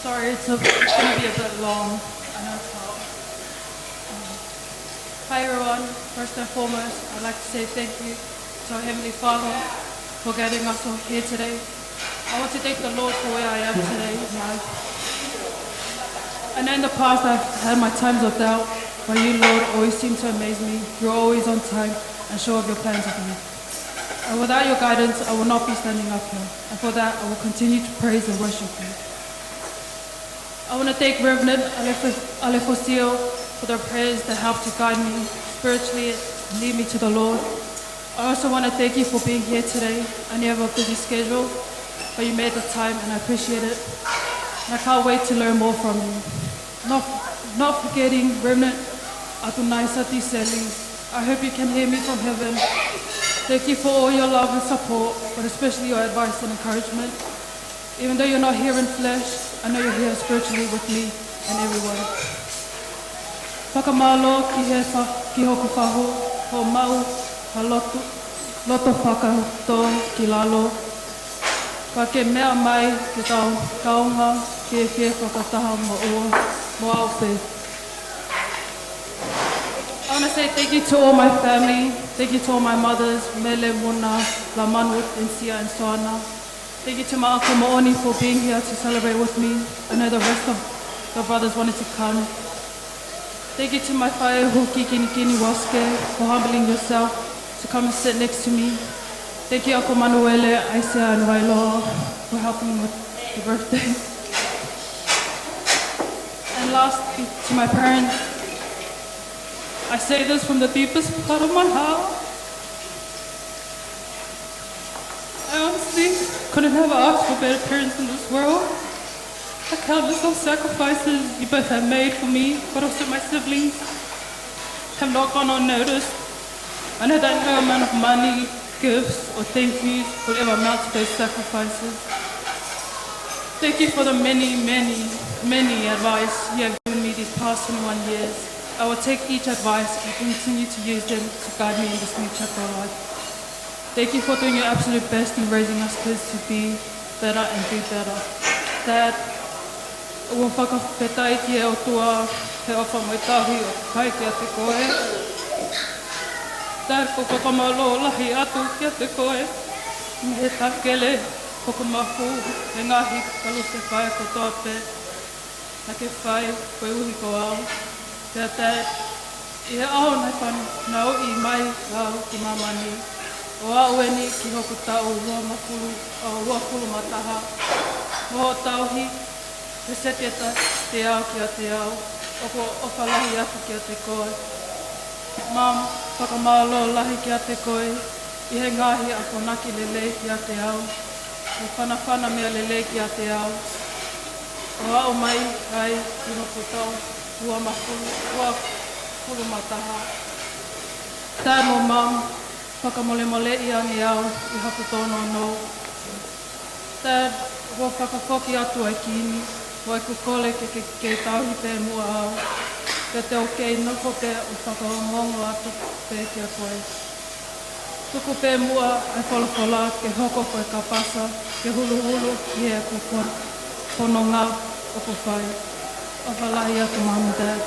Sorry, it's, a, it's gonna be a bit long. I know it's hot. Um, hi everyone. First and foremost, I'd like to say thank you to our Heavenly Father for getting us all here today. I want to thank the Lord for where I am today in life. I know in the past I've had my times of doubt, For you, Lord, always seem to amaze me. You're always on time and sure of your plans of me. And without your guidance, I will not be standing up here. And for that, I will continue to praise and worship you. I want to thank Reverend Alef-, Alefosio for the prayers that helped to guide me spiritually and lead me to the Lord. I also want to thank you for being here today. I know you have a busy schedule, but you made the time and I appreciate it. And I can't wait to learn more from you. Not, not forgetting Reverend Atunaisa Tiseli. I hope you can hear me from heaven. Thank you for all your love and support, but especially your advice and encouragement. Even though you're not here in flesh, I know you're here spiritually with me and everyone. Fakamālō ki he fa-, ki hoku fahu, hoʻo maʻu ha loto, loto fakatōkilalo. Ka ke meʻa mai ke tau kaungā fiefia fakataha mo ua, mo au pē. I wanna say thank you to all my family. Thank you to all my mothers, Mele, Muna, Lamanu, and Sia, and Soana. Thank you to my Uncle Moʻoni for being here to celebrate with me. I know the rest of the brothers wanted to come. Thank you to my faʻē huki kinikini Waske for humbling yourself to come and sit next to me. Thank you, Uncle Manuele, Aisea, and Wailoa for helping with the birthday. And lastly, to my parents, I say this from the deepest part of my heart. I honestly couldn't have asked for better parents in this world. The countless of sacrifices you both have made for me, but also my siblings, have not gone unnoticed. I know that no amount of money, gifts, or thank yous will ever amount to those sacrifices. Thank you for the many, many, many advice you have given me these past twenty-one years. I will take each advice and continue to use them to guide me in this new chapter of life. Thank you for doing your absolute best in raising us kids to be better and do better. Dad, ʻoku ou fakafetaʻi ki he ʻOtua he ʻofa mo e tauhi ʻoku fai kiate koe. Dad, ʻoku ou fakamālō lahi atu kiate koe mei he takele hoku mafu he ngaahi kalusefai kotoa pē naʻa ke fai koeʻuhi ko au. Pea Dad, ʻi he ʻaho naʻe fanauʻi mai au ki māmani, ʻo aʻu eni ki hoku taʻu uangofulu, ʻo uangofulu mā taha, mo hoʻo tauhi, he seti ʻe ta-, te au kiate au, ʻoku ou ʻofa lahi atu kiate koe. Mum, fakamālō lahi kiate koe, ʻi he ngaahi akonaki lelei kiate au, he fanafana meʻa lelei kiate au, ʻo aʻu mai ai ki hoku taʻu uangofulu, uangofulu mā taha. Dad mo Mum, fakamolemoleʻi ange au ʻi haku tōnounou. Dad, ʻoku ou fakafoki atu ʻa e kī ni, mo ʻeku kole ke, ke, ke tauhi pē muʻa au, pea te u kei nofo pē ʻo fakaongoongo atu pē kiate koe. Tuku pē muʻa ʻa e folofola ke hoko ko e kapasa ke huluhulu ki heʻeku fon-, fononga ʻoku fai. ʻOfa lahi atu, Mum and Dad.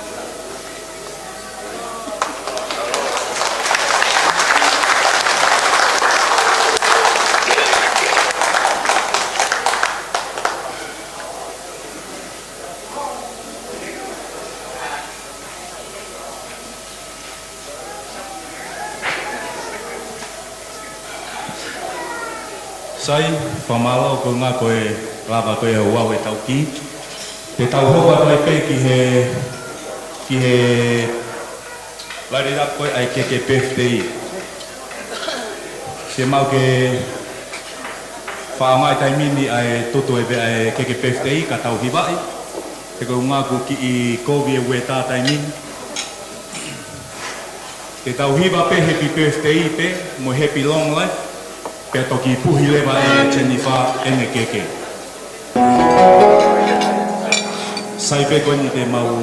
Sai, fakamālō, ko e ʻuhinga ko e lava ko e ʻoku ʻi ai e tau kī. Te tau hoko atu ai pē ki he, ki he light it up ko ē ʻa e keke birthday. Fiemaʻu ke fakaʻaongaʻi e taimi ni ʻa e toto ʻa e keke birthday ka tau hivaʻi. He ko e ʻuhinga ʻoku kiʻi kovi e uētā taimi ni. Te tau hiva pē happy birthday pē, mo happy long life, pea toki puhi leva ʻe Jennifer ʻene keke. Sai pē ko eni te mau.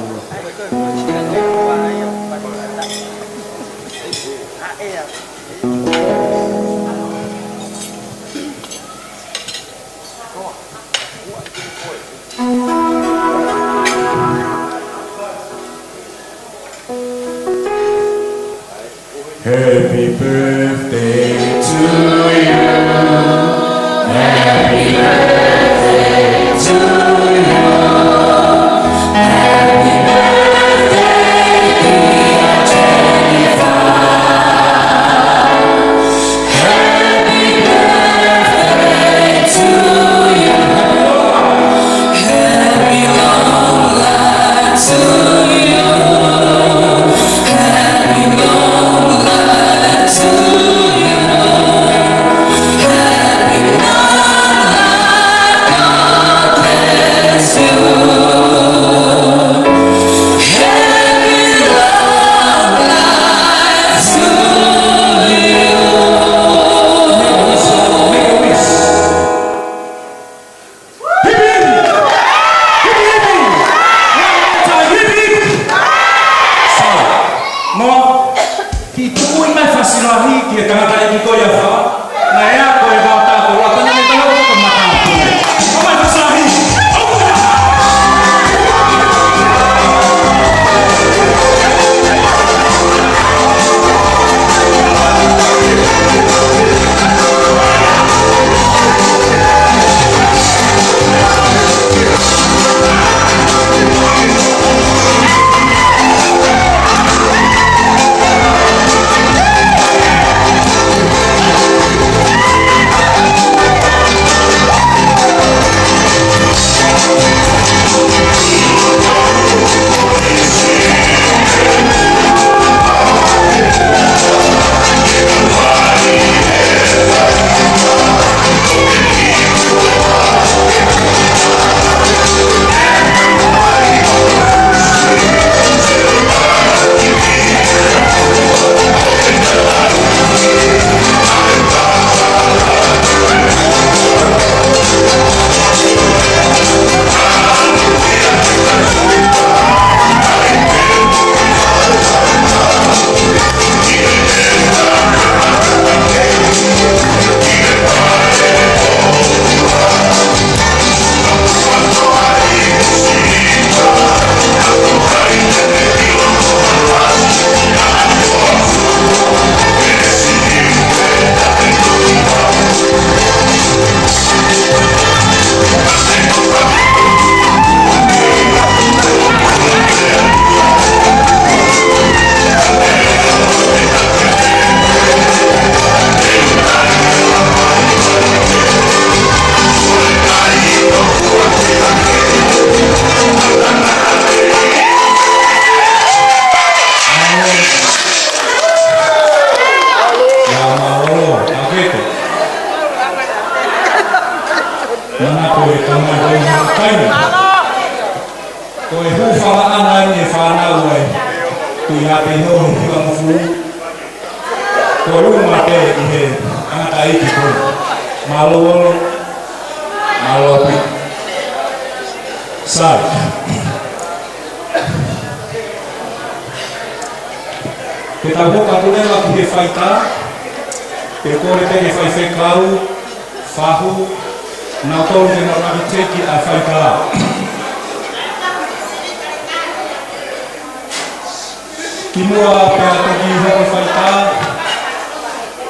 Happy birthday to you. Happy birthday to you. Happy birthday, dear Manako e tamai ko eni, taimi. Ko e hūfanga ʻana eni e fānau ai. Tuʻi ʻa Peiho he Hiva Mofu. Ko e uma pē ʻi he ʻangatā ʻeiki ko ē. Mālō ʻOlo, mālō ʻaupito. Sai. Ke tau hoko atu leva ki he faitā, pea kole pē ki he faifekau, Fahu, nautolu ke nau taki teiki ʻa e faitā. Kimuʻa pea toki hoko faitā,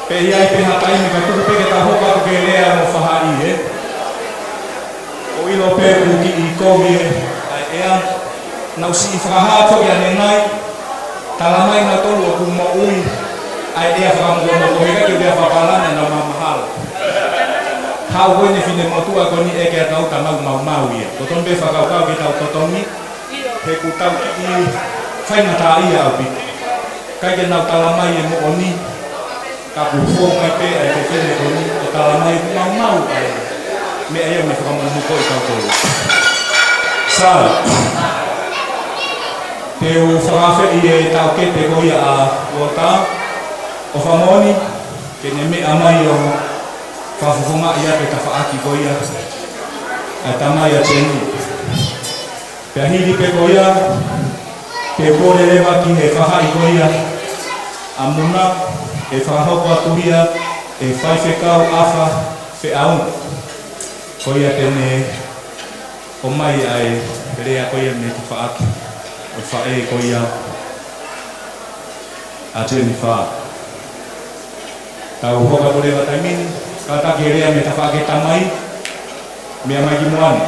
pe ʻi ai pē ha taimi ka tuku pē ke tau hoko atu ke lea mo faʻahi, ē? ʻO ʻilo pē kuo kiʻi kovi ē, ʻa e ʻea, nau siʻi fakahā foki ʻanenai, talamai nautolu ʻoku moʻui ʻa e ʻea fakamokomoko, he ʻikai ke ʻea fakapālangi, nau mahamahalo. Haʻu ko eni e finemotuʻa ko eni ʻeke ʻa e kau tamau maumau ia. Totonu pē fakakaukau ke tau totongi, he ʻoku tau kiʻi faingataʻaʻia ʻaupito. ʻIkai ke nau talamai e moʻoni, ka kuo fou mai pē ʻa e fefine ko eni ʻo talamai ʻoku maumau ʻa e meʻa ia, mei fakamokomoko ʻi tautolu. Sai. Te u fakaafeʻi e taʻokete ko ia ʻa Uota, ʻo fakamoʻoni, ke ne meʻa mai ʻo fakafofongaʻi atu e tafaʻaki ko ia ʻa e tamai ʻa Teni. Pea hili pē ko ia, ke kole leva ki he faʻahi ko ia ʻa Muna, ʻe fakahoko atu ia ʻe Faifekau ʻAfa Feʻauna. Ko ia te ne ʻomai ʻa e lea ko ia mei he tafaʻaki ʻo e faʻē ko ia ʻa Tenifa. Tau hoko atu leva taimi ni, kātaki e lea mei he tafaʻaki ʻa e tamai, meʻa mai ki muʻa ni.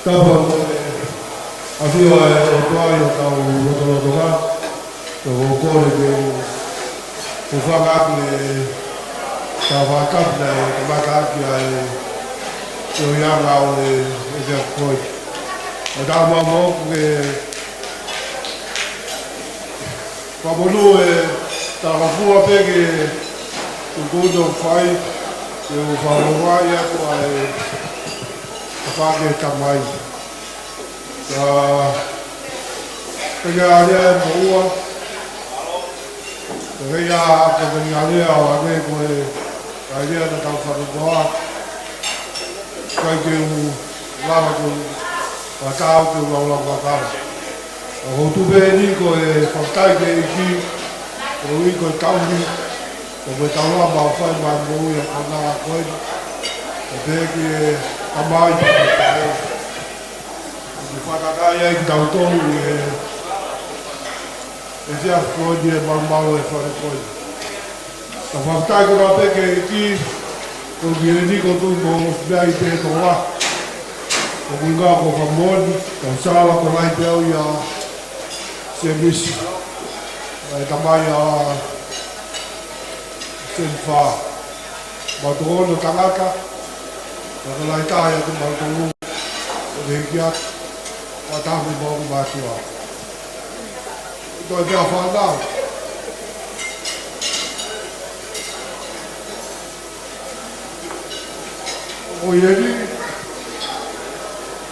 Tapu mo e ʻafio ʻa e ʻOtua ʻi hotau lotolotonga, ʻoku ou kole ke u hūfanga atu he tau fakatapu naʻe kamataʻaki ai e ʻoianga ʻo e, e George Floyd. ʻOku tau maʻu moʻoku ke fakamonū e talangofua pē ke tuku no fai, ke u fakahoko atu ʻa e tafaʻaki ʻa e tamai. Ka, pea ke ʻalu ʻa e moʻua, pea ke ʻalu ʻa e pea ke ʻalu ʻa e ʻalu ʻa e ko e, ʻalu ʻa e na tau fakamoʻua. ʻIkai ke u lava ke u fakatau ke u laulau fakatau. ʻOku ou tuku pē eni ko e fakafetaʻi ki he ʻEiki, koeʻuhi ko e tauhi, ko e tau lava ʻo fai mai moʻui ʻa e konga ko eni. Ko e pehē ki he tamai, ko e pehē. ʻOku fakataha ai kitautolu ʻi he, he efiafi ko eni ʻi he malumalu ʻo e fale ko eni. Ka fakafetaʻi ko ē pē ki he ʻEiki, ko e kiʻi ʻeni ko e tuʻu mo e meʻa ʻi he tokoua. Ko e ʻuhinga ko e fakamoʻoni, ka sala ko e lahi pē au ia Semisi. ʻA e tamai ʻa Senifa. Mautolu ko e tangata, ka ko e lahi taha ia kimautolu, ko e hiki atu, ʻo taha mo e mātuʻa. Ko e pea fānau. ʻOku ʻi heni,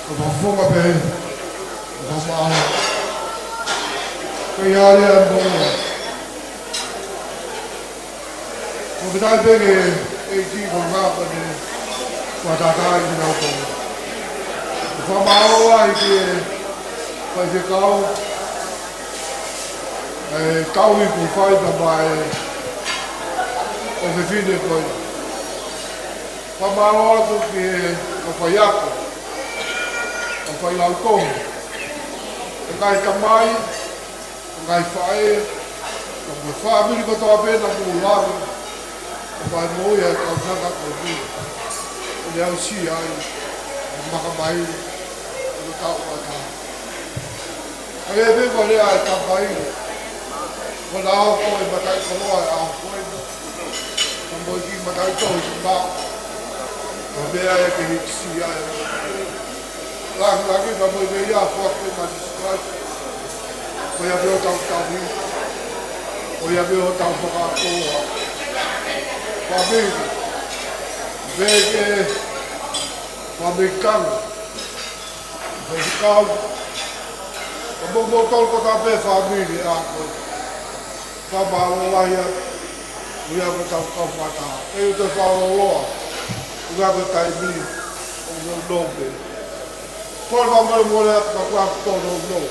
ko e fakafofonga pē, ko e fakamālō. Ko ia ʻa e moʻua. Ko e kitai pē ke ʻEiki ko e ngāue ko eni, ko e takai ki nau tō. Ko e fakamālō ai ki he faifekau, ʻa e tauhi kuo fai pea mo e, ʻa e fefine ko ē. Fakamālō atu ki he kau faiako, kau failautohi, ʻa e ngaahi tamai, ʻa e ngaahi faʻē, Mo e fāmili kotoa pē naʻa mou lave, ʻo mai mo ia he kaunanga ko eni. ʻO ne aʻusia ai, ʻo makamai, ʻo tau ata. ʻA ia pē ko e lea ʻa e tamai, ko ʻena ʻaho ko e mataʻikoloa ʻo e ʻaho ko ē. Ka mo e kiʻi mataʻitohi maʻu. Ko e meʻa ia ke hikisia ai. Lāngilangi ka mo e meʻa ia foaki mai ʻe Sīsū Kalaisi. Ko ia pē hotau tauhi. Ko ia pē hotau fakakoloa. Fāmili. Pea ke fāmili kau. Pea ke kau. Ka mo kimoutolu kotoa pē fāmili ʻa ko ē. Fakamālō lahi atu. Ko ia ko ʻetau kau fakataha. ʻE ʻi ai e fakaloloa. Ko ia ko e taimi. ʻO nounou pē. Ko e fakamolemole atu ka kuo tōnounou.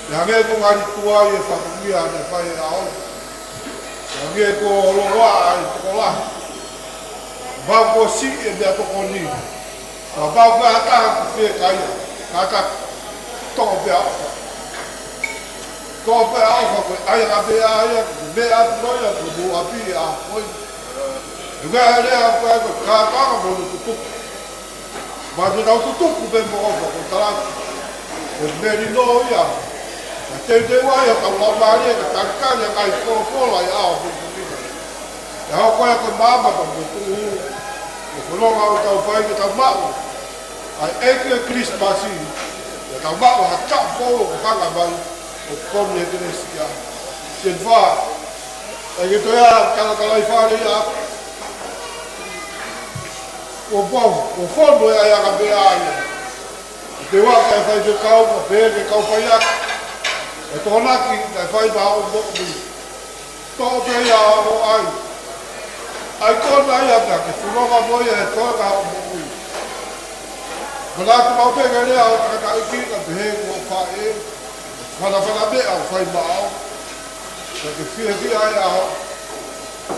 Pea hangē ko e ngali tuai e fakamoʻoni naʻe fai ʻe ʻAo. Pea hangē ko e loloa ʻa e tokolahi. Pau kuo siʻi e meʻatokoni. Pea pau ko ha taha ʻoku fiekaia. Kātaki. Toʻo pē ʻa e ʻofa. Toʻo pē ʻa e ʻofa ko e ʻai ʻa e meʻa ia, ko e meʻa atu ko ia, ko e mou ʻapi ʻa ko ē. ʻOku ʻi ai e lea ko ē ko e kātoanga mo e tutuku. Pea te tau tutuku pē mo ʻofa ko e talaki. Ko e melino ia. Ka teuteu ai ʻa hotau laumālie ke talitali ʻa e ngaahi folofola ʻa e ʻaho ko eni. ʻE hoko ia ko e maama pea mo e tuʻu. Ko e fononga ʻoku tau fai ke tau maʻu ʻa e ʻEiki ʻo e Kilisimasi. Ke tau maʻu ha taʻu foʻou ʻoku hanga mai ʻo koni ʻa e kelesi ia. Sienifā, ʻa ia ke toe ʻa e kalakalai fale ia. ʻO pau, ʻo fono e ʻaiʻanga pē ʻa ia. Ke ua ke faifekau, ka pehē ki he kau faiako. ʻE Tokonaki, kae fai maʻa hoʻo moʻui. Toʻo pē ia ʻo ʻai. ʻAi kona ia pea ke fononga mo ia he toenga hoʻo moʻui. Manatu maʻu pē ki he lea ʻa e tangataʻeiki ka pehē ki hoʻo faʻē. Fanafana meʻa ʻoku fai maʻau. Pea ke fiefia ai ʻa hoʻo.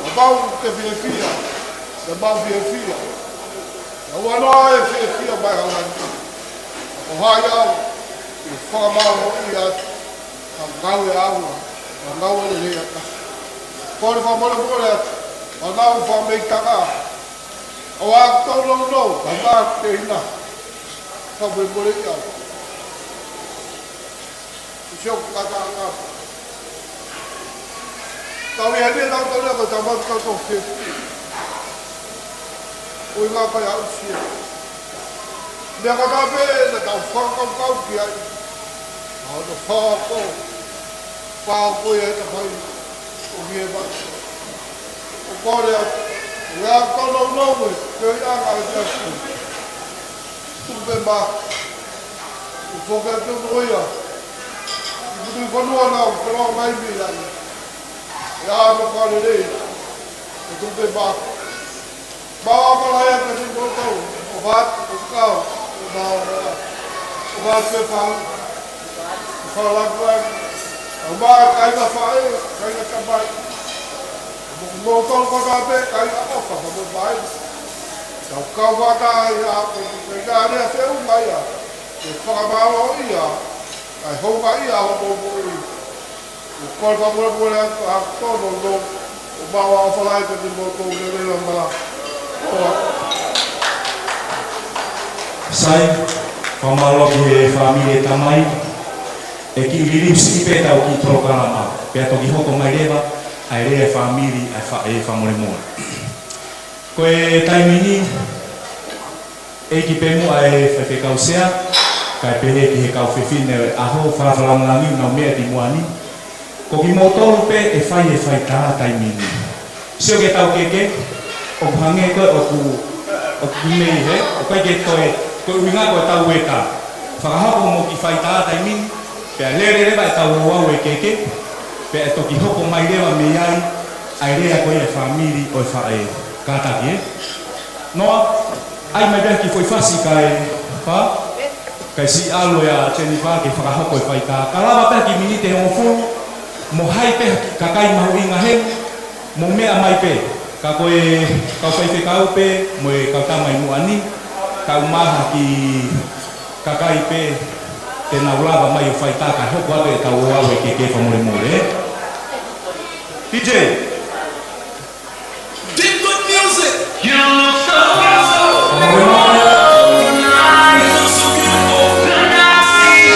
Kapau ʻoku ke fiefia. Pea mau fiefia. Pea ʻoua naʻa e fiefia mai ʻa langi. Ko hai au. ʻOku fakamālō ia. Ka ngāue ʻaua, ka ngāue lelei ʻa e taha. Kole fakamolemole atu, ʻa e ngāue fakameʻitanga. ʻOua ʻe tōnounou, ka ngāue ke ina. Fakamolemole ia. Sio ko kata anga. Tau ia ni tau tau ia ko tau mau tau tau fie. ʻUhinga ko ia ʻusia. Meʻa kotoa pē naʻa tau fakakaukau ki ai. ʻA hono fakako. Fakako ia he tafai. ʻO mie ma. ʻO kole atu. ʻOku ʻi ai e tōnounou e. Ke ʻi ai e ngaahi meʻa. Tuku pē ma. ʻO foki atu mo ia. ʻI mutu i fonua na ʻo koloa mai mi ai. ʻI ai mo ka lelei. ʻO tuku pē ma. Mau ʻamanaki atu kiate kimoutolu, ʻo Vatu, ʻo Kau, ʻo Maʻoa, ʻo Vatu ʻe Fau, ʻo Falapuan, ʻo Maʻa, kāinga faʻē, kāinga tamai. Mo kimoutolu kotoa pē, kāinga ʻofa, mo mai. Tau kau fakataha ia, ko e kāinga lea feʻunga ia, ke fakamālō ia, kae hounga ia hoʻomou moʻui. ʻOku ou fakamolemole atu ʻa e tōnounou, ʻo mau ʻofa lahi kiate kimoutolu lelei ʻa e mala. ʻOa. Sai, fakamālō ki he fāmili ʻa e tamai, ʻe kiʻi liliu siʻi pē ʻetau kiʻi polokalama, pea toki hoko mai leva, ʻa e lea ʻa e fāmili, ʻa e fa-, ʻe fakamolemole. Ko e taimi ni, ʻEiki pē muʻa ʻe Faifekau Sea, kae pehē ki he kau fefine ʻo e ʻaho, fakafalangilangi ʻenau meʻa ki muʻa ni. Ko kimoutolu pē ʻe fai e faitā taimi ni. Sio ki heʻetau keke, ʻoku hangē ko ē ʻoku, ʻoku mei he, ʻoku ʻikai ke toe, ko e ʻuhinga ko ʻetau ʻeta. Fakahoko mo e kiʻi faitā taimi ni, pea lele leva ʻetau ouau e keke, pea ʻe toki hoko mai leva mei ai, ʻa e lea ko ia ʻa e fāmili ʻo e faʻē. Kātaki, ē? Noa, ʻai mai pē ha kiʻi foʻi fasi kae fā, kae siʻi ʻalu ʻa Jennifer ke fakahoko e faitā. Ka lava pē ha kiʻi miniti ʻe hongofulu, mo hai pē ha kiʻi kakai mahuʻinga heni, mo meʻa mai pē. Ka ko e kau faifekau pē, mo e kau tama ʻi muʻa ni, kau mai ha kiʻi kakai pē, te nau lava mai ʻo faitā kae hoko atu ʻetau ouau e keke fakamolemole, ē? D J. Deep good music. You look so beautiful tonight. You look so beautiful tonight.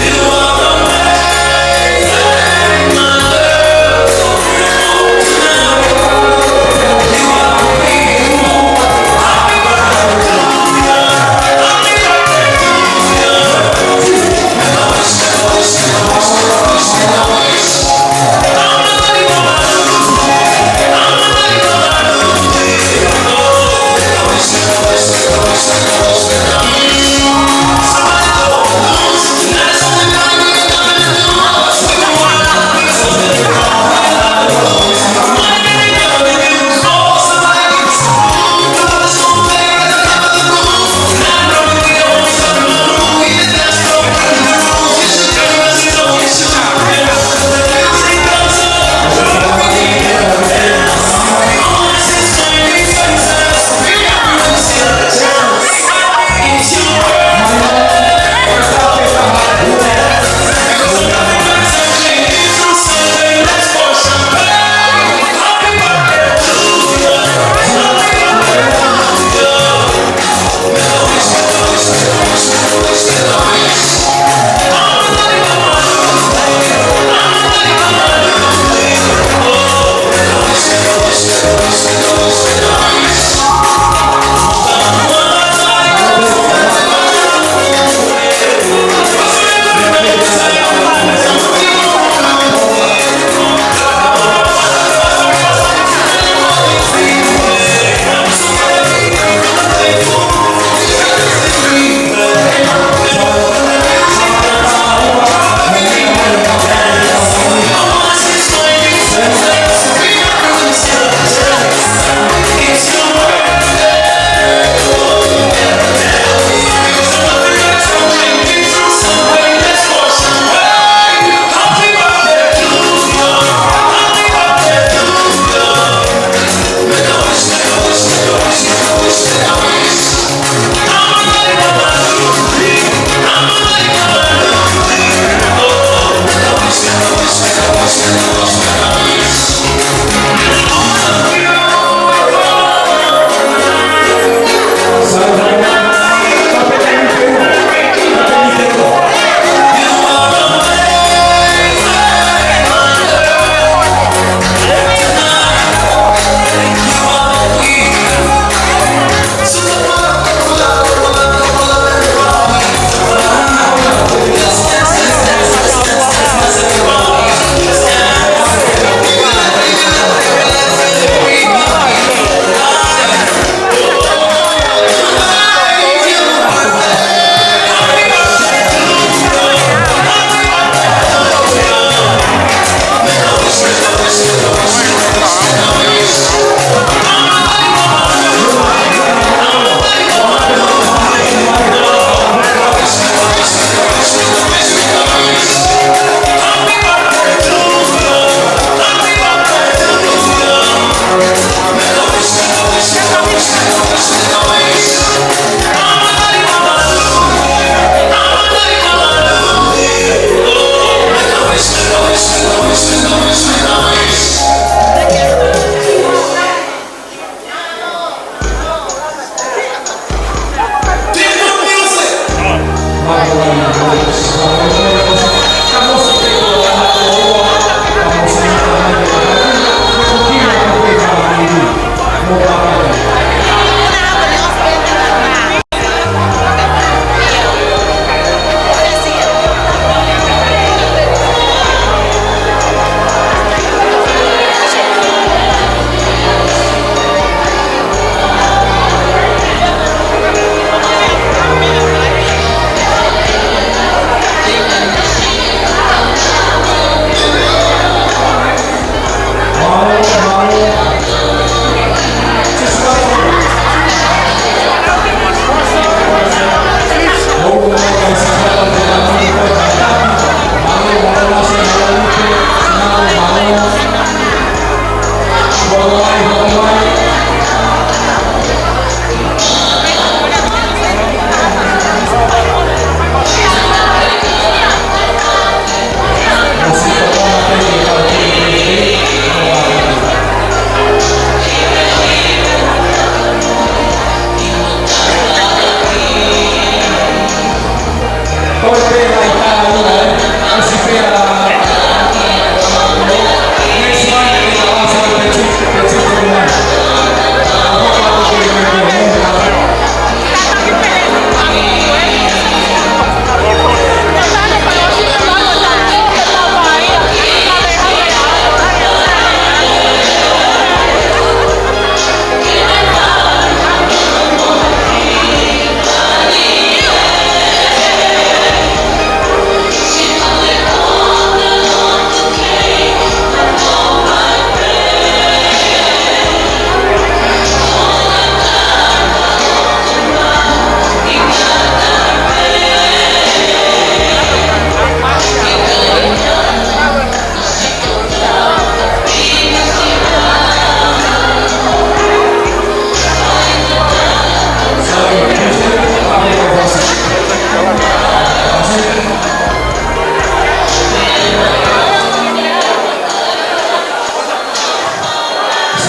You are amazing, my love. So beautiful tonight. You are beautiful. Happy birthday to you. Happy birthday to you.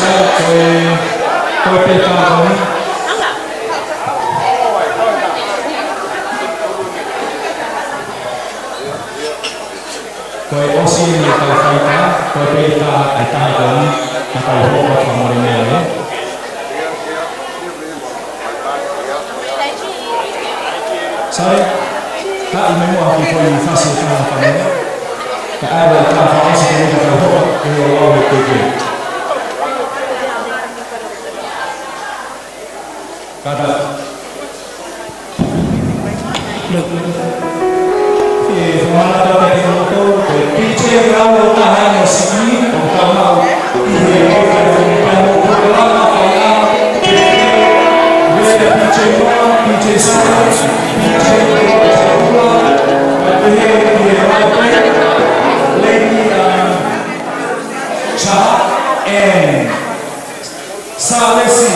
Ko e, ko e pē taha ko eni. Ko e ʻosi eni ʻetau faitā, ko e pē taha ʻa e taha ko eni, ka tau hoko atu fakamolemole. Sai, ka ʻi mei muʻa ki he foʻi fasi ʻe taha fakamolemole. Ka ʻai ʻa e taha fakaʻosi ko eni ka tau hoko, ʻe o au e teke. Kata. Look. E, fakamanatu kiate kimoutolu, ko e P J Rau ʻo taha eni ʻo siʻi, ʻoku tau maʻu ʻi he ʻofa ʻo e polokalama faiʻanga, P J Noa, P J Sara, P J Noa, Lady, uh, Cha, and Salesi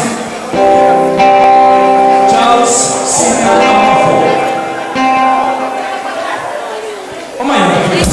Charles Senior Amafo. ʻOmai, ʻomai, ʻomai.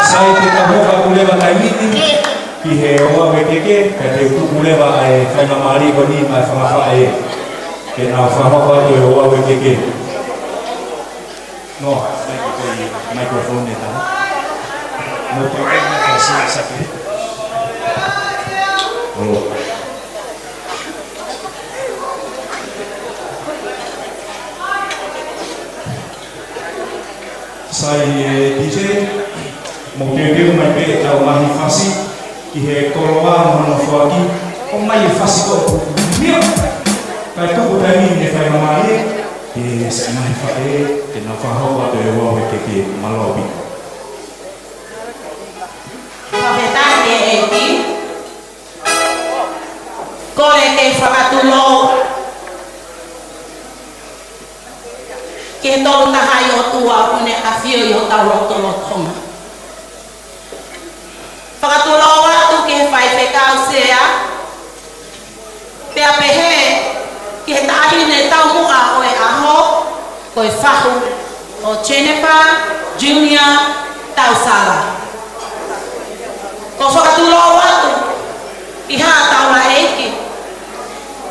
Sai, te tau hoko atu leva taimi ni ki he ʻofa ʻo e keke, pea te u tuku leva ʻa e faingamālie ko eni maʻa e fanga faʻē. Ke nau fakahoko atu e ouau ʻa e keke. No, mai ko e microphone ʻe taha. Mo ko e microphone sa ke. Oh. Sai e D J, mou teuteu mai pē ʻetau ngaahi fasi ki he koloa mo hono foaki, ʻomai e fasi ko ē. Mio! Kae tuku taimi ne fai mamahi ē, ke siʻi ngaahi faʻē, ke nau fakahoko atu e ouau ʻa e keke. Mālō ʻaupito. Fakafetaʻi ki he ʻEiki. Kole ke fakatulou ki he Tolu Tahaʻi ʻOtua ʻoku ne ʻafio ʻi hotau lotolotonga. Fakatulou atu ki he faifekau sea, pea pehē ki he taʻahine taumuʻa ʻo e ʻaho, ko e fahu ʻo Jennifer Junior Tausala. ʻOku fakatulou atu ki haʻa taulaʻeiki,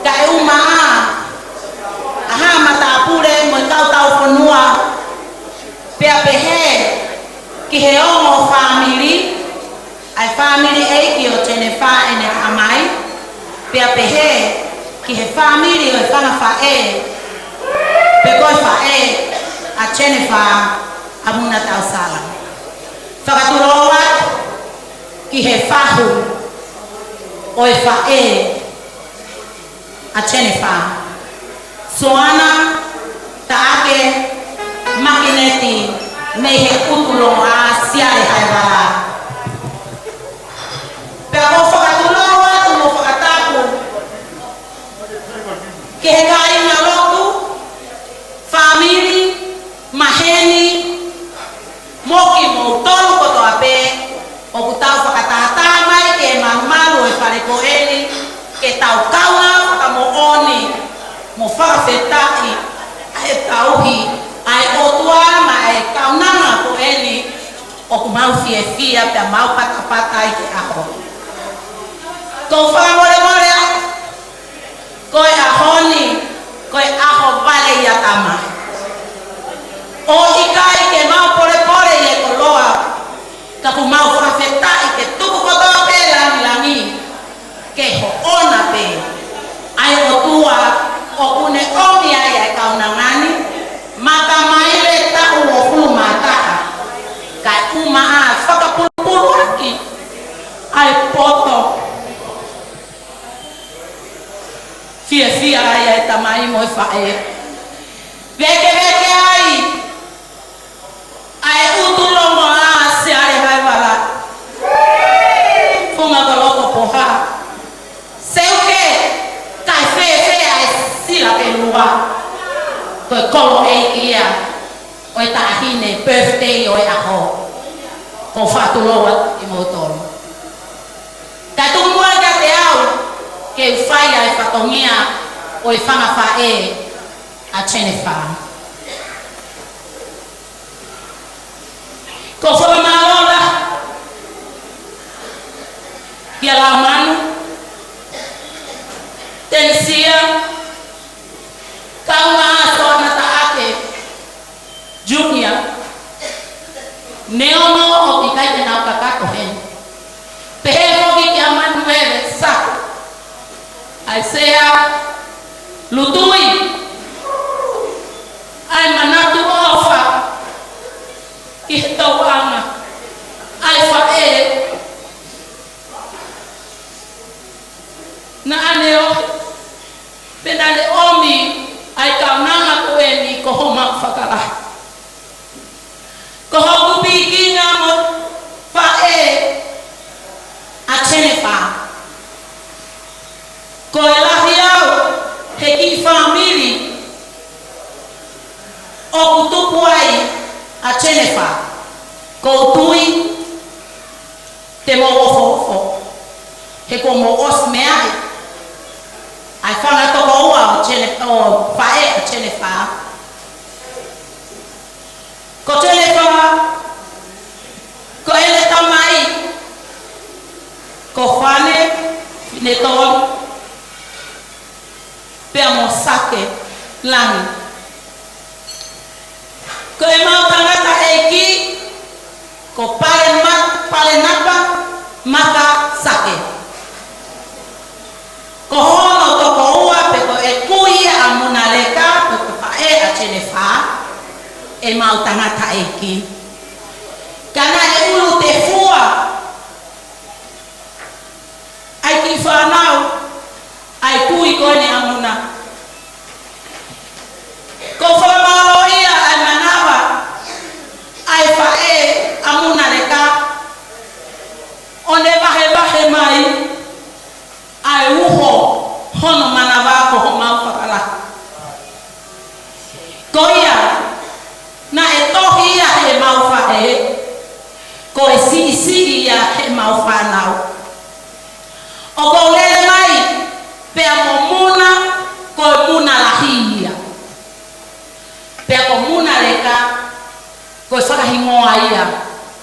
kae ʻumaʻā ʻa haʻa matāpule mo e kau taufonua, pea pehē ki he ongo fāmili, ʻa e fāmili ʻeiki ʻo Jennifer ʻene haʻa mai, pea pehē ki he fāmili ʻo e fanga faʻē, pe ko e faʻē ʻa Jennifer ʻa Muna Tausala. Fakatulou atu ki he fahu ʻo e faʻē ʻa Jennifer, Soana Taʻake Makineti, mei he ʻUtulongoaʻa, Siale Haevala. Pea ʻoku ou fakatulou atu mo fakatapu ki he kāingalotu, fāmili, maheni, mo kimoutolu kotoa pē ʻoku tau fakatātā mai ki he malumalu ʻo e fale ko eni, ke tau kaungā fakamoʻoni mo fakafetaʻi ʻa e tauhi ʻa e ʻOtua maʻa e kaunanga ko eni ʻoku mau fiefia pea mau patapata ai ki he ʻaho. ʻOku ou fakamolemole atu, ko e ʻaho ni, ko e ʻaho vale ia, tama. ʻOku ʻikai ke mau polepole ʻi he koloa, ka ʻoku mau fakafetaʻi ke tuku kotoa pē langilangi ke hoʻona pē ʻa e ʻOtua ʻoku ne ʻomi ai ʻa e kaunanga ni, matamai le taʻu hongofulu mā taha, kae ʻumaʻā fakapulupuluaki ʻa e poto. Fiefia ai ʻa e tamai mo e faʻē. Vēkeveke ai ʻa e ʻUtulongoaʻa, Siale Haevala, Funga Koloko Poha. Seuke, kae fēfē ʻa e sila ʻe lua? Ko e kolo ʻeiki ia ʻo e taʻahine, birthday ʻo e ʻaho. ʻOku ou fakatulou atu kimoutolu. Kae tuku muʻa kiate au ke u fai ʻa e fatongia ʻo e fanga faʻē ʻa Jennifer. ʻOku ou fakamālō lahi kia Laumanu Tenisia, kaungā Soana Taʻake Junior, neongo ʻoku ʻikai te nau kakato heni. Pehē foki kia Manuele Sako, ʻa e Sea Lutui, ʻa e manatu ʻofa ki he tauʻanga ʻa e faʻē. Naʻa ne ʻomi, pea naʻa ne ʻomi ʻa e kaunanga ko eni ko homau fakalahi. Ko hoku pikinga mo e faʻē ʻa Jennifer. Ko e lahi au he kiʻi fāmili ʻoku tupu ai ʻa Jennifer. ʻOku ou tui te mou ofoofo, he kuo mou ʻosi meaʻi ʻa e fanga tokoua ʻo Jennifer, ʻo e faʻē ʻa Jennifer. Ko Jennifer, ko ʻene tamai ko Fane Finetoli, pea mo Sake Langi. Ko ʻemau tangataʻeiki ko Palema-, Palenapa Maka Sake. Ko hono tokoua pē ko e kui ʻa Muna Leka, ko e faʻē ʻa Jennifer, ʻemau tangataʻeiki. Ka naʻe ʻulu tefua ʻa e kiʻi fānau ʻa e kui ko eni ʻa Muna. Ko e fakamālō ia ʻa e manava ʻa e faʻē ʻa Muna Leka, ʻo ne vahevahe mai ʻa e uho hono manava ko homau fakalahi. Ko ia, naʻe tohi ia heʻemau faʻē, ko e siʻisiʻi ia heʻemau fānau. ʻOku ou lele mai pea mo Muna, ko e Muna lahi ia. Pea ko Muna Leka, ko e fakahingoa ia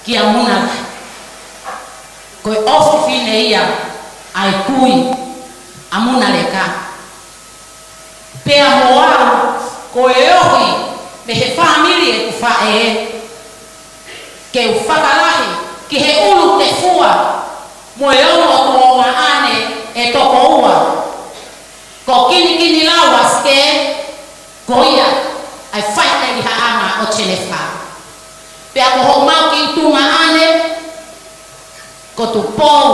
kia Muna Lahi. Ko e ʻofefine ia ʻa e kui ʻa Muna Leka. Pea mo au, ko e ohi mei he fāmili ʻeku faʻē, ke u fakalahi ki he ʻulu tefua mo e ongo tuongaʻane ʻe toko ua, ko Kinikinilau Asike, ko ia ʻa e faʻitelihaʻanga ʻo Jennifer. Pea ko homau kiʻi tuongaʻane ko Tupou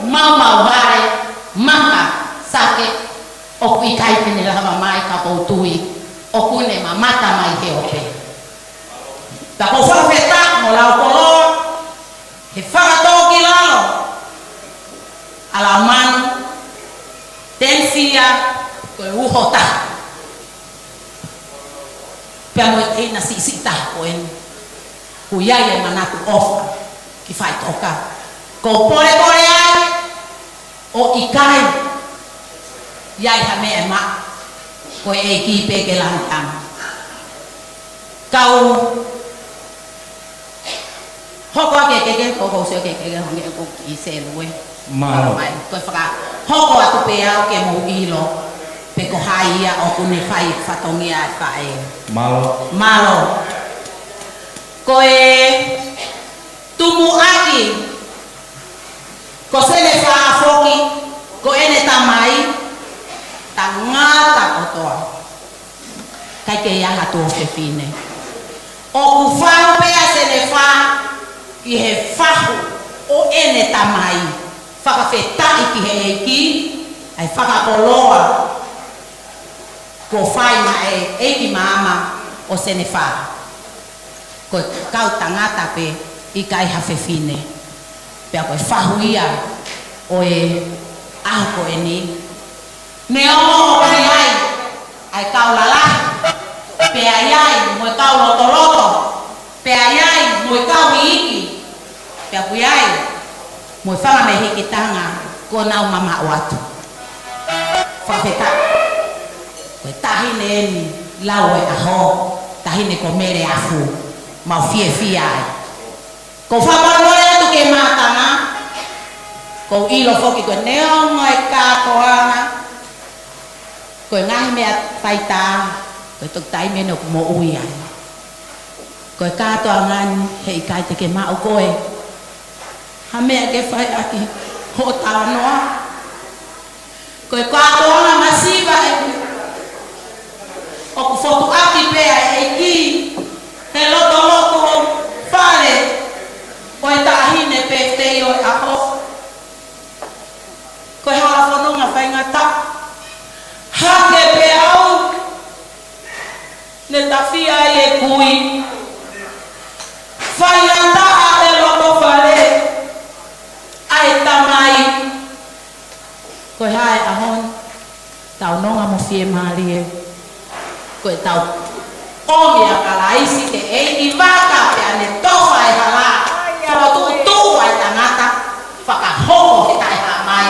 Maumau Vale Maka Sake, ʻoku ʻikai te ne lava mai ka ʻoku ou tui ʻoku ne mamata mai he ope. Ka ʻoku ou fakafetaʻi mo Laukoloa he fakatōkilalo ʻa Laumanu, Tenisia, ko e uho taha. Pea mo e teina siʻisiʻi taha ko eni. ʻOku ʻi ai e manatu ʻofa ki faʻitoka. ʻOku ou polepole ai ʻoku ʻikai ʻi ai ha meʻa ʻe maʻu, ko e ʻEiki pē ke langilangi. Kau hoko ake ke ke, ko ko sio ke ke, ke honge ko ki se lue. Mālō. Mālō mai. Ko e fakahoko atu pē au ke mou ʻilo pe ko hai ia ʻoku ne fai fatongia ʻa e faʻē. Mālō. Mālō. Ko e tumuʻaki ko Senefa foki, ko ʻene tamai, tangata kotoa. ʻIkai ke ʻi ai ha tuofefine. ʻOku fahu pē ʻa Senefa ki he fahu ʻo ʻene tamai. Fakafetaʻi ki he ʻEiki, ʻa e fakakoloa kuo fai maʻa e ʻeiki maama ʻo Senefa. Ko e kau tangata pē, ʻikai ha fefine. Pea ko e fahu ia ʻo e ʻaho ko eni. Neongo ʻoku ʻi ai ʻa e kau lalahi, pea ʻi ai mo e kau lotoloto, pea ʻi ai mo e kau iiki, pea ʻoku ʻi ai mo e fanga mehikitanga kuo nau mamaʻo atu. Fakafetaʻi. Ko e taʻahine eni lau e ʻaho, taʻahine ko Mele Afu, mau fiefia ai. ʻOku ou fakamolemole atu ki he mātanga, ʻoku ou ʻilo foki ko e neongo e kātoanga, ko e ngaahi meʻa faitā, ko e toki taimi eni ʻoku moʻui ai. Ko e kātoanga ni, heʻikai te ke maʻu koe ha meʻa ke fai ʻaki hoʻo talanoa. Ko e kātoanga masiva eni ʻoku fotu ʻaki pē ʻa e ʻEiki he lotoloto fale ʻo e taʻahine pētei ʻo e ʻaho. Ko e hala fononga faingataʻa. Hake pē au, ne tafia ai e kui. Faingataʻa e loto fale ʻa e tamai. Ko e hā e ʻaho ni, tau nonga mo fiemālie. Ko e tau ʻomi ʻa Kalaisi ke ʻEiki vaka pea ne tofa e hala. Fokotuʻutuʻu ʻa e tangata, fakahoko he taʻehāmai,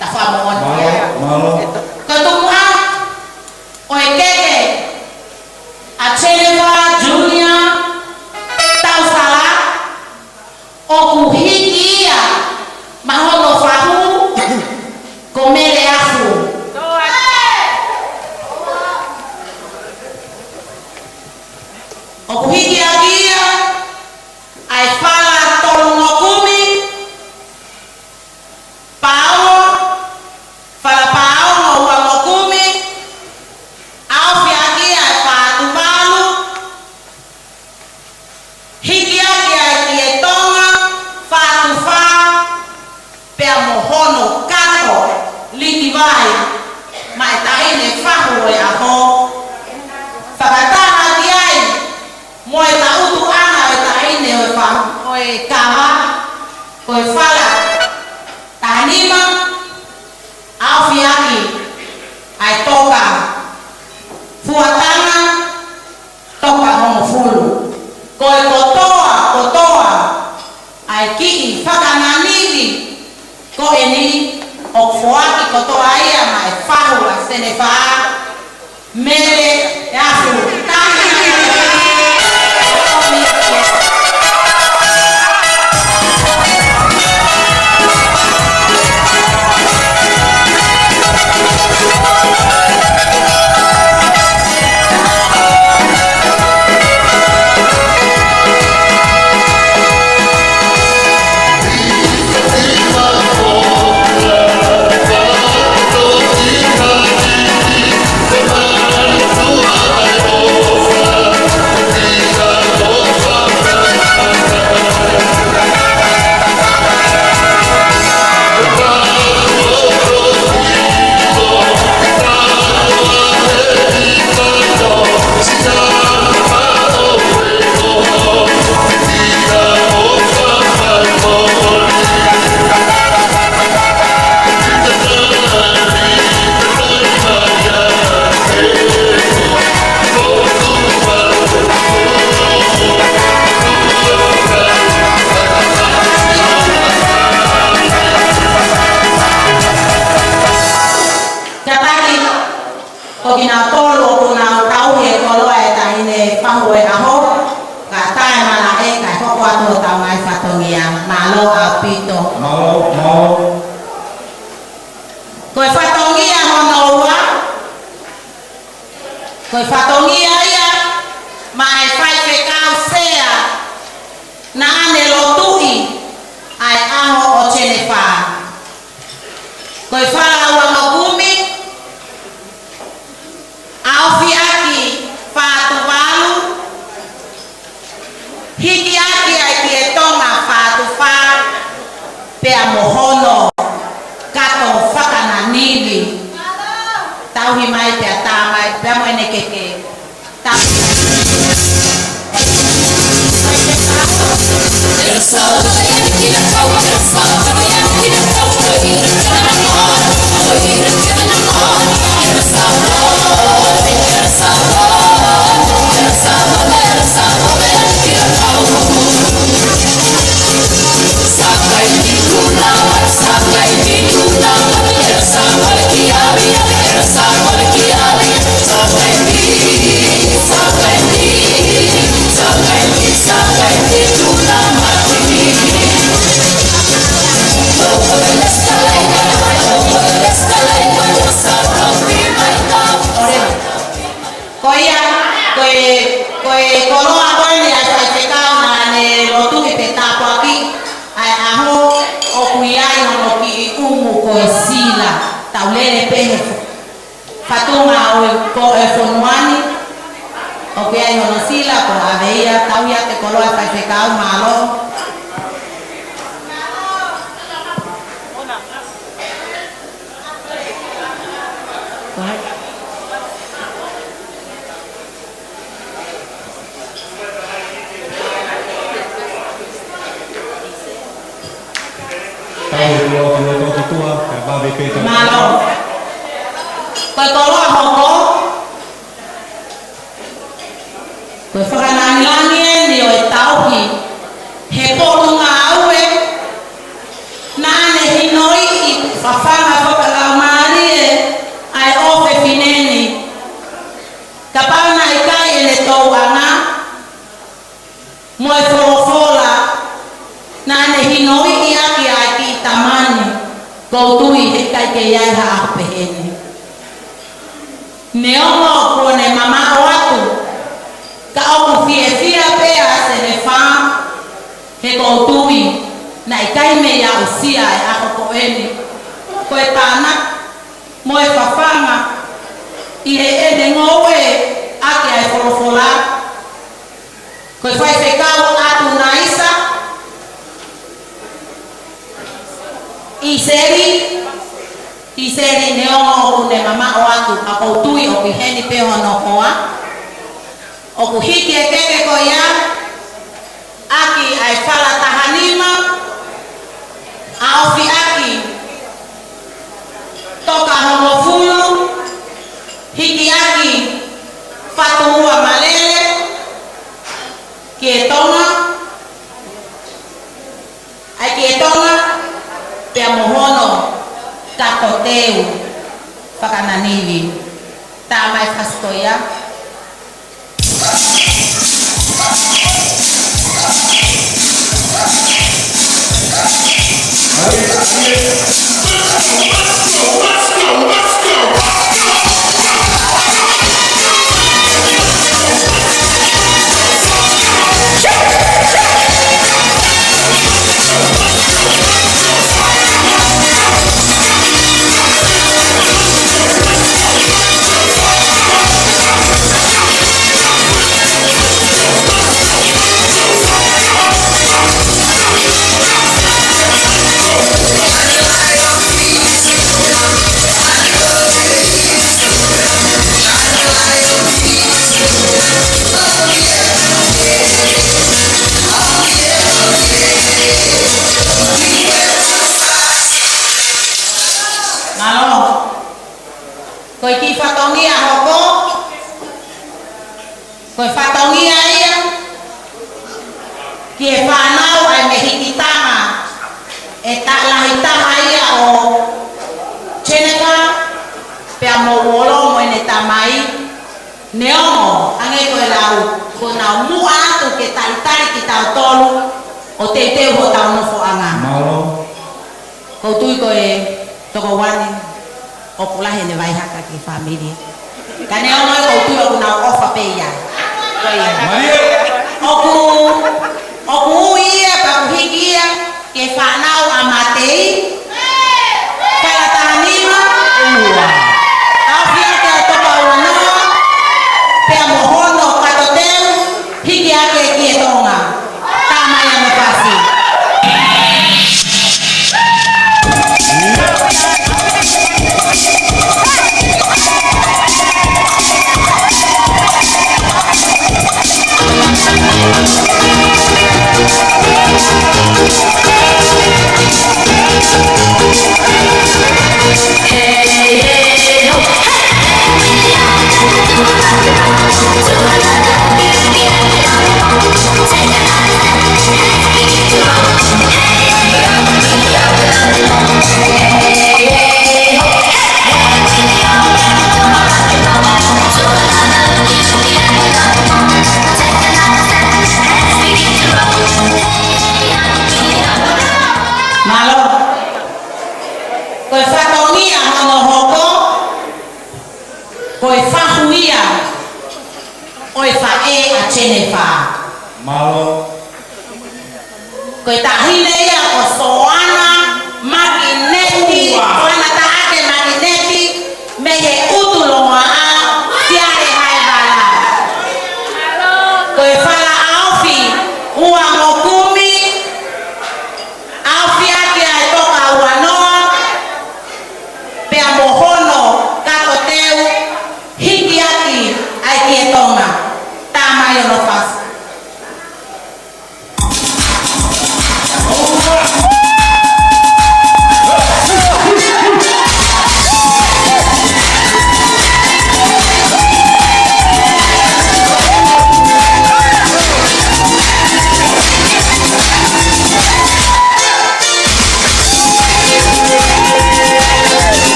ta fakamoʻoni. Mālō, mālō. Ko e tumu ʻa ʻo e keke ʻa Jennifer Junior Tausala, ʻoku hiki ia maʻa hono fahu ko Mele Afu. maʻa e taʻahine fahu ʻo e ʻaho. Fakataha ki ai mo e taʻutuʻanga ʻo e taʻahine ʻo e fahu ʻo e kava, ko e fala tahanima, ʻaofi ʻaki ʻa e toka fuatanga, toka hongofulu. Ko e kotoa, kotoa ʻa e kiʻi fakananili ko eni ʻoku foaki kotoa ia maʻa e fahu ʻa Senefā, Mele Afu. Kātaki, ko kinautolu ʻoku nau tauhi e koloa ʻa e taʻahine fahu ʻo e ʻaho, ka taʻe malaʻe kae hoko atu hotau ngaahi fatongia. Mālō ʻaupito. Mālō, mālō. Ko e fatongia hono ua, ko e fatongia ia maʻa e faifekau sea naʻa ne lotuʻi ʻa e ʻaho ʻo Senefā. Ko e fala uangokumi, ʻaofi ʻaki Fatuvalu, hiki ʻaki ʻa e Kiʻetonga Fatufā, pea mo hono kato fakananili. Tauhi mai pea tā mai, pea mo ʻene keke. Ko ia, ko e, ko e koloa ko eni ʻa e faifekau naʻa ne lotuʻi pe tāpuakiʻi ʻa e ʻaho, ʻoku ʻi ai hono kiʻi ʻumu ko e sila. Tau lele pē he fatunga ʻo e, ko e fonua ni, ʻoku ʻi ai hono sila, ko e ʻave ia. Tauhi atu e koloa ʻa e faifekau, mālō. Tau ʻi loto, ʻi loto ki tuʻa, kae vave pē tau. Mālō. Ko e koloa hoko, ko e fakalāngilangi eni ʻo e tauhi he Potungāue, naʻa ne hinoiʻi fafanga fakalaumālie ʻa e ʻofefine ni. Kapau naʻe ʻikai ʻene tōʻonga mo e folofola naʻa ne hinoiʻi ʻaki ʻa e kiʻi tama ni, ʻoku ou tui heʻikai ke ʻi ai ha ʻaho pehē ni. Neongo kuo ne mamaʻo atu, ka ʻoku fiefia pē ʻa Senefā, he ʻoku ou tui naʻe ʻikai mei aʻusia e ʻaho ko eni. Ko e tānaki mo e fafanga ʻi heʻene ngoue ʻaki ʻa e folofola. Ko e faifekau ʻAtunaisa ʻIseli, ʻi Seli neongo ʻoku ne mamaʻo atu, ka ʻoku ou tui ʻoku ʻi heni pē hono hoa. ʻOku hiki e keke ko ia ʻaki ʻa e fala taha nima, ʻaofi ʻaki Toka Hongofulu, hiki ʻaki Fatuua Malele, ki he Tonga, ʻAi ki he Tonga, pea mo hono kako teu fakananivi. Tā mai fasi ko ia. Mālō. Ko e kiʻi fatongia hoko, ko e fatongia ia ki he fānau ʻa e mehikitanga ʻe ta-, lahi taha ia ʻo Jennifer, pea mo Uolo mo ʻene tamai. Neongo, hangē ko e lau, kuo nau muʻa atu ke talitali kitautolu ʻo teuteu hotau nofoʻanga. Mālō. ʻOku ou tui ko e toko uani ʻoku lahi ʻene vaihaka ki he fāmili. Ka neongo ia ʻoku ou tui ʻoku nau ʻofa pē ia. Ko ia. Mālie. ʻOku, ʻoku ui ia pea ʻoku hiki ia ki he fānau ʻa Matei, fala taha nima, ua. ʻAofi ʻaki ʻa Toka Uanoa, pea mo hono kako teu, hiki ʻaki ki he Tonga. Tā mai ʻa Mepasi. Mālō. Ko e fatongia hono hoko, ko e fahu ia ʻo e faʻē ʻa Jennifer. Mālō. Ko e taʻahine ia ko Soana Makineti, ua. Soana Taʻake Makineti, mei he ʻUtulongoaʻa, Siale Haevala. Ko e fala ʻaofi, ua mo kumi, ʻaofi ʻaki ʻa e Toka Uanoa, pea mo hono kako teu, hiki ʻaki ʻa e ki he Tonga. Tā mai hono fasi.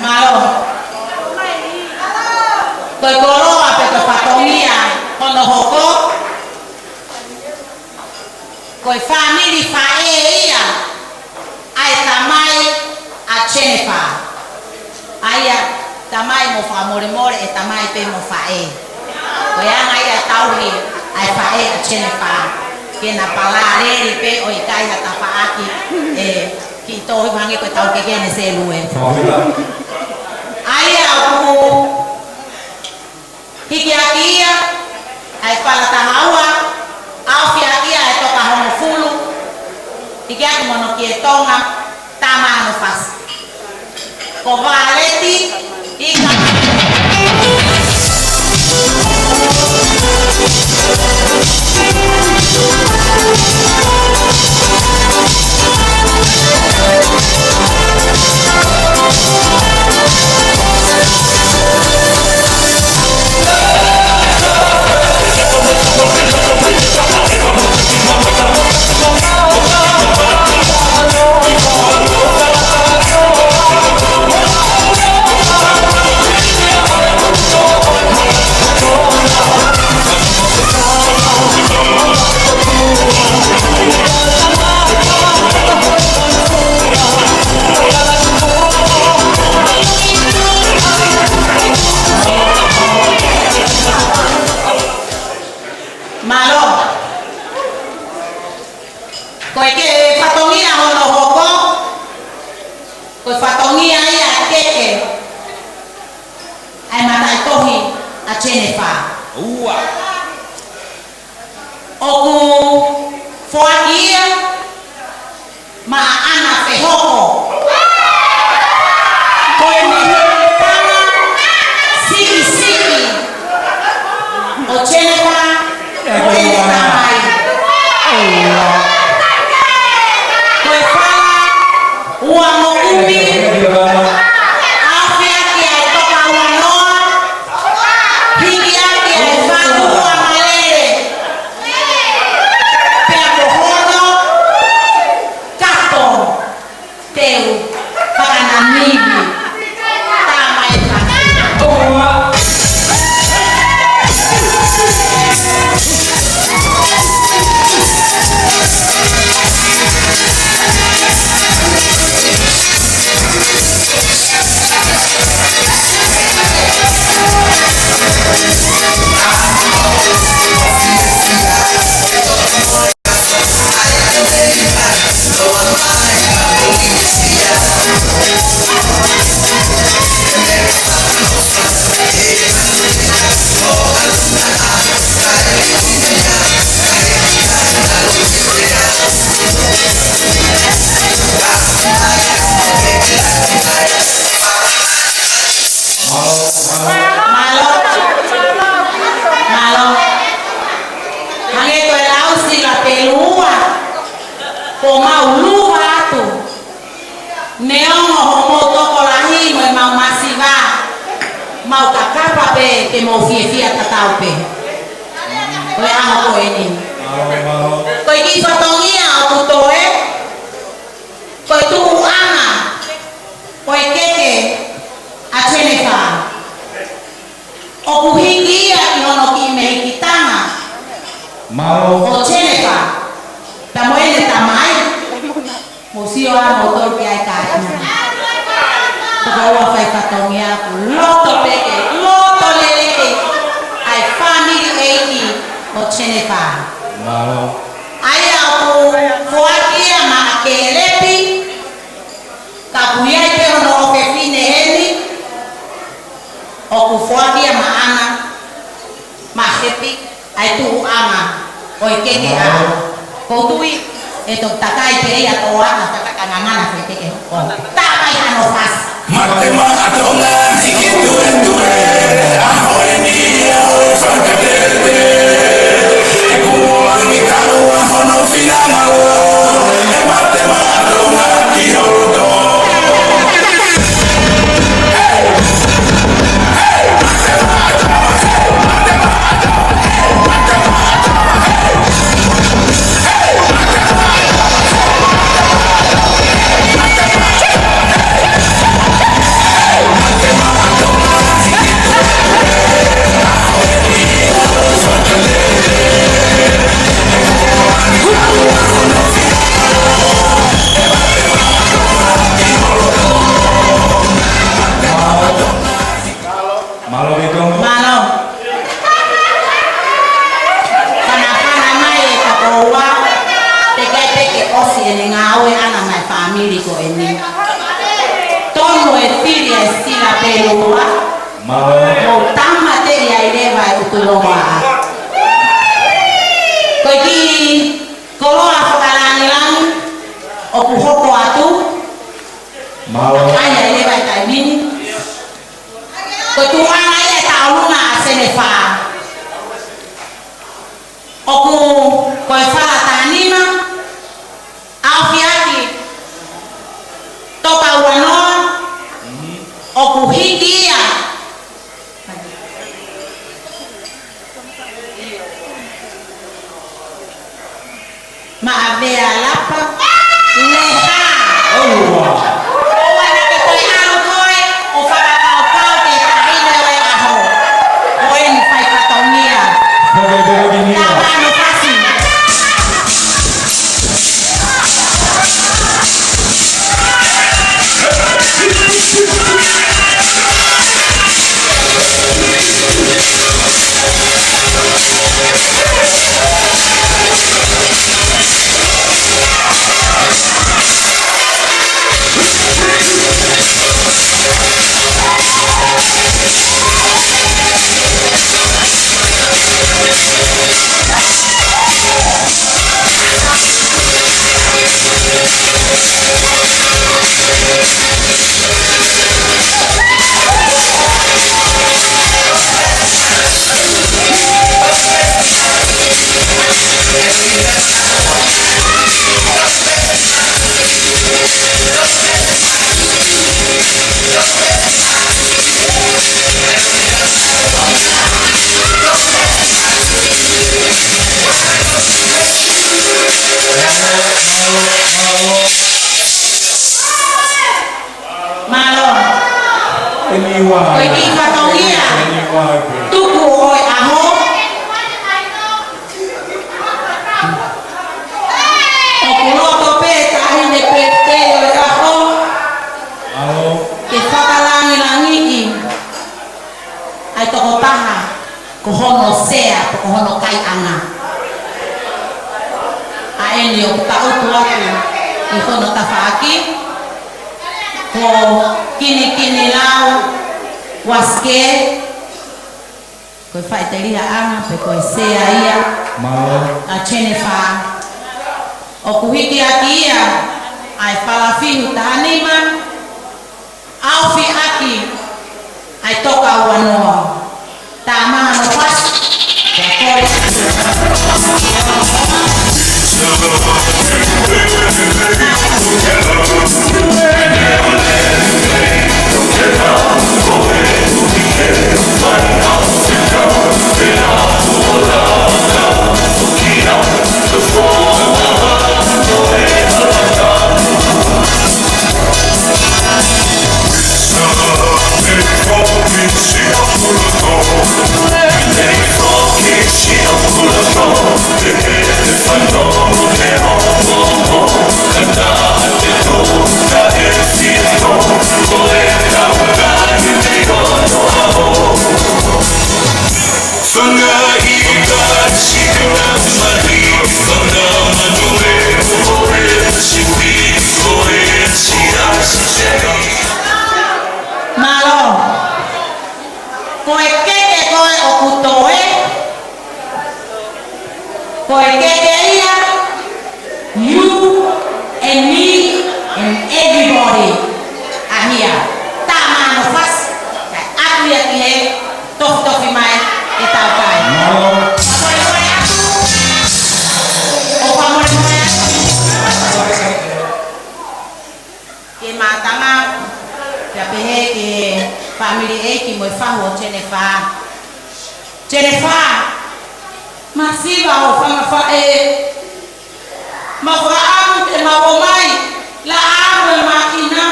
Mālō. Ko e koloa pē ko e fatongia hono hoko. Ko e fāmili faʻē ia ʻa e tamai ʻa Jennifer. ʻA ia, tamai mo fakamolemole, ʻe tamai pē mo faʻē. Ko e anga ia ʻa e tauhi ʻa e faʻē ʻa Jennifer. Ke na palāleli pē ʻo ʻikai ha tafaʻaki, ē, ki tohi hangē ko e tau ke kene selue. ʻA ia ʻoku hikiaki ia ʻa e fala taha ua, ʻaofiaki ia ʻa e toka hongofulu, hikiaki mo hono kie Tonga, tama hono fasi. Ko Valeti Ika. Mālō. Ko e kiʻi fatongia hono hoko, ko e fatongia ia ʻa Keke, ʻa e mataʻitohi ʻa Jennifer. Ua. ʻOku foaki ia maʻa ʻAna Fehoko. Ko e mehikitanga siʻisiʻi ʻo Jennifer, ko ʻene tamai. Ko e fala ua mo kumi, ʻaofiaki ʻa e toka ua noa, hikiaki ʻa e fatu ua malele. Pea ko hono kato teu fakananimi. Tama e fatu. Mālō. Mālō. Hangē ko e lau Sila Pelua, ko mau luva atu. Neongo hoʻomou tokolahi mo ʻemau masiva, mau kakapa pē ke mou fiefia tatau pē. Ko e ʻaho ko eni. Ko e kiʻi fatongia ʻoku toe, ko e tuʻuʻanga ʻo e Keke ʻa Jennifer. ʻOku hiki ia ki hono kiʻi mehikitanga. Mālō. ʻO Jennifer. Pea mo ʻene tamai. Mou sio ā moutolu ki ai kāinga. Tokoua fai fatongia ʻoku loto peke, loto lelei. ʻA e fāmili ʻeiki ʻo Jennifer. Mālō. ʻA ia ʻoku foaki ia maʻa Kelepi. Ka ʻoku ʻi ai pē hono ʻofefine heni, ʻoku foaki ia maʻana, mahepi, ʻa e tuʻuʻanga ʻo e Keke ʻa. Ko u tui, ʻe toki takai pē ia ʻo ana, ka ka ngangana pē Keke. ʻO, tā mai hano fasi. Mate maʻa Tonga, hiki tuetue, ʻaho eni ʻa e fakatete. ʻE kuo angi kaua hono finangalo, ʻe mate maʻa Tonga ki holo. ʻOsi ʻene ngāue ʻana maʻa e fāmili ko eni. Tonu e fili ʻa e sila pē lua. Mālō. Mou tāmateʻi ai leva e ʻutu loa. Ko e kiʻi koloa fakalāngilangi ʻoku hoko atu. Mālō. ʻAi ai leva e taimi ni. Ko e tuʻunga ia ʻe taʻolunga ʻa Senefa. ʻOku ko e fala taha nima, ʻaofiʻaki, toka ua noa, ʻoku hiki ia maʻa Vealapa Leha. ʻOua. ʻOua naʻa ke toe ʻalu koe ʻo fakakaukau ki he taʻahine ʻo e ʻaho. Ko eni fai fatongia. Fai fatongia. Tāmano fasi. Mālō. Anyway. Ko e kiʻi fatongia. Anyway. Tuku ʻo e ʻaho. ʻOku loto pē taʻahine pē te ʻo e ʻaho. Mālō. Ke fakalāngilangiʻi ʻa e tokotaha ko hono sea, ko hono kaiʻanga. ʻA eni ʻoku taʻutu atu ʻi hono tafaʻaki, ko Kinikinilau Uasike, ko e faʻitelihaʻanga pe ko e sea ia. Mālō. ʻA Jennifer. ʻOku hiki ʻaki ia ʻa e fala fihu taha nima, ʻaofiʻaki ʻa e toka ua noa. Tāmano fasi. Pea kole atu. Mālō. Ko e keke ko ē ʻoku toe, ko e keke ia, you and me and everybody are here. Tāmano fasi, kae ʻatu ia ki he tofitofi mai ʻetau kai. Mālō. Fakamolemole atu. ʻO fakamolemole atu ki he mātanga, pea pehē ki he fāmili ʻeiki mo e fahu ʻo Jennifer. Jennifer, masiva hoʻo fanga faʻē. Mau fakaʻamu ke mau ō mai, laʻā mo e mākina,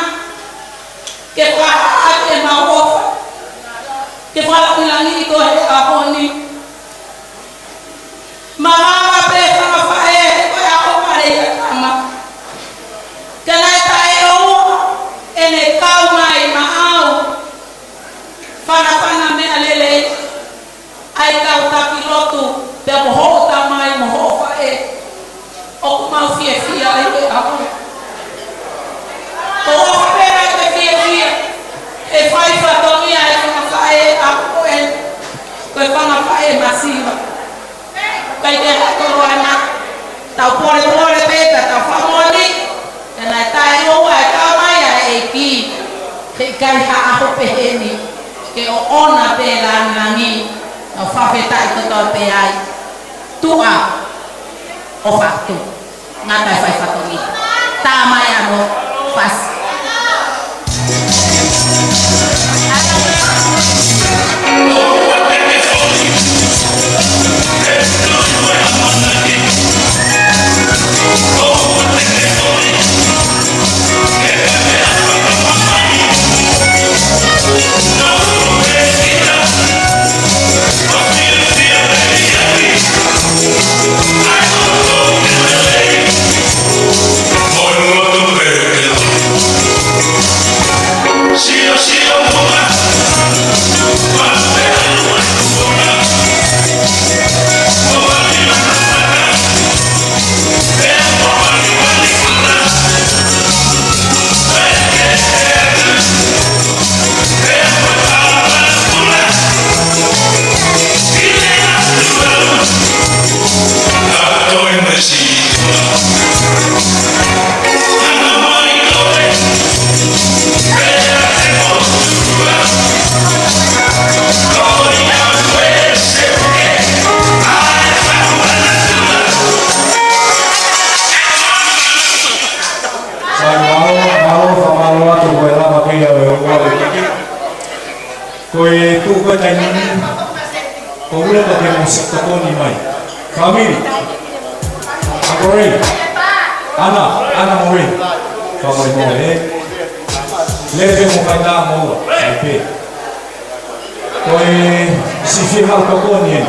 ke fakahā atu ʻemau ʻofa, ke fakalāngilangiʻi koe he ʻaho ni. Mamafa pē fanga faʻē, ko e ʻaho pale ia tama. Ka naʻe taʻeʻoua ʻene kau mai maʻau. Fanafana meʻa lelei ʻa e kau taki lotu, pea mo hoʻo tamai mo hoʻo faʻē. ʻOku mau fiefia ai ʻe Ke ha koloa na, tau pōlepole pē, ka tau fakamoʻoni, ka naʻe taʻeʻoua e kau mai ʻa e ʻEiki, he ʻikai ha ʻaho pehē ni, ke ʻoʻona pē lāngilangi, tau fakafetaʻi kotoa pē ai, tuʻa ʻo fatu. Ngata e fai fatongia. Tā mai ʻa e fasi. Mālō, mālō, fakamālō atu ko e lava kei au e ua e kiki. Ko e tuʻu ko e taimi ni, ko ule ko ke mou siʻi tokoni mai. Family. Ako Ray. Ana, Ana mo Ray. Fakamolemole, ē. Leve mo fai na mo ua. Ai pē. Ko e siʻi fie haʻu tokoni ē.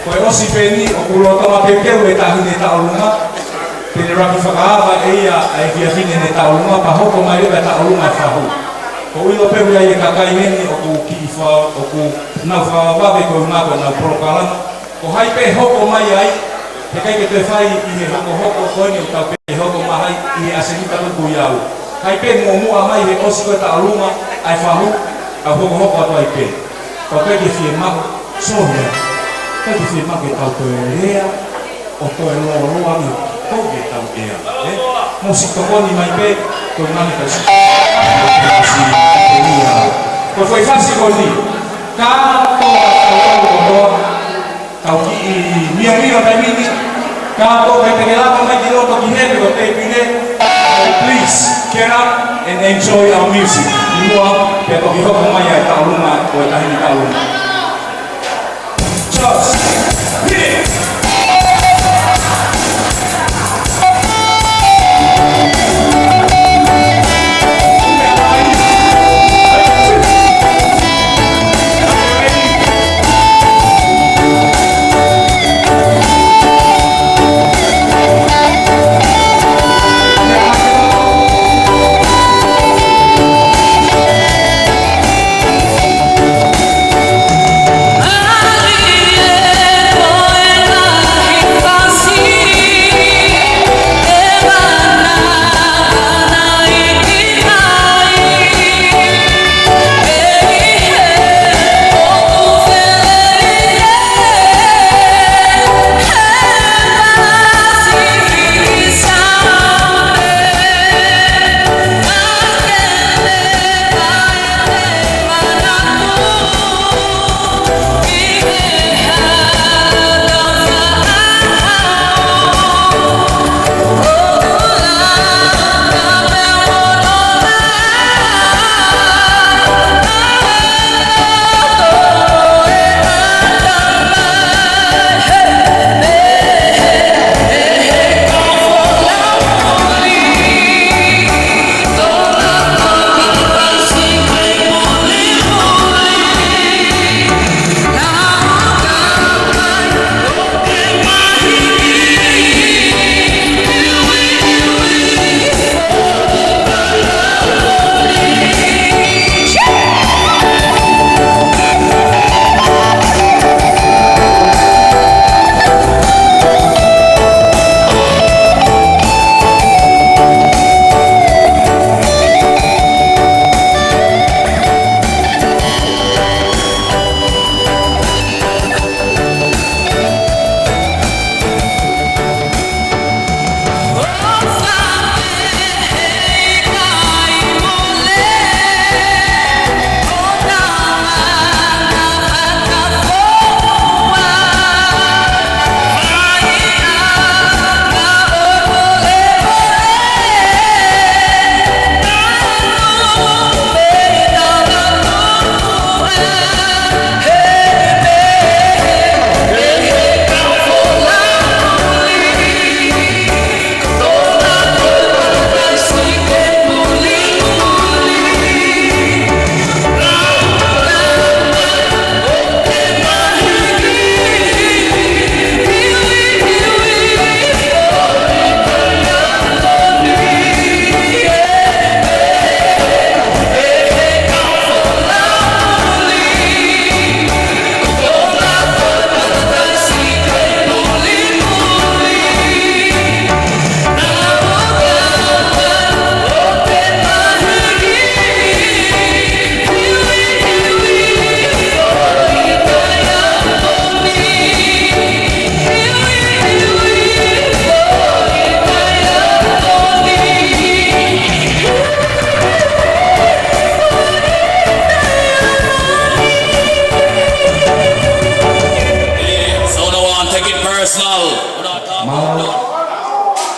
Ko e ʻosi pē ni ʻoku lolotonga teuteu e taʻahine Taʻolunga. Pea ne laki fakaava ʻe ia ʻa e efiafi ni ʻene Taʻolunga, pea hoko mai leva e Taʻolunga ʻa e fahu. ʻOku ʻilo pē ʻoku ʻi ai e kakai heni ʻoku kiʻi fa-, ʻoku nau fakavavevave ko e ʻuhinga ko ʻenau polokalama. Ko hai pē hoko mai ai, he ʻikai ke toe fai ʻi he hokohoko ko eni ʻoku tau pehē hoko mai ai ʻi he ʻasenita tuku i au. Hai pē muʻomuʻa mai he ʻosi ko e Taʻolunga ʻa e fahu, ʻa e hokohoko atu ai pē. ʻOku ʻikai ke fiemaʻu, sorry, ʻikai ke fiemaʻu ke tau toe lea, ʻo toe lōloa ni, ko ke tau ea, ē? Mou siʻi tokoni mai pē, ko e ngaahi tau siʻi. Ko e foʻi fasi ko eni, ka tau tau tau tau tau, tau kiʻi miomio taimi ni, ka tau kai te ke lava mai ki loto ki heni ko te pine, please, get up and enjoy our music. ʻI muʻa, pea toki hoko mai ʻa e Taʻolunga, ko e taʻahine Taʻolunga. Just hit it!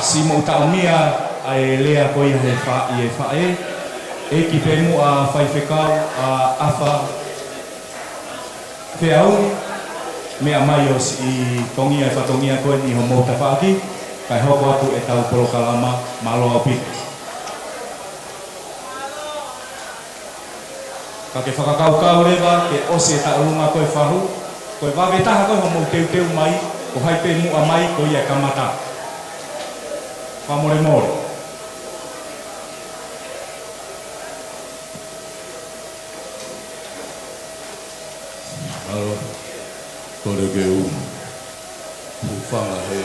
Siʻi moʻutaʻumia ʻa e lea ko ia he fa-, ʻi he faʻē, ʻEiki pē muʻa Faifekau ʻa ʻAfa Feauni, meʻa mai ʻo siʻi tongia e fatongia ko eni homou tafaʻaki, kae hoko atu ʻetau polokalama. Mālō ʻaupito. Ka ke fakakaukau leva ke ʻosi e taʻolunga ko e fahu, ko e vave taha ko e hoʻomou teuteu mai, ko hai pē muʻa mai ko ia e kamata. Fakamolemole. Mālō, kole ke u hūfanga he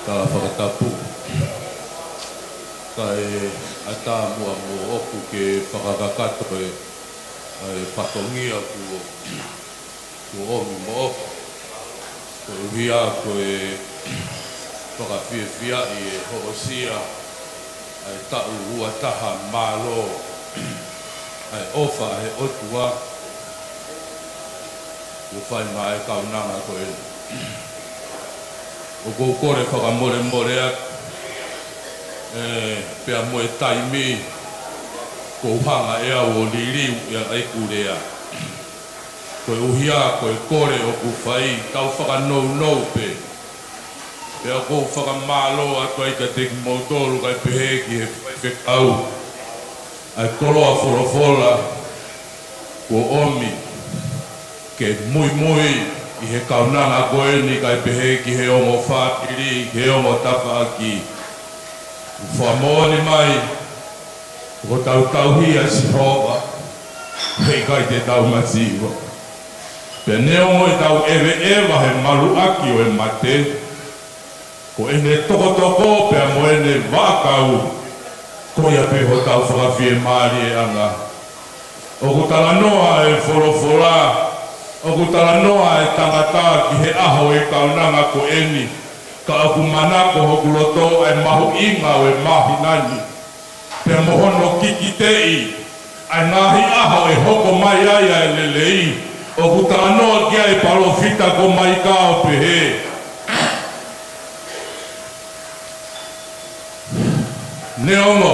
tala fakatapu. Kae ʻatā muʻa moʻoku ke fakakakato e, e fatongia kuo, kuo ʻomi moʻoku. Koeʻuhi ko e fakafiefiaʻi e hoʻosia ʻa e taʻu ua taha mālō ʻa e ʻofa ʻa e ʻOtua kuo fai maʻa e kaunanga ko eni. ʻOku ou kole fakamolemole atu, ē, pea mo e taimi kuo u hanga ʻe au ʻo liliu ʻa ʻeku lea. Koeʻuhi ko e kole ʻoku fai, tau fakanounou pē. Pea ʻoku ou fakamālō atu ai kiate kimoutolu kae pehē ki he faifekau ʻa e koloa folofola kuo ʻomi ke muimui ʻi he kaunanga ko eni kae pehē ki he ongo fāmili, ki he ongo tafaʻaki. Fakamoʻoni mai, ko hotau tauhi ʻa Sihova, heʻikai te tau masiva. Pea neongo ʻetau ʻeveʻeva he maluʻaki ʻo e mate, ko ʻene tokotoko pea mo ʻene vaʻakau, ko ia pē hotau fakafiemālieʻanga. ʻOku talanoa e folofola, ʻoku talanoa e tangata ki he ʻaho e kaunanga ko eni, ka ʻoku manako hoku loto ʻa e mahuʻinga ʻo e māhina ni. Pea mo hono kikiteʻi ʻa e ngaahi ʻaho ʻe hoko mai ai ʻa e lelei, ʻoku talanoa ki ai e palōfita ko Maika ʻo pehē, neongo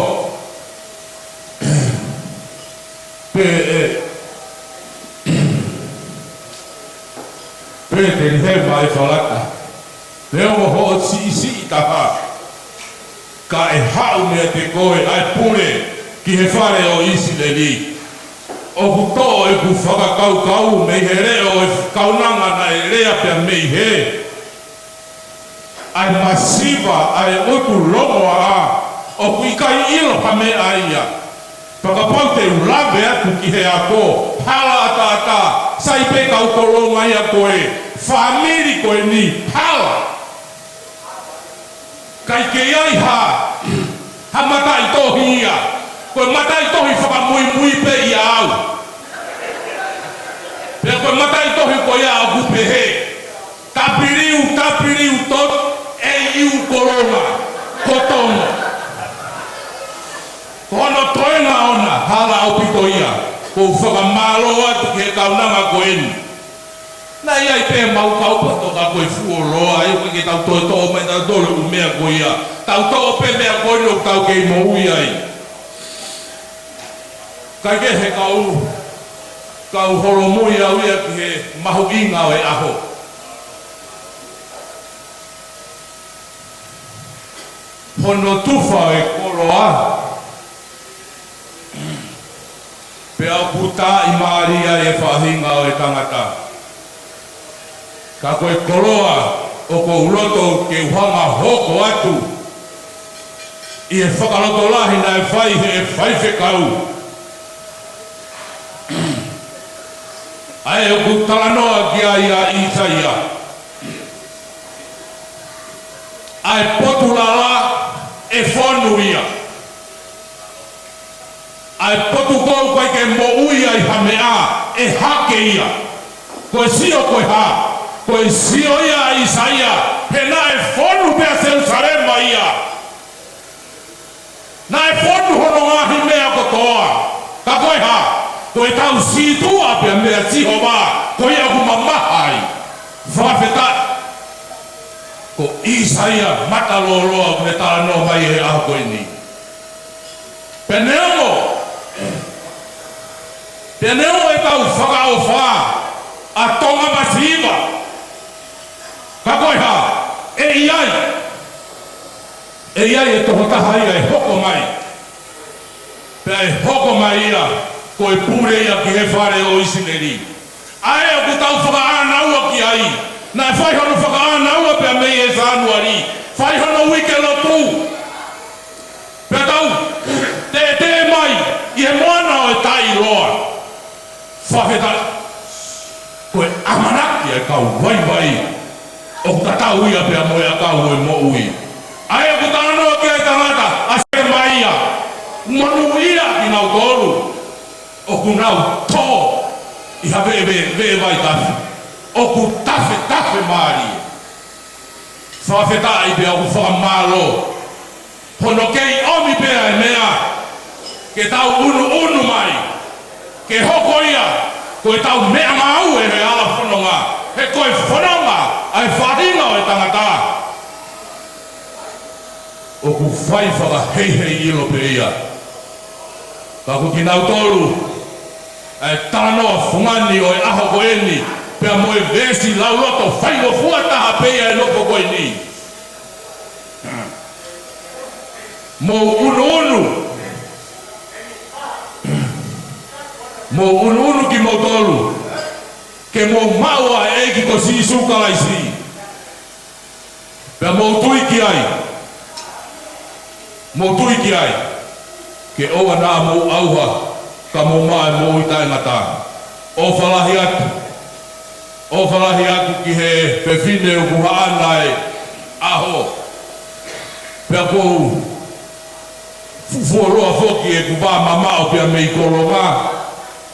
pē ʻe Petelihema ʻEfalata, neongo hoʻo siʻisiʻi taha, ka ʻe haʻu meiate koe ʻa e pule ki he fale ʻo ʻIsileli. ʻOku toʻo ʻeku fakakaukau mei he leʻo ʻo e kaunanga naʻe lea pea mei hē, ʻa e masiva ʻa e ʻutu longoaʻa, ʻoku ʻikai ʻilo ha meʻa ia. Pea kapau te u lave atu ki he ako, hala ʻataʻatā, sai pē kau tolonga ia ko e fāmili ko eni, hala. ʻIkai ke ʻi ai ha, ha mataʻitohi ia. Ko e mataʻitohi fakamuimui pē ia au. Pea ko e mataʻitohi ko ia ʻoku pehē, W W W dot A U Kolonga, ko Tonga. Ko hono toenga ʻona, hala ʻaupito ia. ʻOku ou fakamālō atu ki he kaunanga ko eni. Naʻe ʻi ai pē mau kau poto ka ko e fuoloa, ʻikai ke tau toe toʻo mai tautolu e ʻū meʻa ko ia. Tau toʻo pē meʻa ko eni ʻoku tau kei moʻui ai. Kae kehe kau, kau holomui au ia ki he mahuʻinga ʻo e ʻaho. Hono tufa e koloa, pea ʻoku taaʻi mālie ai e faʻahinga ʻo e tangata. Ka ko e koloa ʻoku ou loto ke u hanga hoko atu ʻi he fakalotolahi naʻe fai he faifekau. ʻA ē ʻoku talanoa ki ai ʻa ʻIsaia. ʻA e potu lala ʻe fonu ia. ʻA e potu ko ē ʻoku ʻikai ke moʻui ai ha meʻa ʻe hake ia. Ko e sio ko e hā? Ko e sio ia ʻa ʻIsaia, he naʻe fonu pē ʻa Selusalema ia. Naʻe fonu hono ngaahi meʻa kotoa. Ka ko e hā? Ko ʻetau sītuʻa pē meia Sihova, ko ia ʻoku mamaha ai. Fakafetaʻi. Ko ʻĪsaia matalōloa ʻoku ne talanoa mai he ʻaho ko eni. Pea neongo, pea neongo ʻetau fakaʻofa ʻa Tonga masiva, ka ko e hā? ʻE ʻi ai, ʻe ʻi ai e tokotaha ia ʻe hoko mai. Pea ʻe hoko mai ia ko e pule ia ki he fale ʻo ʻIsileli. ʻA ē ʻoku tau fakaʻānaua ki ai, naʻe fai hono fakaʻānaua pea mei he Sānuali, fai hono uike lotu. Pea tau teʻeteʻe mai ʻi he moana ʻo e taʻiloa. Fakafetaʻi, ko e ʻamanaki ʻa e kau vaivai ʻoku tatau ia pea mo e ʻakau ʻo e moʻui. ʻA ē ʻoku talanoa ki ai e tangata ʻa Selemaia, monūʻia kinautolu ʻoku nau tō ʻi ha veʻe, veʻe, veʻe vaitafe, ʻoku tafetafe mālie. Fakafetaʻi pea ʻoku fakamālō hono kei ʻomi pē ʻa e meʻa ke tau ʻunuʻunu mai, ke hoko ia ko ʻetau meʻangāue he hala fononga, he ko e fononga ʻa e faʻahinga ʻo e tangata. ʻOku fai fakaheihei ʻilo pē ia. Ka ko kinautolu, ʻa e talanoa fungani ʻo e ʻaho ko eni, pea mo e veesi lauloto faingofua taha pē ia ʻi he nofo ko eni. Mou ʻunuʻunu, mou ʻunuʻunu kimoutolu, ke mou maʻu ʻa e ʻEiki ko Sīsū Kalaisi. Pea mou tui ki ai. Mou tui ki ai. Ke ʻoua naʻa mou ʻauha, ka mou maʻu e moʻui taʻengata. ʻOfa lahi atu. ʻOfa lahi atu ki he fefine ʻoku haʻana e ʻaho. Pea ʻoku ou fuoloa foki ʻeku vā mamaʻo pea mei Kolonga.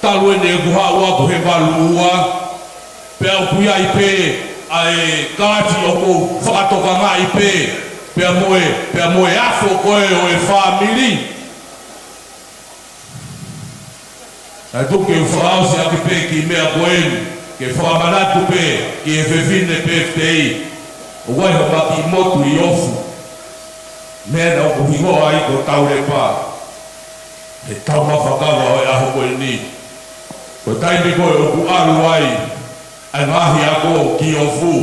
Talu eni ʻeku haʻu aku he valu ua. Pea ʻoku ʻi ai pē ʻa e kalati ʻoku ou fakatokangaʻi pē, pea mo e, pea mo e afo ko ē ʻo e fāmili. Naʻe tuku ke u fakaʻosi ʻaki pē kiʻi meʻa ko eni, ke fakamanatu pē ki he fefine pē tei. ʻOku ʻi ai ha kiʻi motu ʻi ʻofu. Meʻa naʻa ku hingoa ai ko Taulepa. He taumafa kava ʻo e ʻaho ko eni. Ko e taimi ko ē ʻoku ʻalu ai ʻa e ngaahi ako ki ʻofu.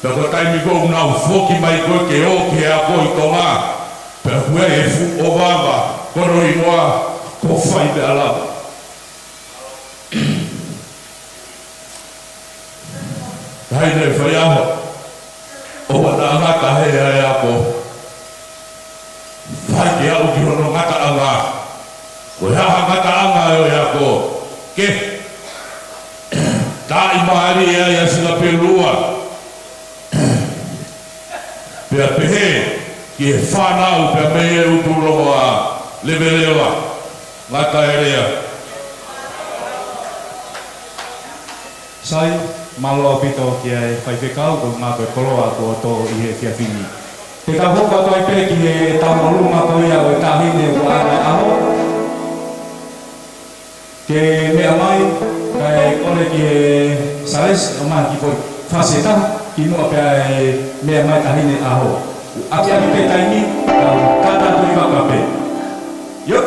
Pea ko e taimi ko ē ʻoku nau foki mai ko ē ke ō ki he ako ʻi Tonga. Pea ʻoku ʻi ai e fuʻu ʻovava, ko hono hingoa ko Faimealava. Taʻahine Faiaho, ʻoua naʻa ngata he ʻa e ako. Fai ke aʻu ki hono ngataʻanga. Ko e hā ha ngataʻanga ʻo e ako? Ke taʻimālie ai ʻa Singapelua. Pea pehē ki he fānau pea mei he ʻUtulongoa Leveleva, Ngata Elea. Sai, mālō ʻaupito ki he faifekau, ko e ngaahi koloa kuo tō ʻi he efiafi ni. Te tau hoko atu ai pē ki he taumaluma ko ia ʻo e taʻahine ʻoku ʻaʻana e ʻaho ke meʻa mai, kae kole ki he Salesi ʻo ʻomai ha kiʻi foʻi fasi ʻe taha, kimuʻa pea ʻe meʻa mai e taʻahine ʻaho. ʻApiʻapi pē taimi, tau kātaki atu ʻi vaka pē. Yep.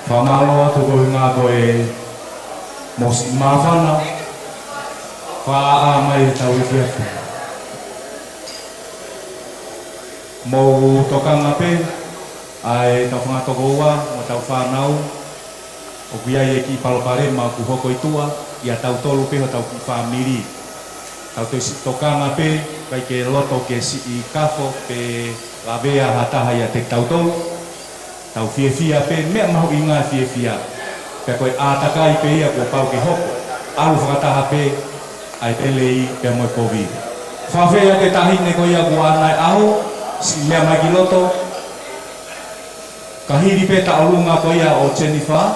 Fakamālō atu koeʻuhi ko e mosi māfana, faʻa mai e tau efiafi. Mou tokanga pē, ʻa e tau fanga tokoua, mo tau fānau, ʻoku ʻi ai e kiʻi palopalema ʻoku hoko ʻi tuʻa, ʻia tautolu pē hotau kiʻi fāmili. Tau toe siʻi tokanga pē, ʻikai ke loto ke siʻi kafo pe lavea ha taha ʻiate kitautolu. Tau fiefia pē, meʻa mahuʻinga fiefia. Pea ko e ʻātakai pē ia kuo pau ke hoko. ʻAlu fakataha pē, ʻa e pele pea mo e kovi. Fafea te taʻahine ko ia kuo ʻalu ʻa e ʻaho, siʻi meʻa mai ki loto. Ka hili pē taʻolunga ko ia ʻo Jennifer,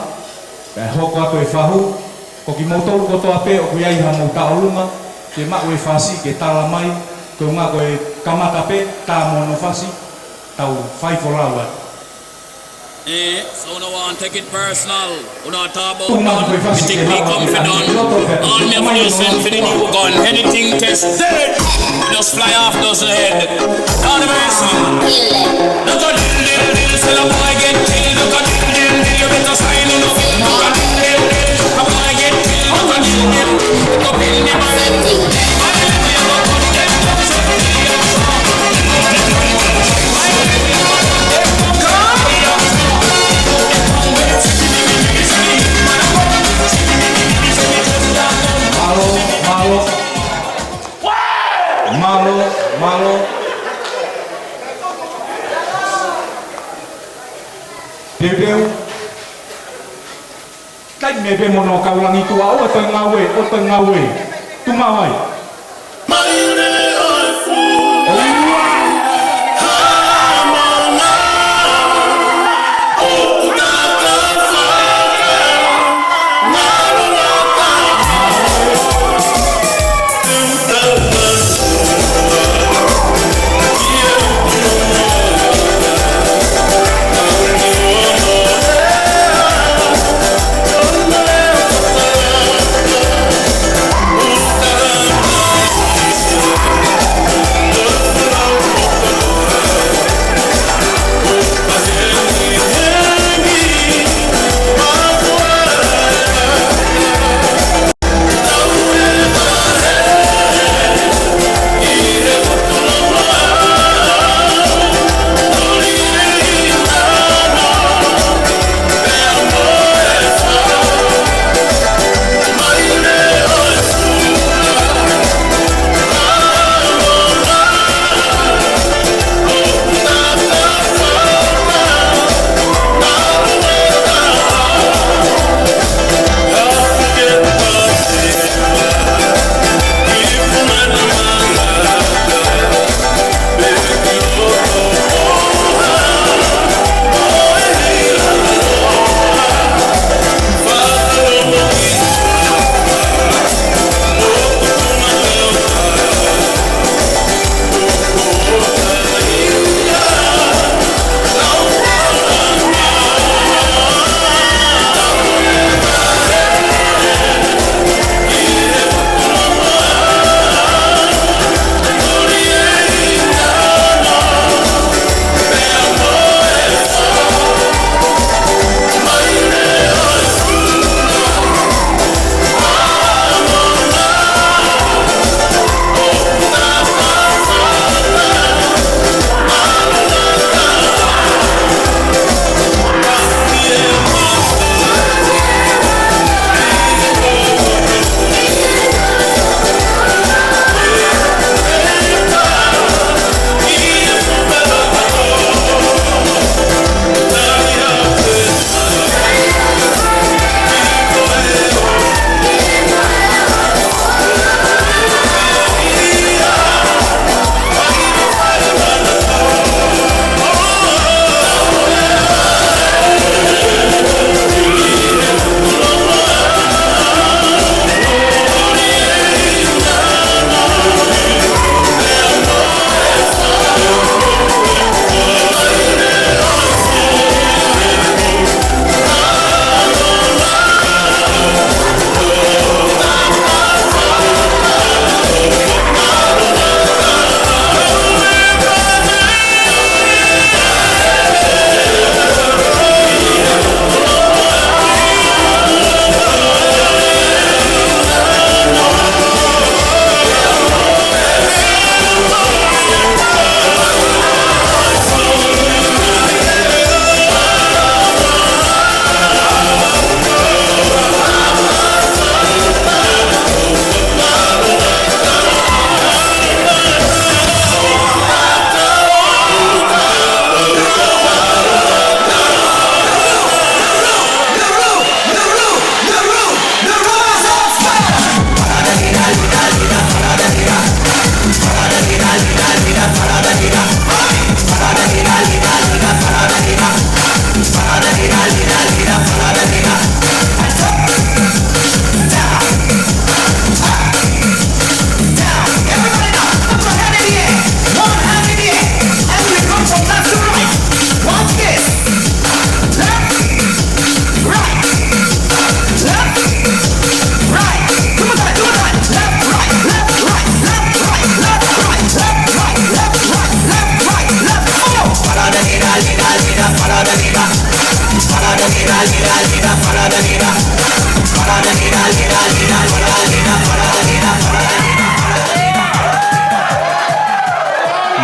pea hoko atu e fahu, ko kimoutolu kotoa pē ʻoku ʻi ai hamou taʻolunga, ke maʻu e fasi ke tala mai, koeʻuhi ko e kamata pē, tā mo hono fasi, tau fai folau atu. Eh, so no one take it personal. Who not talk about done? We think we come for done. All me have to do is send for the new gun. Anything test dead. Just fly off those head. Down the mercy. Look at dill, dill, dill. Sell a boy get killed. Look at dill, dill, dill. You better sign on the field. Look at dill, dill, dill. A boy get killed. Look at dill, dill, dill. Look up in the Mālō, mālō. Mālō, mālō. Teuteu. Taimi pē mo hono kau langi tuʻa, ʻoua toe ngāue, ʻoua toe ngāue. Tuʻu mai.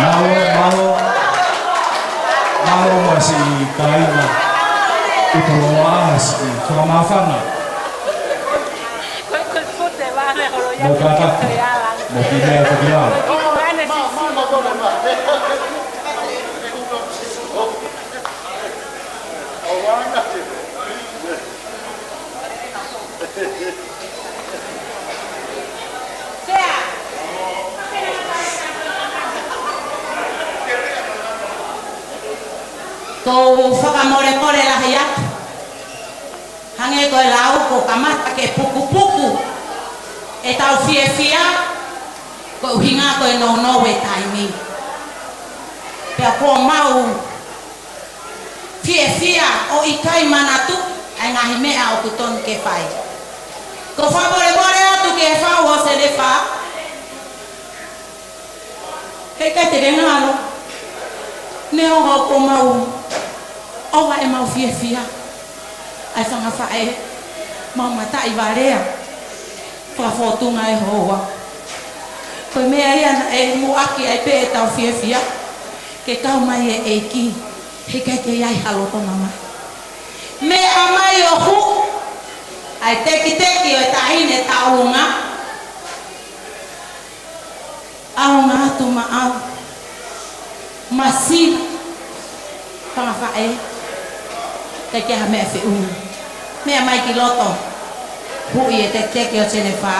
Mālō, mālō. Mālō mo e siʻi kāinga. ʻOku tolonga ʻasi, fakamāfana. Mo kātaki. Mo kiʻi meʻa ʻoku ke lau. Ko u fakamolekole lahi atu. Hangē ko e lau kuo kamata ke pukupuku ʻetau fiefia, ko e ʻuhinga ko e nounou e taimi. Pea kuo mau fiefia ʻo ʻikai manatu ʻa e ngaahi meʻa ʻoku tonu ke fai. Ko u fakamolemole atu ki he fau ʻo Senefa. Heʻikai te ke ngalo. Neongo ʻoku mau ʻova ʻemau fiefia. ʻA e fanga faʻē, mau mataʻi valea. Fakafōtunga ʻe Houʻeiki. Ko e meʻa ia naʻe muʻaki ai pē ʻetau fiefia. Ke kau mai e ʻEiki. Heʻikai ke ʻi ai ha loto mamahi. Meʻa mai ʻo hū. ʻA e tekiteki ʻo e taʻahine Taulunga. ʻAonga atu maʻau. Masiva. Fanga faʻē. Teʻeki ha meʻa feʻunga. Meʻa mai ki loto. Huʻi e tekiteki ʻo Senefa.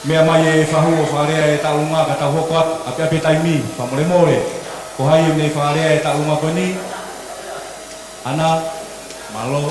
Meʻa mai e fahu ʻo fakalea e taʻulunga ka tau hoko atu, ʻapiʻapi taimi, fakamolemole. Ko hai ʻoku ne fakalea e taʻulunga ko eni? Ana, mālō.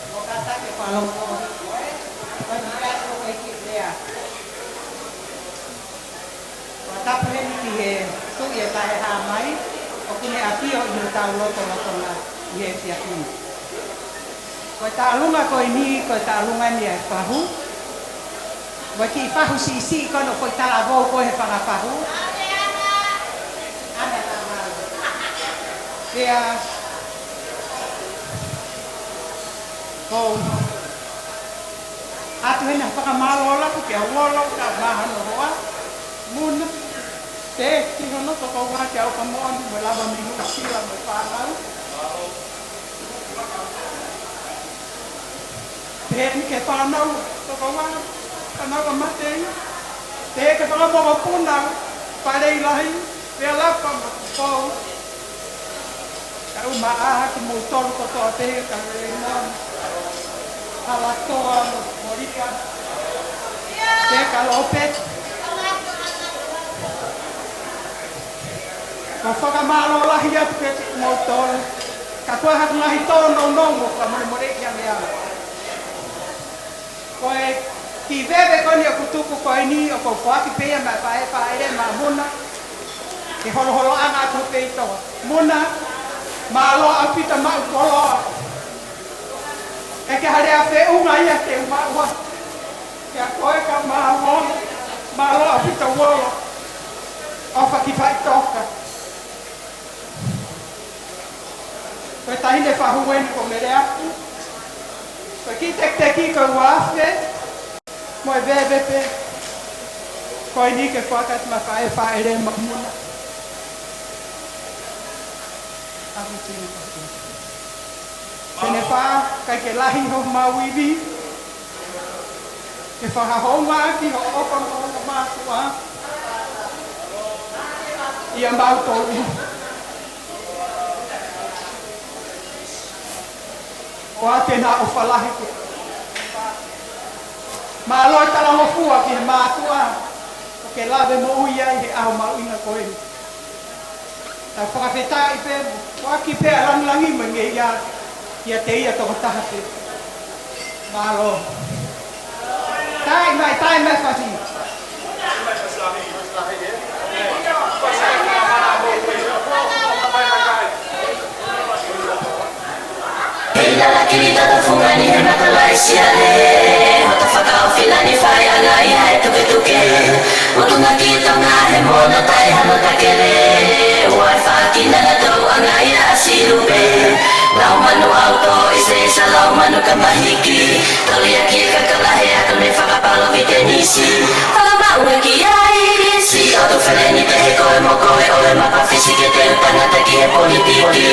Ko ka take whalo ko, ko e mika ko e ki lea. Ko tapu heni ki he Tuʻi ʻe Taʻehāmai, ʻoku ne ʻafio ʻi hotau lotolotonga ʻi he efiafi ni. Ko e taʻalunga ko eni, ko e taʻalunga ni ʻa e fahu. Ko e kiʻi fahu siʻisiʻi ko ena ʻoku foʻi talavou ko e he fanga fahu. Ana la mau. Pea, Ko atu hena fakamālō lahi kia Uolo kae ʻumaʻā hono hoa, Muna, pea ki hono tokoua kia ʻOkamoʻoni mo e lava mei Nuʻusila mo e fānau. Pea ki he fānau, tokoua, fānau ʻa Matei. Pea ki he fanga mokopuna, Faleilahi, Fealapa mo Tupou. Kae ʻumaʻā kimoutolu kotoa pē, ka Leimoni, Halatoa mo Molia, pea ka Lopeti. Ko e fakamālō lahi atu kiate kimoutolu. Ka ko e hā haku ngaahi tōnounou mo fakamolemoleʻi ange au. Ko e kiʻi veve ko eni ʻoku tuku ko eni ʻoku ou foaki pē ia maʻa e faʻē fāʻele mo Muna. Ke holoholoʻanga atu pē ʻi toa. Muna, mālō ʻaupito maʻu koloa. ʻIkai ke ha lea feʻunga ia ke u maʻu. Pea ko e ka mālō, mālō ʻaupito Uolo. ʻOfa ki faʻitoka. Ko e taʻahine fahu eni ko Meleaku. Ko e kiʻi tekiteki ko e uaafe mo e veve pē ko eni ke foaki atu maʻa e faʻē fāʻele mo Muna. Ahu tino ko eni. Pene fā, ʻikai ke lahi homau ivi. Ke fakahoungaʻaki hoʻo ʻofa mo hoʻo mātuʻa ʻia mautolu. ʻOatu ʻena ʻofa lahi ke. Mālō e talangofua ki he mātuʻa ʻoku ke lave moʻui ai he ʻaho mahuʻinga ko eni. Tau fakafetaʻi pē, foaki pē ʻa e langilangi mo e ngeia kiate ia tokotaha pē. Mālō. Taimi mai, taimi mai Fasi. He ʻilala kili toto fungani he matalaʻi siale. Hoto fakaʻofinani fai ʻa ngaahi ʻa e tuketuke. Utunga ki Tonga he mona tai hano takele. Ua e faki nana tau ʻa ngaahi ʻa Silupe. Lau manu ʻauto ʻi se isa lau manu ka mahiki. Toli ʻaki e kakala he aka me fakapalo vitenisi. Fakamaʻu e ki ai. Si o tu feleni te he koe mo koe ʻo e mapa fisi ke te u tangata ki he politiki.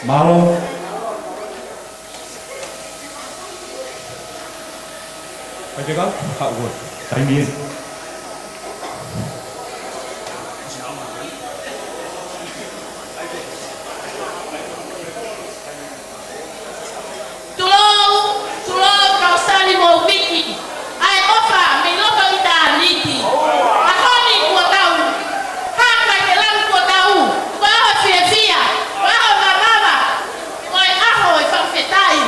Mālō. Faifekau, haʻu koe. Taimi ē. Tulou, tulou, kau sali mo viki. ʻA e ʻofa mei loto ʻitāniti. ʻAho ni kuo tau haka ke langi kuo tau. Ko e ʻaho fiefia, ko e ʻaho vavava, ko e ʻaho ʻo e fakafetaʻi.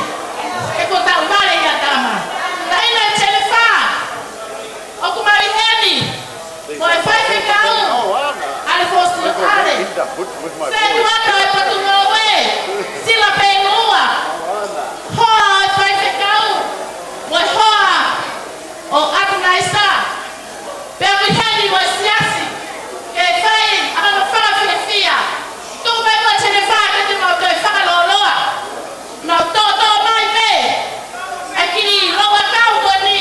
He kuo tau vale ʻi ʻAtama. Taʻahine Jennifer, ʻoku mau ʻi heni mo e faifekau ʻAlefosi ʻAle. Fetuata ʻo e Potungāue, Sila Pēnua. Hoa ʻo e faifekau, mo e hoa ʻo ʻAtunaisa. Pea ʻoku ʻi heni mo e siasi, ke fai ʻa hono fakafiefia. Tuku mai muʻa Jennifer ke te mau toe fakalōloa. Mau tōtō mai pē ʻa e kiʻi loua kau ko eni.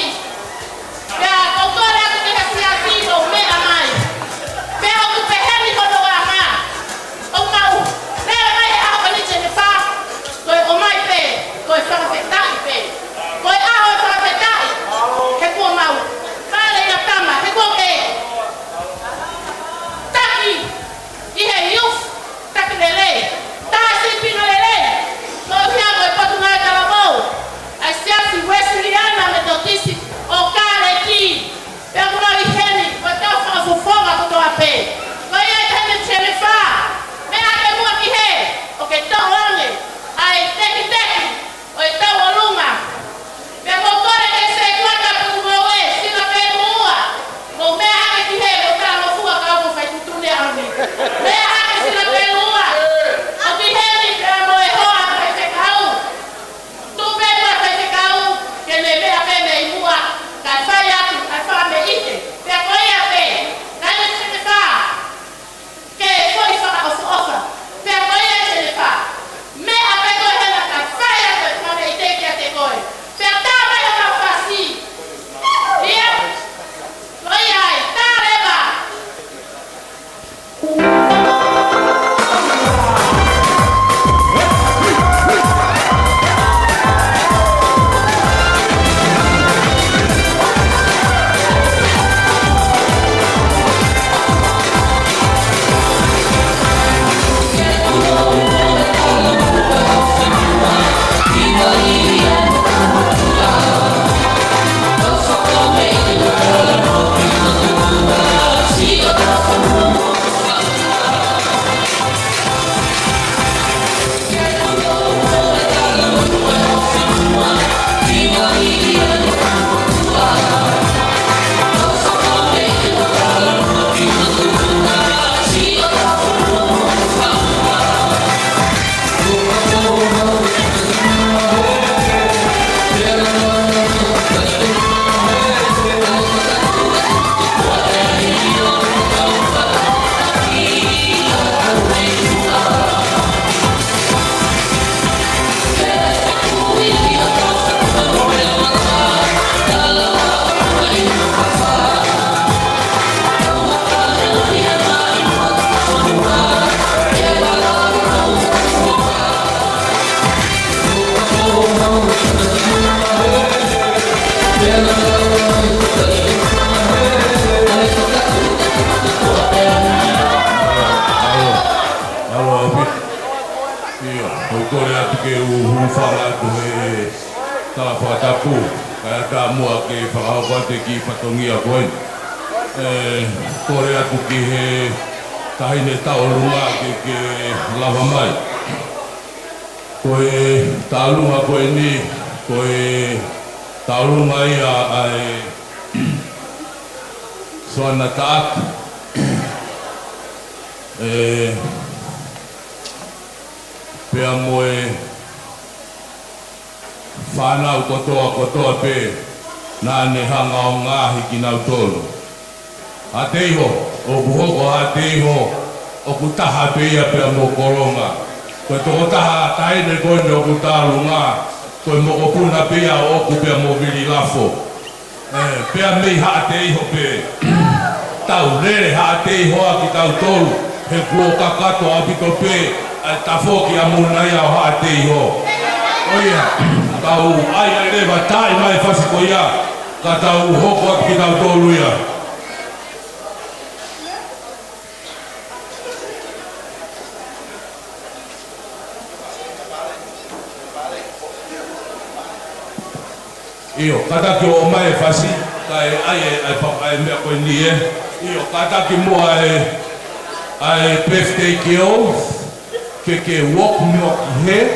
Pea ʻoku ou kole atu ki he siasi mou meʻa mai. Pea ʻoku pehē ni hono anga. ʻOku mau lele mai he ʻaho ko eni Jennifer. Ko e ʻomai pē, ko e fakafetaʻi pē. Ko e ʻaho ʻo e fakafetaʻi. He kuo mau vale ʻi ʻAtama, he kuo ke taki ʻi he youth, taki lelei, tā sīpinga lelei, koeʻuhi ko e Potungāue Talavou ʻa e Siasi Uēsiliana Metotisi ʻo Kāleki. Pea ʻoku mau ʻi heni, ko e tau fakafofonga kotoa pē. Ko ia ʻe taʻahine Jennifer, meʻa ke muʻa ki hē, ʻo ke toʻo ange ʻa e tekiteki ʻo e tauʻolunga. Pea ʻoku ou kole ke se kuata Potungāue, Sila Pēnua. Mou meʻa hake ki hē, mou talangofua kau mo fai tuʻutuʻuni ʻaho ni. Meʻa hake Sila Pēnua. ʻOku ʻi heni pea mo e hoa faifekau. Tuʻu pē muʻa faifekau, ke ne meʻa pē mei muʻa, kae fai atu ʻa e fakameʻite. Pea ko ia pē, kae ne Jennifer. Ke foʻi fakaʻofoʻofa. Pea ko ia Jennifer. Meʻa pē koe hena kae fai atu e fakameʻite kiate koe. Pea tā mai ʻa mau fasi. Ia. Ko ia ai. Tā leva. Mālō, mālō, ʻaupito. Ia, ʻoku ou kole atu ke u hūfanga atu he tala fakatapu, kae ʻatā muʻa ke fakahoko atu e kiʻi fatongia ko eni. ʻE, kole atu ki he taʻahine tauʻolunga ke, ke lava mai. Ko e tauʻolunga ko eni, ko e tauʻolunga ia ʻa e Soana Taʻata. ʻE, pea mo e fānau kotoa, kotoa pē, naʻa ne hanga ʻo ngaohi kinautolu. Haʻate iho, ʻoku hoko haʻate iho, ʻoku taha pē ia pea mo Kolonga. Ko e tokotaha taʻahine ko eni ʻoku tauʻolunga, ko e mokopuna pē ia ʻoʻoku pea mo Vililafo. ʻE, pea mei haʻate iho pē. Tau lele haʻate iho ʻa kitautolu, he kuo kakato ʻaupito pē, ʻA e tafoki ʻa Muna ia ʻo Haʻateiho. ʻOia, tau ʻai ʻa e leva taʻi mai fasi ko ia, ka tau hoko atu kitautolu ia. ʻIo, kātaki ʻomai e fasi, kae ʻai e, ʻai e pa-, ʻai e meʻa ko eni ē. ʻIo, kātaki muʻa e, ʻa e birthday girl, ke ke walk me walk here,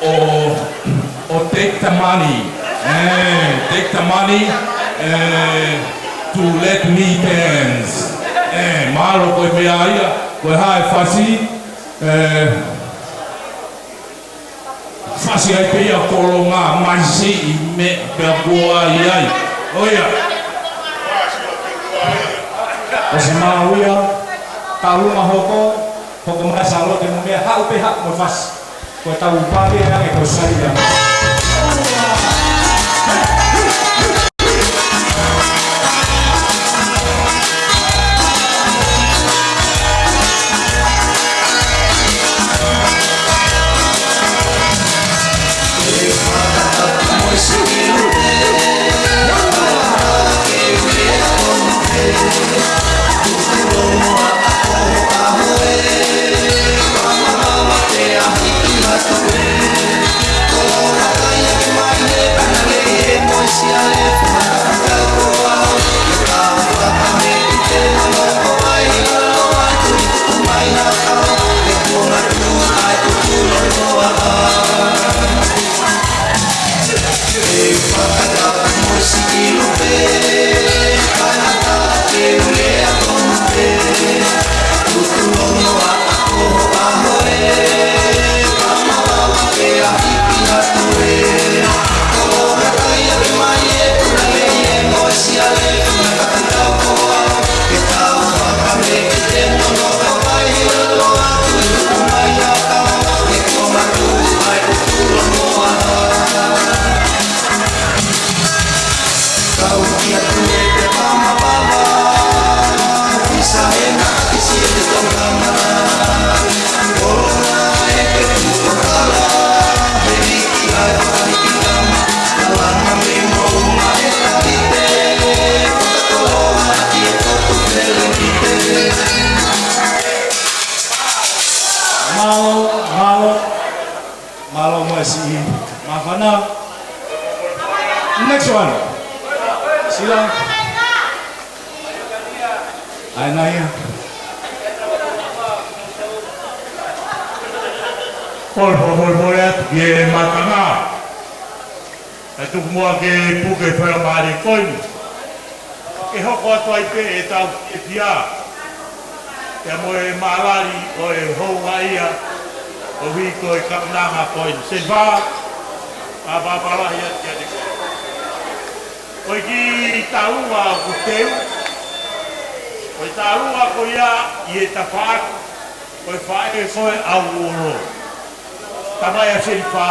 or, or take the money. Eh, take the money, eh, to let me dance. Eh, mālō ko e meʻa ia, ko e hā e fasi, eh, fasi ai pē ia kolonga mai siʻi meʻa pea kuo ʻai ai. ʻOia. ʻOsi maʻu ia, ka luma hoko, hoko mai Sālote mo meʻa haʻu pē haʻu mo fasi. Ko e tau pāpē ange ko sai ia. Mālō, mālō, mālō mo e siʻi māfana. Next one. Sila. ʻAi nai ia. Kole fakamolemole atu ki he mātanga. ʻE tuku muʻa ke puke faingamālie ko eni. Ke hoko atu ai pē ʻetau fiefia. Pea mo e mālali ʻo e houngaʻia ʻo e uike ko e kaunanga ko eni. Senifa, a pāpalahi atu kiate koe. Ko e kiʻi tālunga ʻoku teu. Ko e tālunga ko ia ʻi he tafaʻaki. Ko e faʻē ko ē ʻa Uolo. Tamai ʻa Senifa.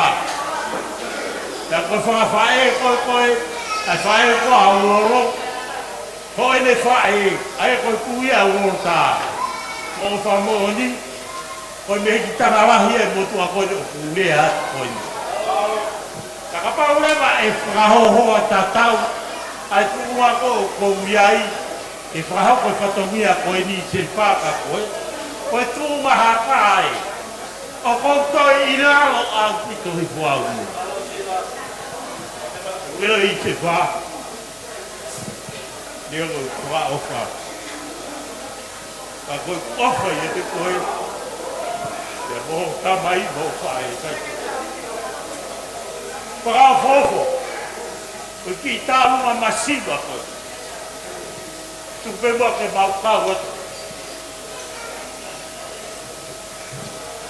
Pea ko e fanga faʻē ko ē, ko e, ʻa e faʻē ko ē ʻa Uolo. Ko ʻene faʻē, ʻa ia ko e kui ʻa Uolo tā. Ko e fakamoʻoni, ko e mei he kiʻi tangalahi ʻa e motuʻa ko eni ʻoku lea atu ko eni. Ka kapau leva ʻe fakahoahoa tatau ʻa e tuʻunga ko ē ʻoku ou ʻi ai, ke fakahoko e fatongia ko eni Senifa ka ko e, ko e tuʻunga haka ai. ʻOku ou toe ʻi lalo ʻaupito hifo au. Uelo ʻi Senifa. Leo ko e fakaʻofa. Ka ko e ʻofa ʻiate koe. Pea mo ho tamai mo ho faʻē kai. Fakaʻofoʻofa. Ko e kiʻi tālunga masiva ko ē. Tuku pē muʻa ke mau kau atu.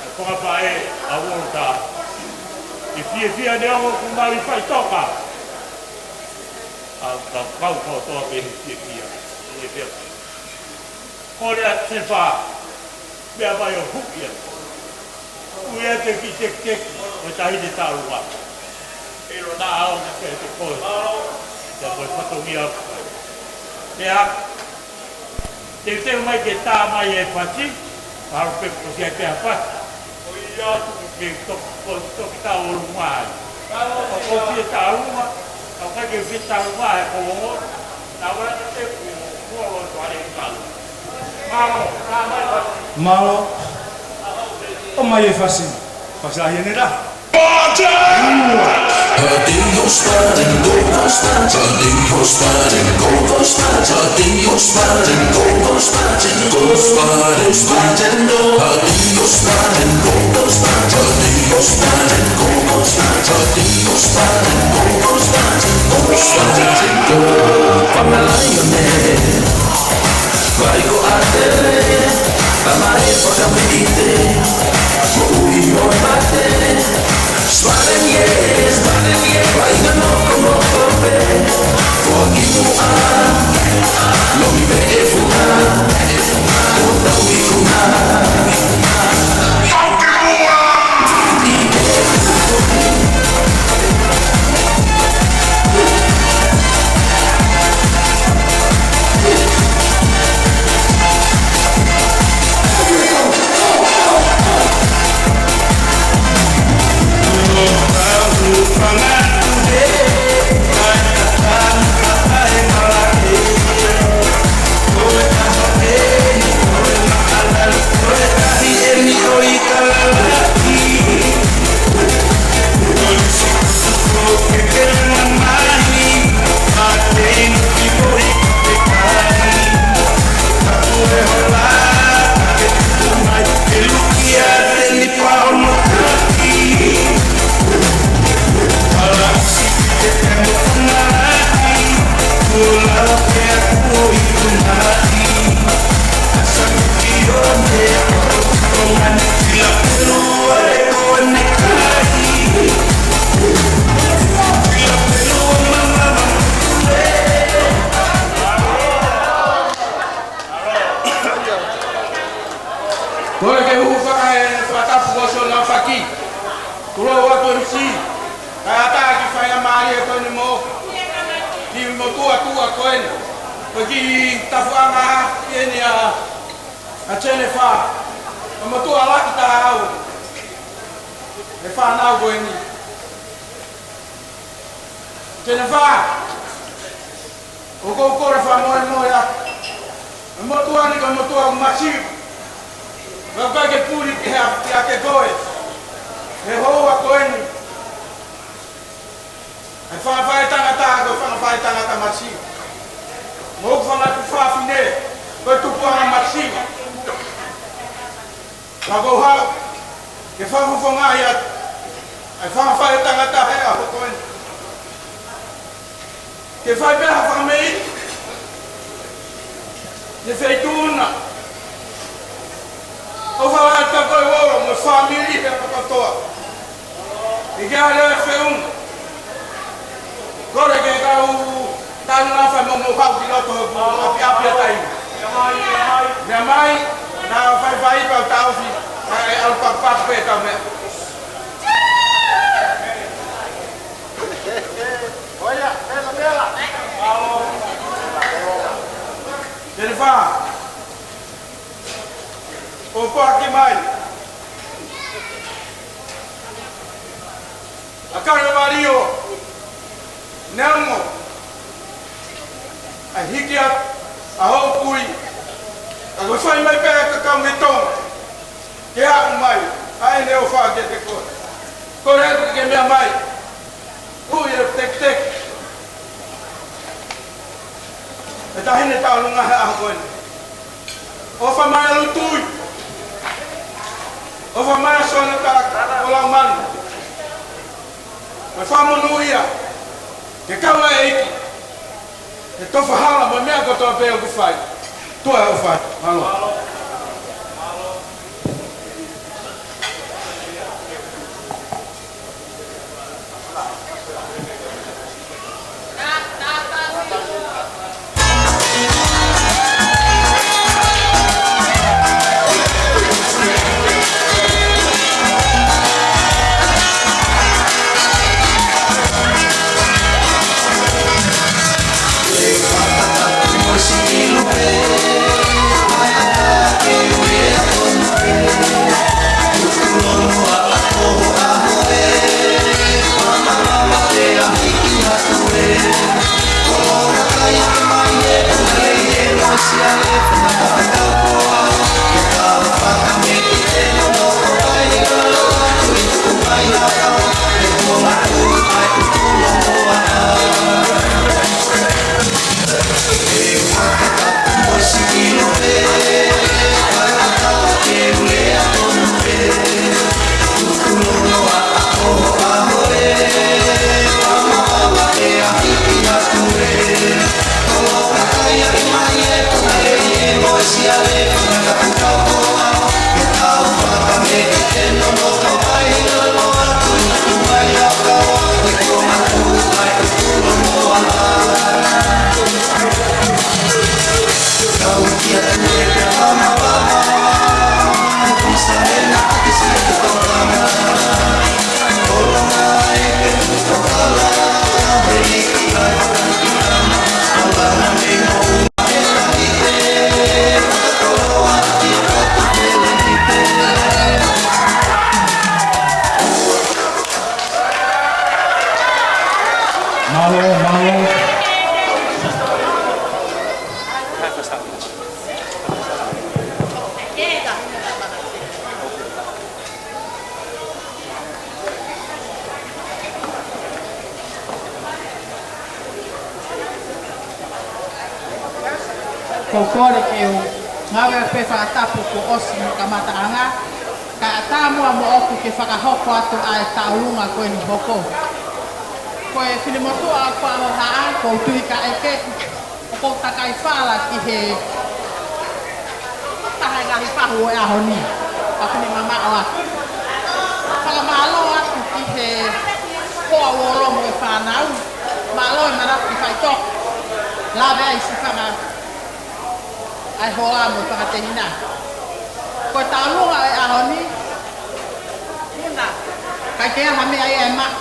ʻE fakapae ʻa Uolo tā. ʻE fiefia neongo ʻoku mau ʻi faʻitoka. ʻA ka kau kotoa pē he fiefia. Fiefia. Kole atu Senifa. Meʻa mai ʻo huʻi atu. Huʻi atu e kiʻi tekiteki ʻo e taʻahine tālunga. ʻE ʻilo naʻa ʻaonga kiate koe. Pea ko e fatongia ʻoku ʻai. Pea teuteu mai ke tā mai e fasi. Palo pe ko sia te a fasi. Ia atu ke to-, ko toki tau ʻolunga ai. ʻOku ou fie taʻaluma, ʻoku ʻikai ke fie taʻaluma he ko o, naʻa ʻoku te ku molo to are kalu. Mālō, nā mai. Mālō. ʻOmai e fasi. Fasi lahi ʻeni la. Kole ke u hūfanga he fakatapu ko Sione Faki. Kulo atu M C. Kae ʻatā ki he faingamālie ko eni mo kiʻi motuʻa tuʻa ko eni. Ko e kiʻi tafuʻanga ʻeni ʻa, ʻa Jennifer. Ko e motuʻa lahi taha ʻaʻau. He fānau ko eni. Jennifer. ʻOku ou kole fakamolemole atu. Ko e motuʻa ni ko e motuʻa ʻoku masiva. ʻOku ʻikai ke puli ki he ʻapi ʻa ke koe. He houa ko eni. ʻE fanga faʻētangata, ko e fanga faʻētangata masiva. Mo hoku fanga tuofāfine, ko e tupuʻanga masiva. Ka ʻoku ou haʻu ke fakafofongaʻi atu ʻa e fanga faʻētangata he ʻaho ko eni. Ke fai pē ha fakameʻi he feituʻu na. ʻOfa lahi atu kia koe Uolo mo e fāmili he ʻaho kotoa. ʻIkai ke ʻi ai ha feʻunga. Kole ke kau tanu na fai mo mo hau ki loto hoku ʻapiʻapi ʻa tai. Meʻa mai, na faifai pau taʻofi, ʻa e ʻalu pakupaku pē tau meʻa. Telefā. ʻO foaki mai ʻa Kalevalio Neongo, ʻa e hiki atu ʻa hoʻo kui, ka ko e fai mai pē ʻa e kakai mei Tonga ke aʻu mai, ʻa ʻene ʻofa kiate koe. Kole atu ke ke meʻa mai. Ui e tekiteki. ʻE taʻahine tauʻolunga he ʻaho ko eni. ʻOfa mai ʻa Lutui. ʻOfa mai ʻa Sione Taʻaka ʻo Laumanu. Mo e fakamonūʻia ke kau ʻa e ʻEiki he tofa hala mo e meʻa kotoa pē ʻoku fai. Tuʻa ʻofa. Mālō. Mālō, mālō. Ko e kole ke u ngāue pē fakatapu kuo ʻosi mo kamataʻanga, kae ʻatā muʻa moʻoku ke fakahoko atu ʻa e tauʻolunga ko eni hoko. Ko e finemotuʻa ʻoku ou hohaʻa, ʻoku ou tui kae ʻeke, ʻoku ou takai fala ki he taha e ngaahi fahu ʻo e ʻaho ni, ʻa ʻoku ne mamaʻo atu. Fakamālō atu ki he hoa uolomo e fānau, mālō e manatu ki faʻitoka, lave ai si fanga ʻa e hoa mo e fanga tehina. Ko e tauʻolunga e ʻaho ni, Muna, ʻikai ke ʻi ai ha meʻa ia ʻe maʻu.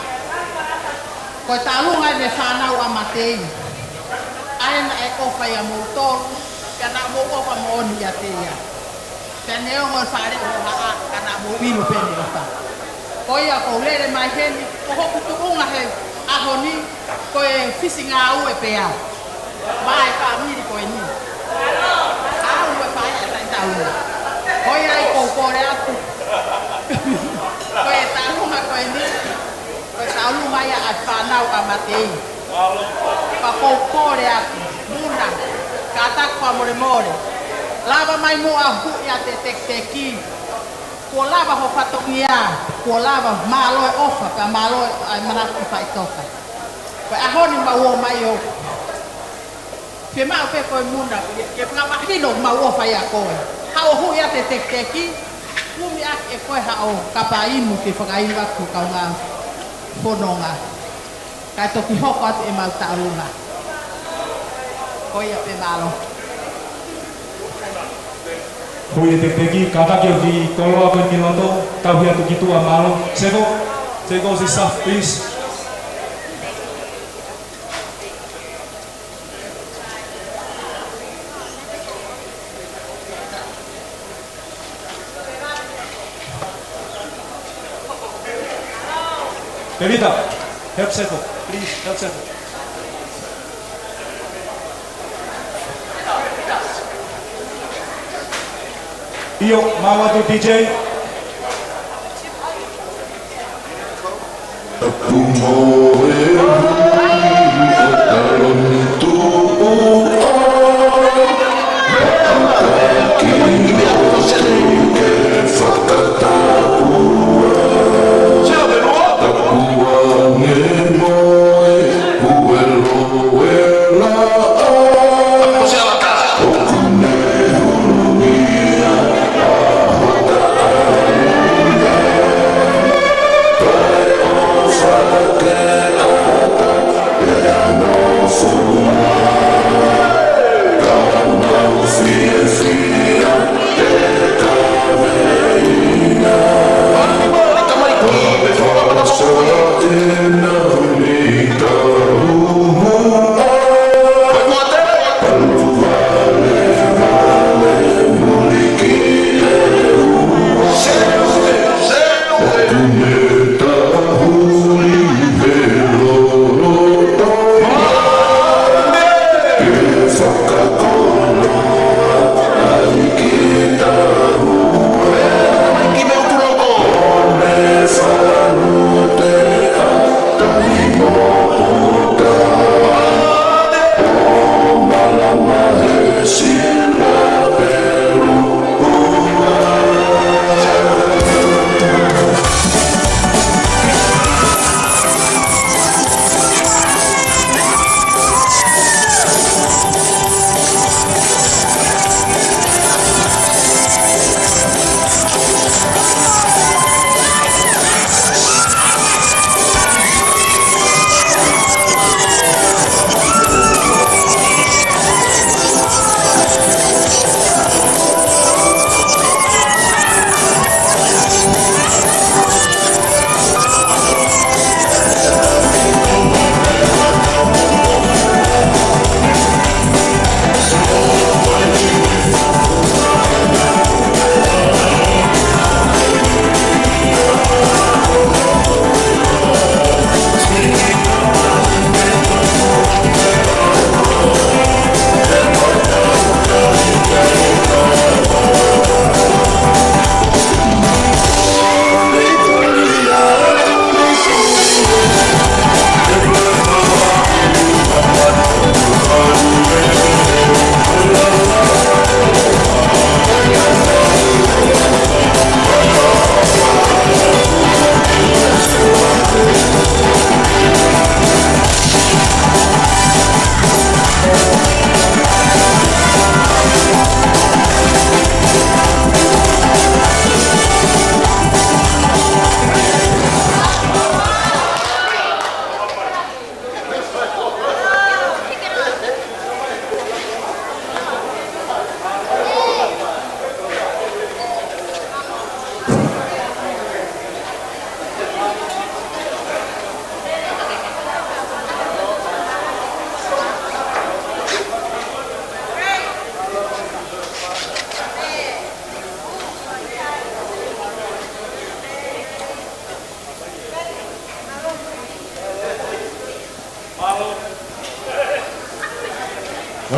Ko e tauʻolunga ʻene fānau ʻa Matei. ʻA ē naʻe ʻofa ʻia moutolu, pea naʻa mou ʻofa moʻoni ʻiate ia. Pea neongo e fale ʻo hohaʻa, ka naʻa mou ʻilo pē ʻene ʻofa. Ko ia ʻoku ou lele mai heni, ko hoku tuʻunga he ʻaho ni, ko e fisi ngāue pē au. Maʻa e fāmili ko eni. Au mo e faʻē ʻa e taʻetaʻeʻaho. Ko ia ai ʻoku ou kole atu. Ko e tauʻolunga ko eni. Ko e tauʻolunga ia ʻa e fānau ʻa Matei. Pea ʻoku ou kole atu. Muna. Kātaki fakamolemole. Lava mai muʻa ʻo hū ʻiate e tekiteki. Kuo lava ho fatongia. Kuo lava mālō e ʻofa. Pea mālō ʻa e manatu ki faʻitoka. Ko e ʻaho ni mau ō mai ʻo fiemaʻu pē ko e Muna, ke fakamahino mau ʻofa ʻia koe. Haʻu ʻo hū ʻiate e tekiteki, kumi ʻaki ʻe koe haʻo kapa inu ke fakainu atu ki he kaungā fononga. Kae toki hoko atu ʻemau tauʻolunga. Ko ia pē, mālō. Hū ʻiate e tekiteki, kātaki ʻo kiʻi koloa ko ē ki loto, tauhi atu ki tuʻa, mālō. Seko, Seko, sit up, please. Pevita, help Seko. Please, help Seko. ʻIo, mau atu D J.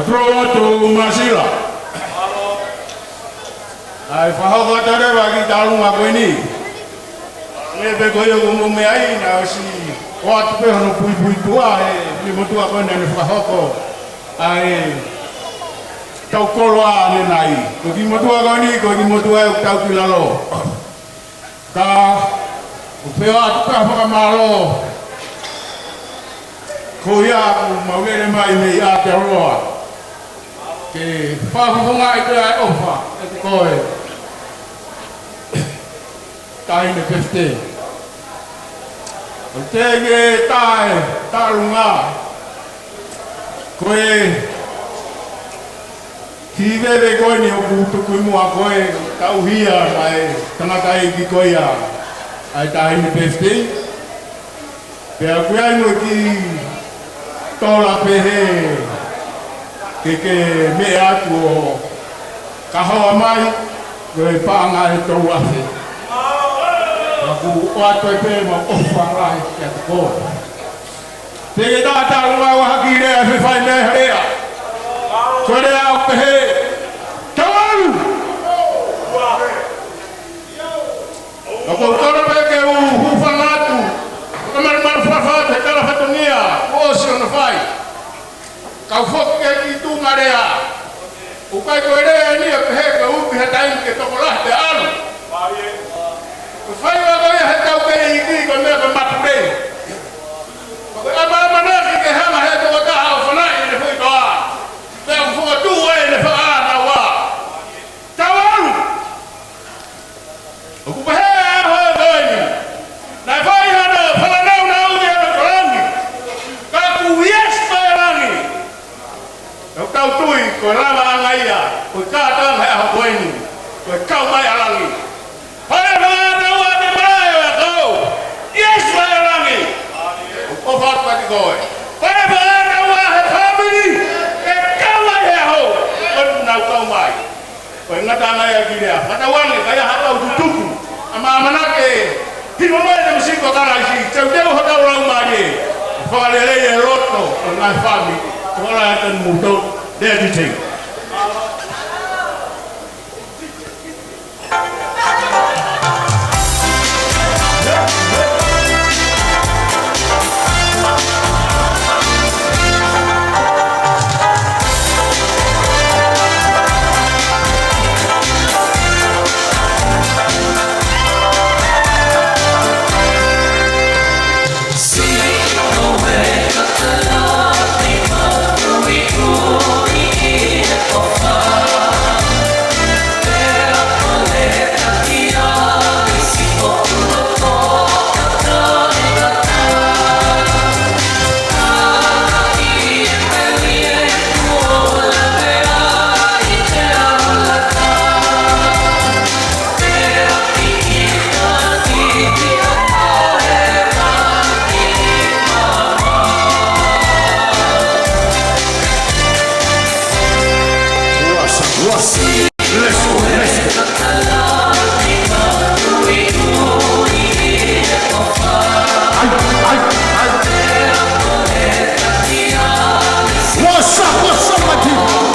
Tro atu Masila. ʻAi, fakahoko atu leva ki talunga ko eni. Meʻa pē ko ia ʻoku mou meaʻi, naʻe ʻosi ʻoatu pē hono puipuituʻa ʻe he motuʻa ko eni naʻa ne fakahoko ʻa e tau koloa ʻanenai. Ko e kiʻi motuʻa ko eni, ko e kiʻi motuʻa ʻoku tau ki lalo. Ka ʻoku ou ʻoatu pē ʻa e fakamālō ko ia ʻoku mau lele mai mei Aotearoa ke fakafofongaʻi pē ʻa e ʻofa ʻeku ko e Taʻahine Pefute. ʻOku teʻeki ke taʻe talunga ko e kiʻi veve ko eni ʻoku tuku ʻi muʻa ko e tauhi ʻa e tangataʻeiki ko ia ʻa e Taʻahine Pefute. Pea ʻoku ʻi ai mo e kiʻi tola pehē ke ke meʻa atu ʻo kahoa mai ko e paʻanga ʻe tolu afe. Ka ʻoku ʻoatu ai pē mo e ʻofa lahi kiate koe. Teʻeki ke taʻe talunga ʻa e kiʻi lea ʻe fai mei he lea. Ko e lea ʻoku pehē, tau ʻalu! ʻOku ou kole pē ke u hūfanga atu, fakamalumalu fakafaʻahi he tala fatongia kuo ʻosi hono fai. Kau foki ki he kiʻi tuʻunga lea. ʻOku ʻikai ko e lea eni ʻe pehē ke uki ha taimi ke tokolahi pea ʻalu. Ko e fai ʻa e lea he taukei iiki ko e meʻa ko e mapule. Ko e ʻamanaki ke hanga he tokotaha ʻo fanaʻi ʻene foʻi toa. Pea ʻoku fokotuʻu ʻene fakaʻānaua. Tau ʻalu! ʻOku pehē ʻa e ʻaho ko eni. Naʻe fai hano fakanaunau ʻi he loto langi. Ka ʻoku yes pē ʻa langi. Tau tui ko e lavaʻanga ia, ko e kātoanga he ʻaho ko eni, ko e kau mai ʻa langi. Fai e fakanaunau ʻa e malaʻe ʻo e kau. Yes pē ʻa langi. ʻOku ou fakapati koe. Fai e fakanaunau ʻa e fāmili, ʻe kau mai he ʻaho, ko e nau kau mai. Ko e ngataʻanga ia ki lea, fakatauange, ka ia ha kau tutuku, ʻa māmana ke, himo mai te musiko kalaisi, teuteu hotau laumālie, fakalelei e loto, ʻo e ngaahi fāmili, ko la e tanu muto, lea titei. Let's go, let's go. What's up, what's up, my people?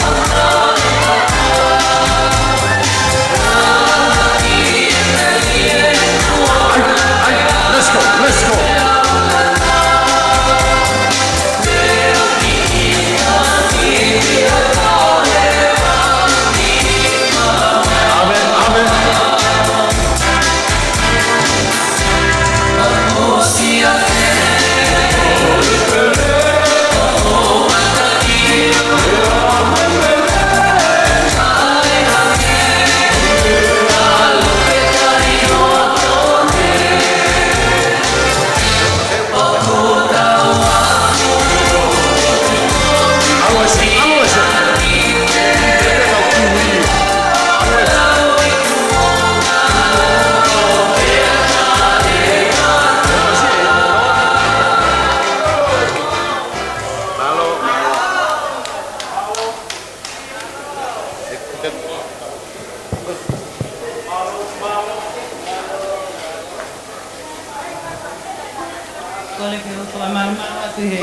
Let's go, let's go. Amen, amen. Kole ke u fakamalumalu atu he.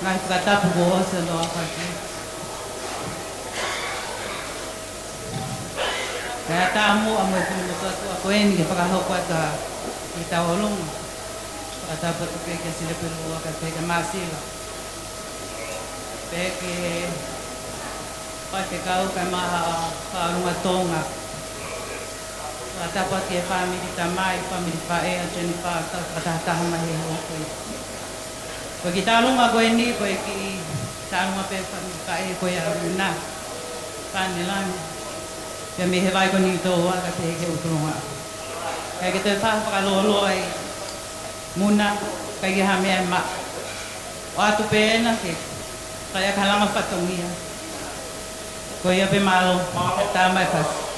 Ngaahi fakatapu kuo ʻosi hono aofaki. Kae ʻatā muʻa mo e fili motuʻa ko eni ke fakahoko atu ʻetau ʻolunga. Fakatapu atu pē kia Sila Pelua, kae pehē kia Masila. Pehē ki he faifekau kae ʻumaʻā haʻa ʻolunga Tonga. Fakatapu atu ki he fāmili tamai, fāmili faʻē ʻa Jennifer, tau fakatahataha mai he ʻaho ko eni. Ko e kiʻi talanoa ko eni, ko e kiʻi talanoa pē fāmili faʻē ko ia ʻa Muna Fānelani. Pea mei he vai ko eni ʻi Tōua kae pehē ki he ʻUtulonga. Kae ke toe fai ha fakalōloa ʻi Muna, ʻikai ke ʻi ai ha meʻa ʻe maʻu. ʻOatu pē ena ke fai ʻaki ha langa fatongia. Ko ia pē, mālō, tā mai fasi.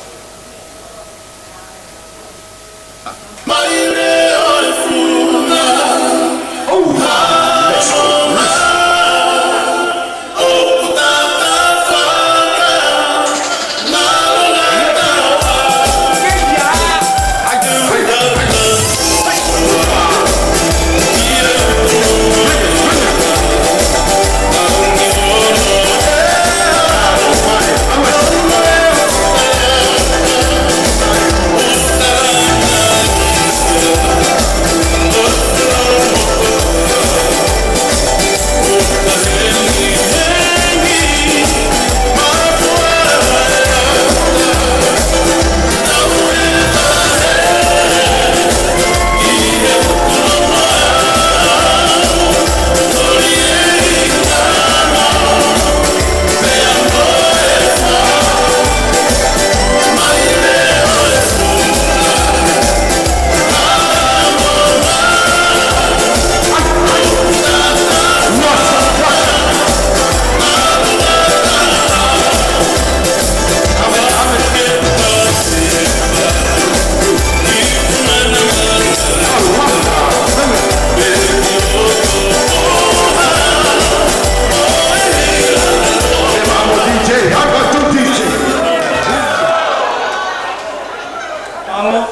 Alo.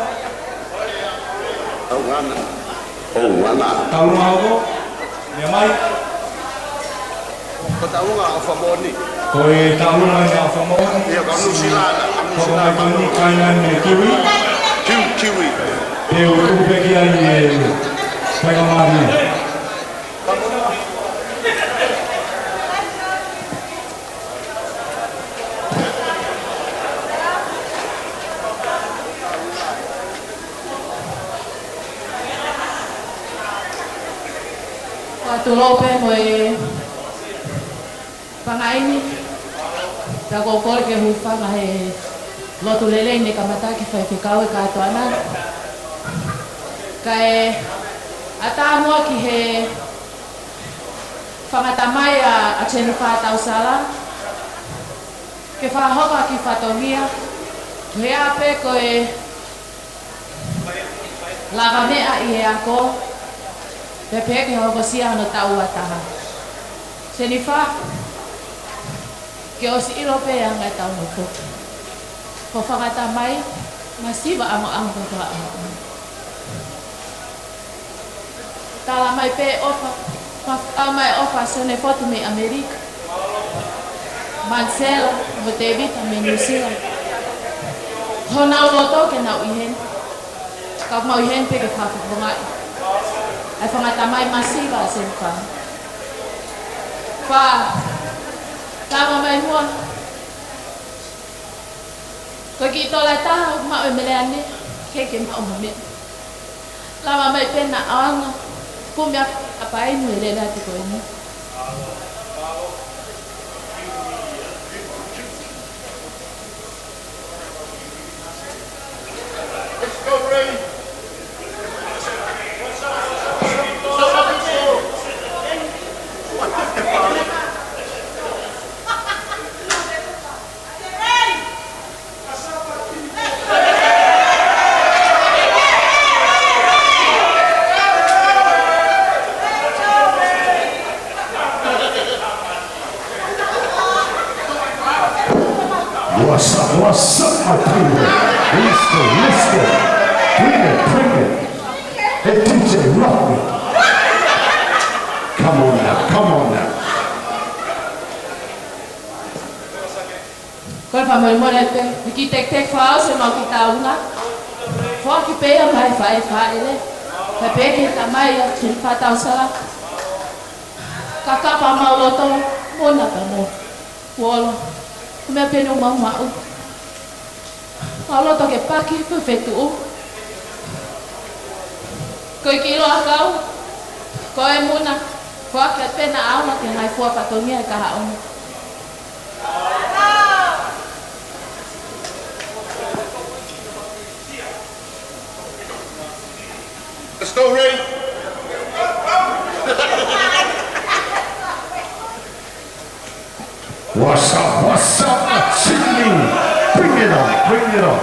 ʻOuana. ʻOuana. Taulunga hoko. Meʻa mai. Ko e taulunga ʻa ʻOfamoʻoni. Ko e taulunga ʻa ʻOfamoʻoni. ʻIo, ka Nuʻusila, ka Nuʻusila. Ko e taulunga ʻa Nuʻusila, kāinga mei Kiwi. Kiwi, Kiwi. Te u tuku pē ki ai e faingamālie. Fakatulou pē mo e pangai ni, pea ʻoku ou kole ke hūfanga he lotu lelei ne kamata ki he faifekau ʻe kātoa na. Kae ʻatā muʻa ki he fanga tamai ʻa, ʻa Jennifer Tausala, ke fakahoko ha kiʻi fatongia, ko e hā pē ko e lavameʻa ʻi he ako, pea pehē ki he hokosia hono taʻu ua taha. Jennifer, ke ʻosi ʻilo pē ʻa e anga ʻetau nofo. Ko e fanga tamai masiva ʻaonga ʻaonga ka ko e ʻaonga. Tala mai pē ʻofa, ma-, tala mai ʻofa ʻa Sione Fotu mei ʻAmelika. Manisela mo Tēvita mei Nuʻusila. Honau loto ke nau ʻi heni. Ka mau ʻi heni pē ke fakafofongaʻi ʻa e fanga tamai masiva ʻa Jennifer. Pea, tala mai muʻa. Ko e kiʻi tola ʻe taha ʻoku maʻu ʻe Meleane, ke ke maʻu mo me. Lava mai pē na ʻaonga, kumi ʻa, ʻa painu e lele atu ko eni. What's up, what's up, my people? Let's go, let's go. Bring it, bring it. Hey, D J, rock me. Come on now, come on now. Fakamolemole pē, ʻi he kiʻi teketeke fakaʻosi ʻemau kiʻi taunga. Foaki pē ia mai faʻē faʻē lē. Pea pehē ki he tamai ʻa Tini Fatausala. Kakapa ʻemau loto, Muna pea mo Uolo. Ko e meʻa pē ʻoku mau maʻu. Mau loto ke paki, ko e fetuʻu. Ko e kiʻi loa kau, ko e Muna, foaki pē naʻa ʻaonga ki he ngaahi fua fatongia ʻa e kahaʻu ni. Let's go, Ray. What's up, what's up, Sydney? Bring it on, bring it on.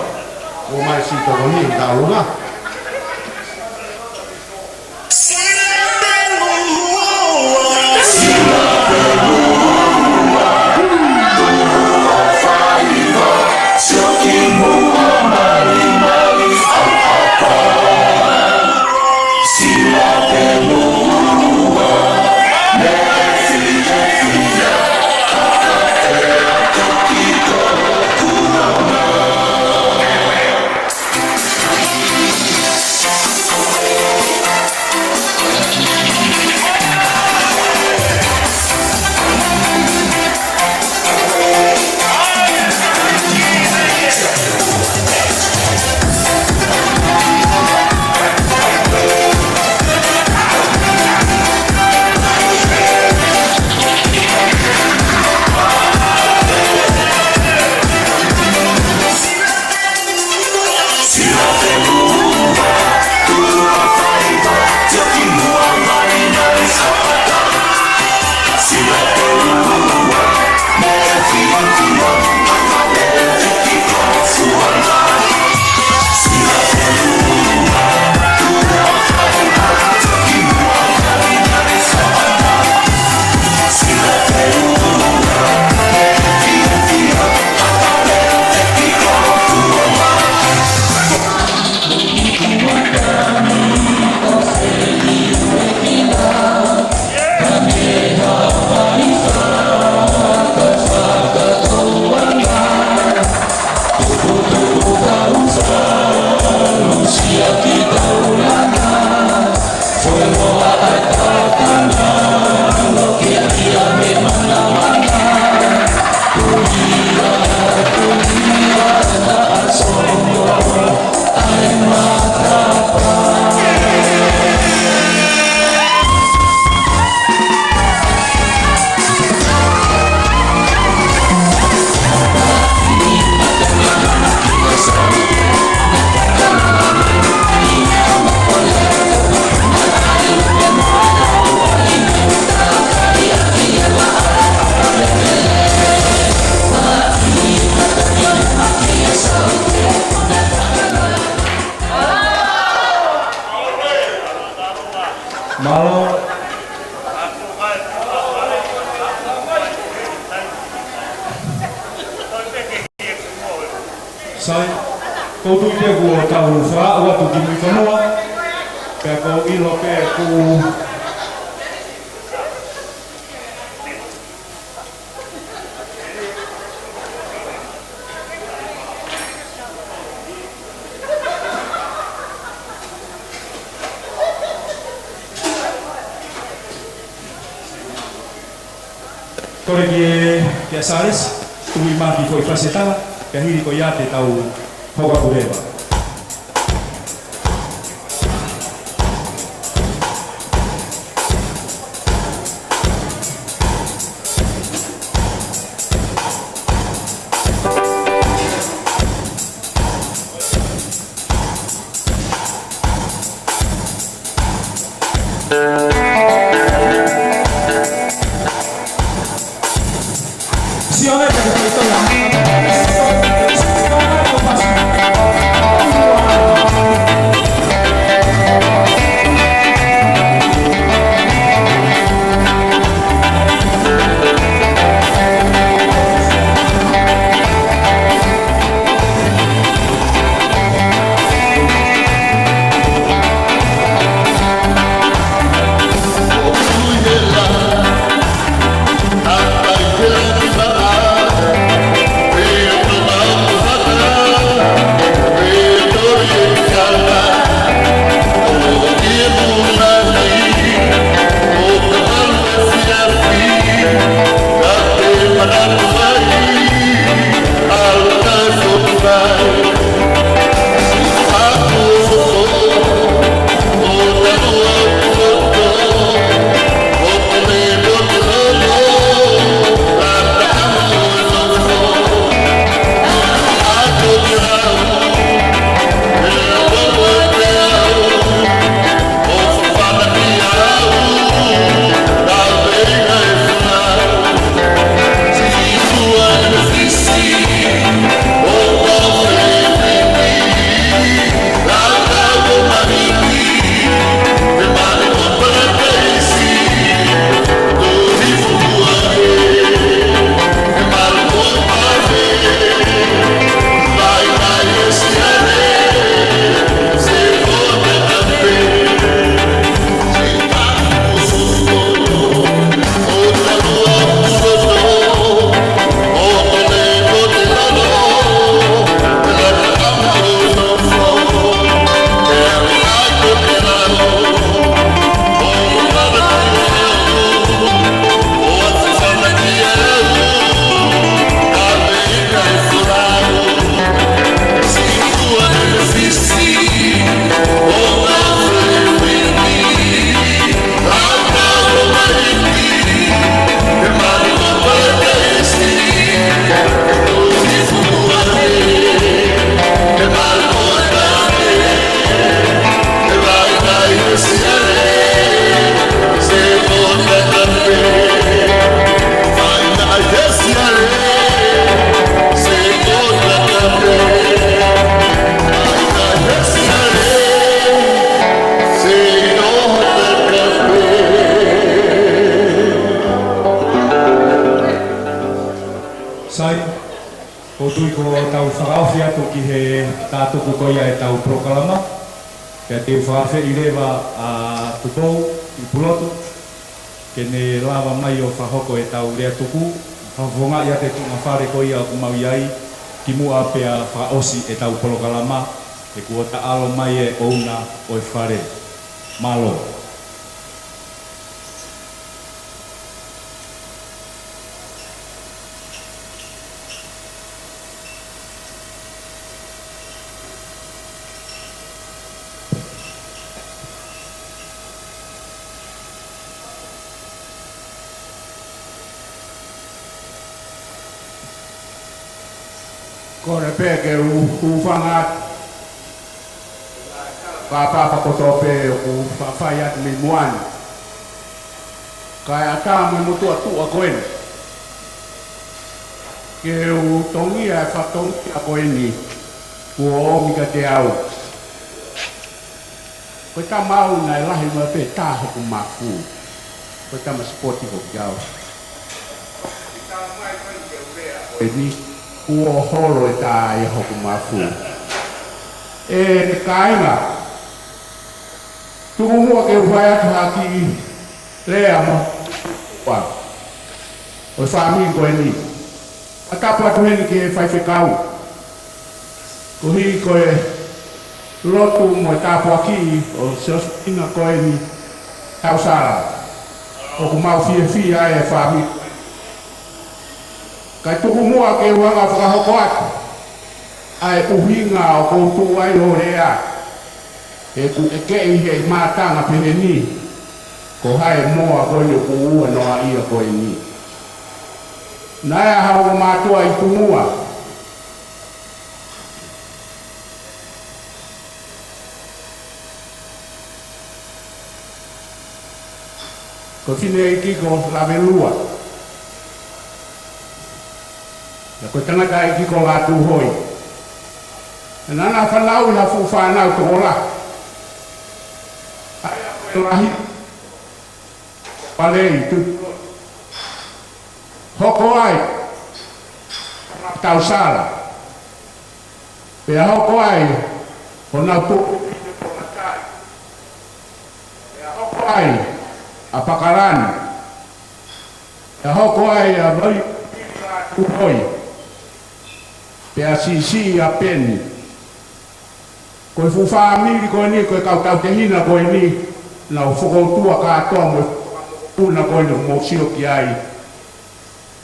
ʻOmai siʻi tokoni ʻi taulunga. Mālō. Sai, ʻoku ou tui pē kuo tau faʻu atu ki mui fonua, pea ʻoku ou ʻilo pē kuo Kole ki he, kia Sālesi, tui mai ki he foʻi fasetala, pea hili ko ia te tau hoko atu leva. Tau fakaofi atu ki he tātuku ko ia ʻetau polokalama. Pea te u fakaafeʻi leva ʻa Tupou ʻi Pulotu ke ne lava mai ʻo fakahoko ʻetau lea tuku. Fakafofongaʻi atu e tuʻunga fale ko ia ʻoku mau ʻi ai kimuʻa pea fakaʻosi ʻetau polokalama. He kuo taʻalo mai e ʻouna ʻo e fale. Mālō. Kole pē ke u, u hūfanga atu. Kāpapa kotoa pē ʻoku faʻa fai atu mei muʻa ni. Kae ʻatā mo e motuʻa tuʻa ko eni ke u tongia e fatongia ko eni kuo ʻomi kiate au. Ko e tama au naʻe lahi mai pē tā hoku mafu. Ko e tama sipoti hoku au. Ko eni kuo holo e tā ʻi hoku mafu. ʻE kāinga, tuku muʻa ke u fai atu ha kiʻi lea mo ua ʻo e fāmili ko eni. ʻA tapu atu heni ki he faifekau. Koeʻuhi ko e lotu mo e tāpuaki ʻo Siosefina ko eni Tausala. ʻOku mau fiefia ai e fāmili. Kae tuku muʻa ke u hanga fakahoko atu ʻa e ʻuhinga ʻoku ou tuʻu ai ʻo lea. He ʻoku ʻekeʻi he mātanga pehē ni, ko hai e moa ko eni ʻoku ua noa ia ko eni. Naʻe ʻa haʻo mātuʻa ʻi Tumua. Ko Fineʻeiki ko Lavelua. Pea ko e tangataʻeiki ko Lātūhoi. Naʻa na fanauʻi ha fuʻu fānau tokolahi. ʻA ia ko e lahi, Palei, tu. Hoko ai Tausala. Pea hoko ai honau tuʻu. Pea hoko ai ʻa Pakalani. Pea hoko ai ʻa Vai Tuhoi. Pea siʻisiʻi ʻa Peni. Ko e fuʻu fāmili ko eni, ko e kau tautehina ko eni, nau fokoutua kātoa mo e fuʻu mokopuna ko eni ʻoku mou sio ki ai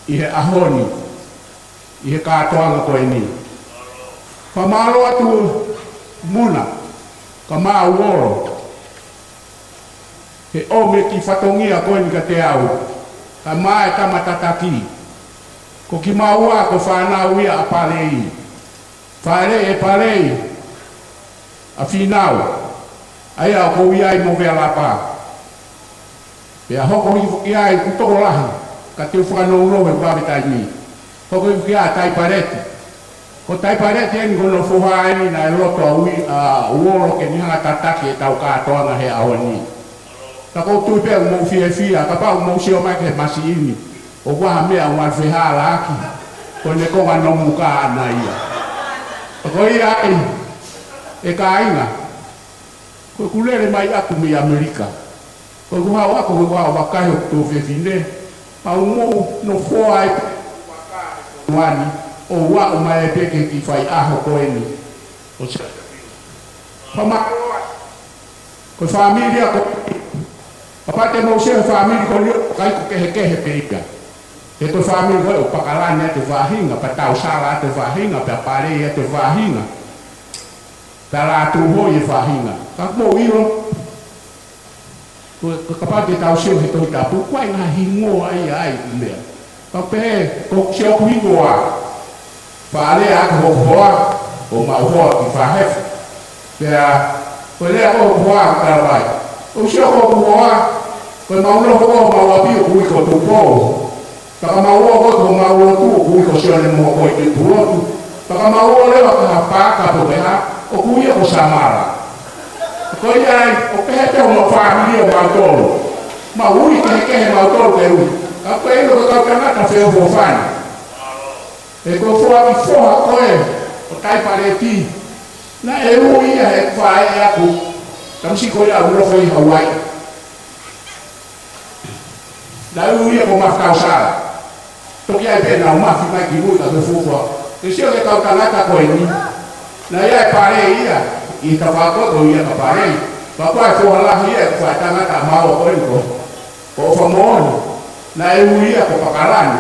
ʻi he ʻaho ni, ʻi he kātoanga ko eni. Fakamālō atu Muna, kae ʻumaʻā Uolo, he ʻomi e kiʻi fatongia ko eni kiate au, kae ʻumaʻā e tama tataki. Ko kimaua ko e fānau ia ʻa Palei. Fāʻeleʻi ʻe Palei ʻa Fīnau, ʻa ia ʻoku ou ʻi ai mo Vealapa. Pea hoko hifo ki ai ʻeku tokolahi, ka te u fakanounou he vave taimi. Hoko hifo ki ai ʻa Taipaleti. Ko Taipaleti eni ko hono foha eni naʻe loto ʻa Ui-, ʻa Uolo ke ne hanga tataki ʻetau kātoanga he ʻaho ni. Ka ʻoku ou tui pē ʻoku mou fiefia, kapau ʻoku mou sio mai ki he masiʻini, ʻoku ʻi ai ha meʻa ʻoku ngali fehālaaki, ko ʻene konga nomu ka ʻana ia. Ka ko ia ai, ʻe kāinga, ko ʻeku lele mai ʻaku mei ʻAmelika. Ko ʻeku haʻu ʻaku, ko ʻeku haʻu vakai ʻo tuofefine, pea u mou nofoa ai pē ʻoku vakai ʻi he fonua ni, ʻo u aʻu mai ai pē ki he kiʻi faiʻaho ko eni. ʻO se. Fakamālō atu. Ko e fāmili ia ko eni. Kapau te mou sio he fāmili ko eni ʻoku ʻikai ko kehekehe pē ia. He ko e fāmili ko ē ʻo Pakalani ʻa e faʻahinga, pea Tausala ʻa e faʻahinga, pea Palei ʻa e faʻahinga. Pea Lātūhoi e faʻahinga. Ka mou ʻilo. Ko, ko kapau te tau sio he Tohi Tapu, ko e ngaahi hingoa ia ʻa e meʻa. Ka pehē, ko e sio ʻoku hingoa. Pea lea ʻa hoku hoa, ko homau hoa ki Fāhefe. Pea, ko e lea ko hoku hoa ki Kalavai. ʻOku sio ko hoku hoa, ko homau nofo ko homau ʻapi ʻoku ui ko Tupou. Pea ka mau ō ko homau lotu ʻoku ui ko Sione Moʻokoʻi ki Pulotu. Pea ka mau ō leva ki ha paaka pe ko e hā, ʻoku ui ia ko Samala. Ko ia ai, ʻoku pehē pē homau fāmili ʻo mautolu. Mau ui kehekehe mautolu ke ui. Ka ko e ʻilo ko e kau tangata feʻofoʻofani. He ko e foaki foha ko ē ʻo Taipaleti, naʻe ui ia ʻe heʻeku faʻē ʻaʻaku, tamasiʻi ko ia ʻoku nofo ʻi Hauaiʻi. Naʻe ui ia ko Mafakausala. Toki ʻi ai pē ʻenau mafi mai ki mui ka ke fufua. Ke sio ki he kau tangata ko eni. Naʻe ʻi ai e pale ia, ʻi he tafaʻaki ko ia ka pale. Pea ko e foha lahi ia ʻeku faʻētangata ʻa maua ko eni ko, ko ʻOfamoʻoni. Naʻe ui ia ko Pakalani.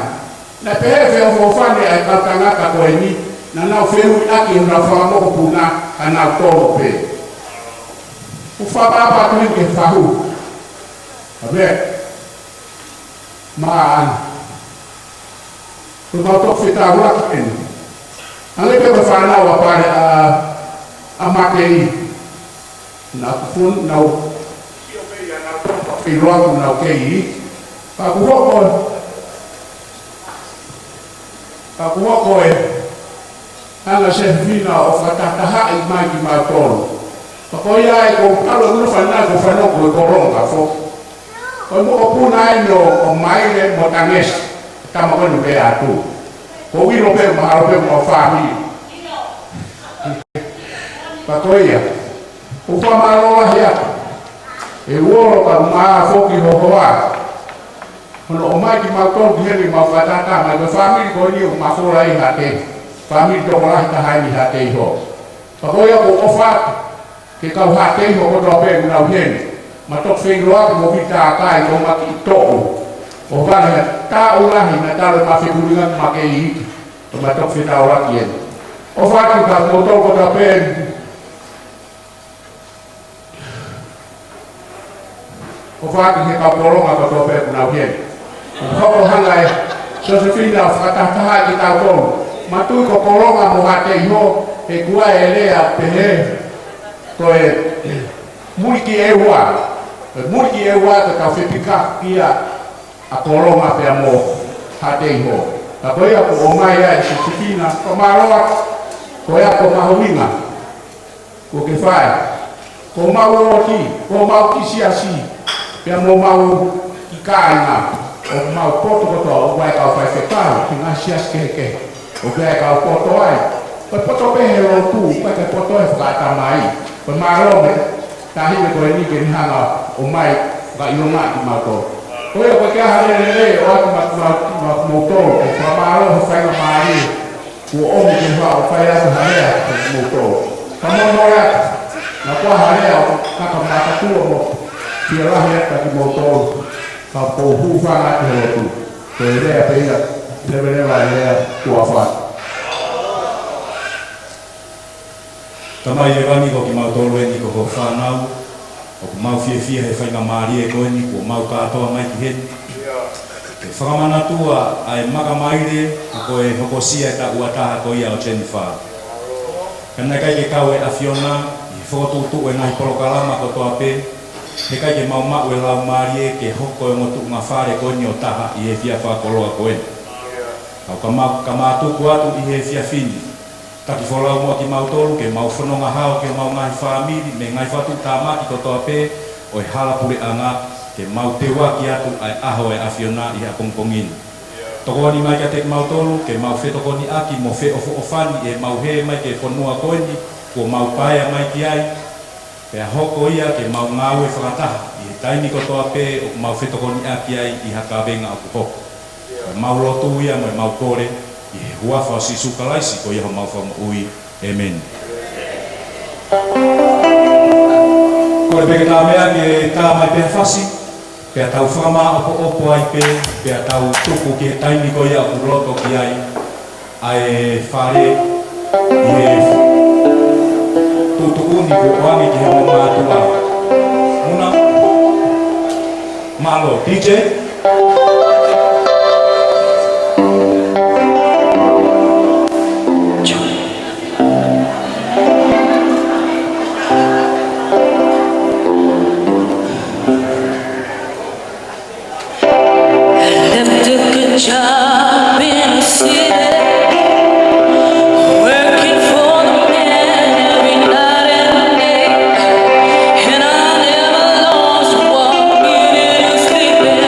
Naʻe pehē feʻofoʻofani ʻa e kau tangata ko eni, naʻa nau fehuʻiʻaki honau fanga mokopuna, ka nau tolo pē. ʻOku ou fakaʻapaʻapa atu heni ki he fahu. Ka meʻa, maʻana. Ko e mau toki fetaulaki eni. Hangē pē ko e fānau ʻa Pale ʻa, ʻa Matei. Naʻa ku fun, naʻa ku feiloa ku naʻa ku kei. Ka kuo hoko, ka kuo hoko e, ʻa e Sefina ʻo fakatahatahaʻi mai kimautolu. Pea ko ia ai ko e kalo ʻoku nau fanongo, ko e fanongo ko e Kolonga foki. Ko e mokopuna eni ʻo, ʻo Maile mo Tangesi, tama ko eni pē atu. Ko e ʻilo pē, mahalo pē mo e fāmili. Pea ko ia, ʻoku ou fakamālō lahi atu. ʻE uolo ka mā foki ho hoa. Hono ʻomai kimautolu ki heni mau fakatahataha mai ko e fāmili ko eni ʻoku mafola ʻi Haʻateiho. Fāmili tokolahi taha eni ʻi Haʻateiho. Pea ko ia ʻoku ou ʻofa atu ki he kau Haʻateiho kotoa pē ʻoku nau ʻi heni. Mau toki feiloa ki mo Pita Akai ko ma ki toʻu. ʻO vale ha taʻu lahi naʻa talo ma fekulinga ma kei iiki. Ko mau toki fetaulaki eni. ʻOfa atu kia kimoutolu kotoa pē. ʻOfa atu ki he kau Kolonga kotoa pē ʻoku nau ʻi heni. Hoko hanga ʻe Sosefina ʻo fakatahatahaʻi kitautolu. Mau tui ko Kolonga mo Haʻateiho, he kuo ʻi ai e lea pehē, ko e muli ki ʻEua. Muli ki ʻEua ko e kau fepikaki ia ʻa Kolonga pea mo Haʻateiho. Ka ko ia kuo ʻomai ai ʻe Sosefina, ko mālō atu, ko ia ko e mahuʻinga kuo ke fai. Ko homau ʻofa, ko homau kiʻi siasi, pea mo homau kiʻi kāinga, ʻoku mau poto kotoa, ʻoku ʻi ai e kau faifekau, ki he ngaahi siasi kehekehe, ʻoku ʻi ai e kau poto ai. Ko e poto pē he lotu, ʻikai ke poto he fakaʻatamai. Ko e mālō mo e taʻahine ko eni ke ne hanga ʻo ʻomai fakaʻilonga kimautolu. Ko ia ko e kiʻi lelei ʻoku ʻoatu maʻa, maʻa, maʻa kimoutolu, ko e fakamālō he faingamālie kuo ʻomi ke fai ʻo fai atu ha lea kiate kimoutolu. Ka mo mo lea, naʻa ko ha lea ʻo kaka makatua mo fie lahi atu kiate kimoutolu, ka ʻoku ou hūfanga atu he lotu. Ko e lea pē ia, leveleva e lea kuo fai. Tamai ʻEvani, ko kimautolu eni ko ho fānau, ʻoku mau fiefia he faingamālie ko eni kuo mau kātoa mai ki heni. Ke fakamanatua ʻa e maka maile, ʻa ko e hokosia e taʻu ʻe taha ko ia ʻo Jennifer. Ka naʻe ʻikai ke kau e ʻAfiona ʻi he fokotuʻutuʻu e ngaahi polokalama kotoa pē, he ʻikai ke mau maʻu e laumālie ke hoko e ongo tuʻunga fale ko eni ʻo taha ʻi he efiafi fakakoloa ko eni. Ka ʻoku mau, ka mau tuku atu ʻi he efiafi ni. Taki folau muʻa kimautolu, ke mau fononga hao ki homau ngaahi fāmili, mo e ngaahi fatu tāmaki kotoa pē ʻo e hala puleʻanga, ke mau teuaki atu ʻa e ʻaho ʻo e ʻAfiona ʻi he ʻapongipongi ni. Tokoni mai kiate kimautolu, ke mau fetokoniʻaki mo feʻofoʻofani ʻi heʻemau hē mai ki he fonua ko eni, kuo mau paea mai ki ai, pea hoko ia ke mau ngāue fakataha ʻi he taimi kotoa pē ʻoku mau fetokoniʻaki ai ʻi ha kavenga ʻoku hoko. Ko ʻemau lotu ia mo ʻemau kole ʻi he huafa ʻo Sīsū Kalaisi ko ia homau Fakamoʻui. ʻĒmeni. Kole pē ke tā meʻa ke tā mai pē ha fasi, pea tau fakamāʻopoʻopo ai pē, pea tau tuku ki he taimi ko ia ʻoku loto ki ai ʻa e fale ʻi he tuʻutuʻuni kuo ʻoange ki he ongo mātuʻa. Muna. Mālō, D J. I left a good job in the city, working for the man every night and day, and I never lost one minute of sleeping.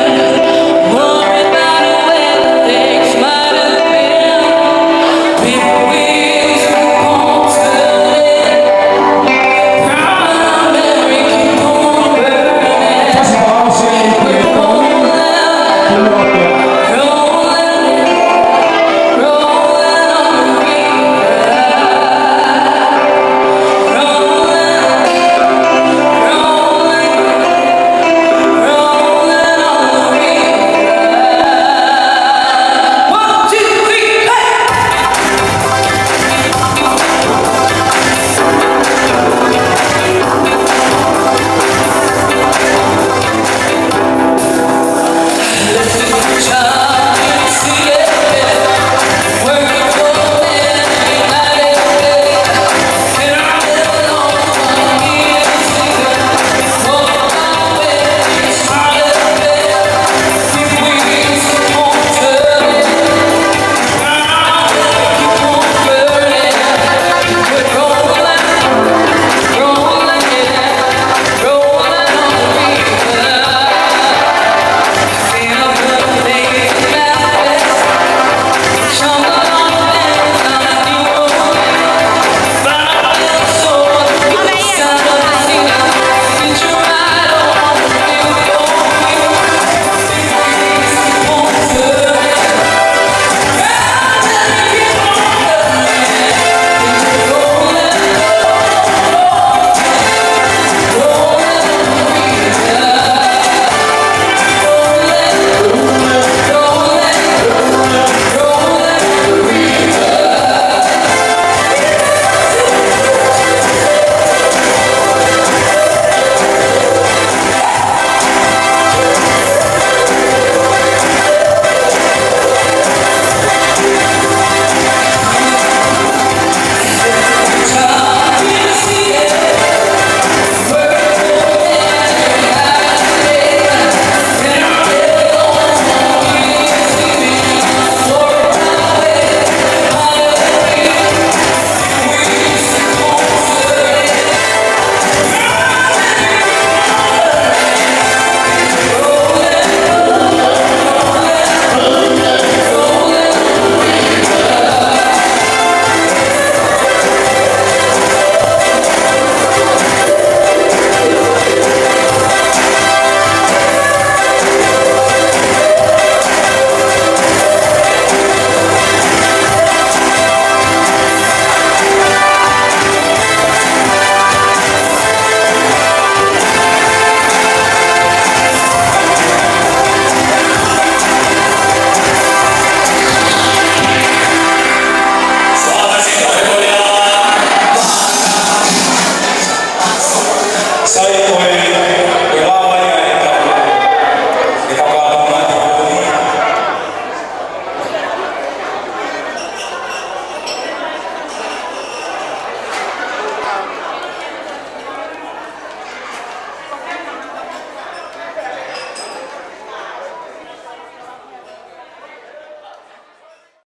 Sai ko e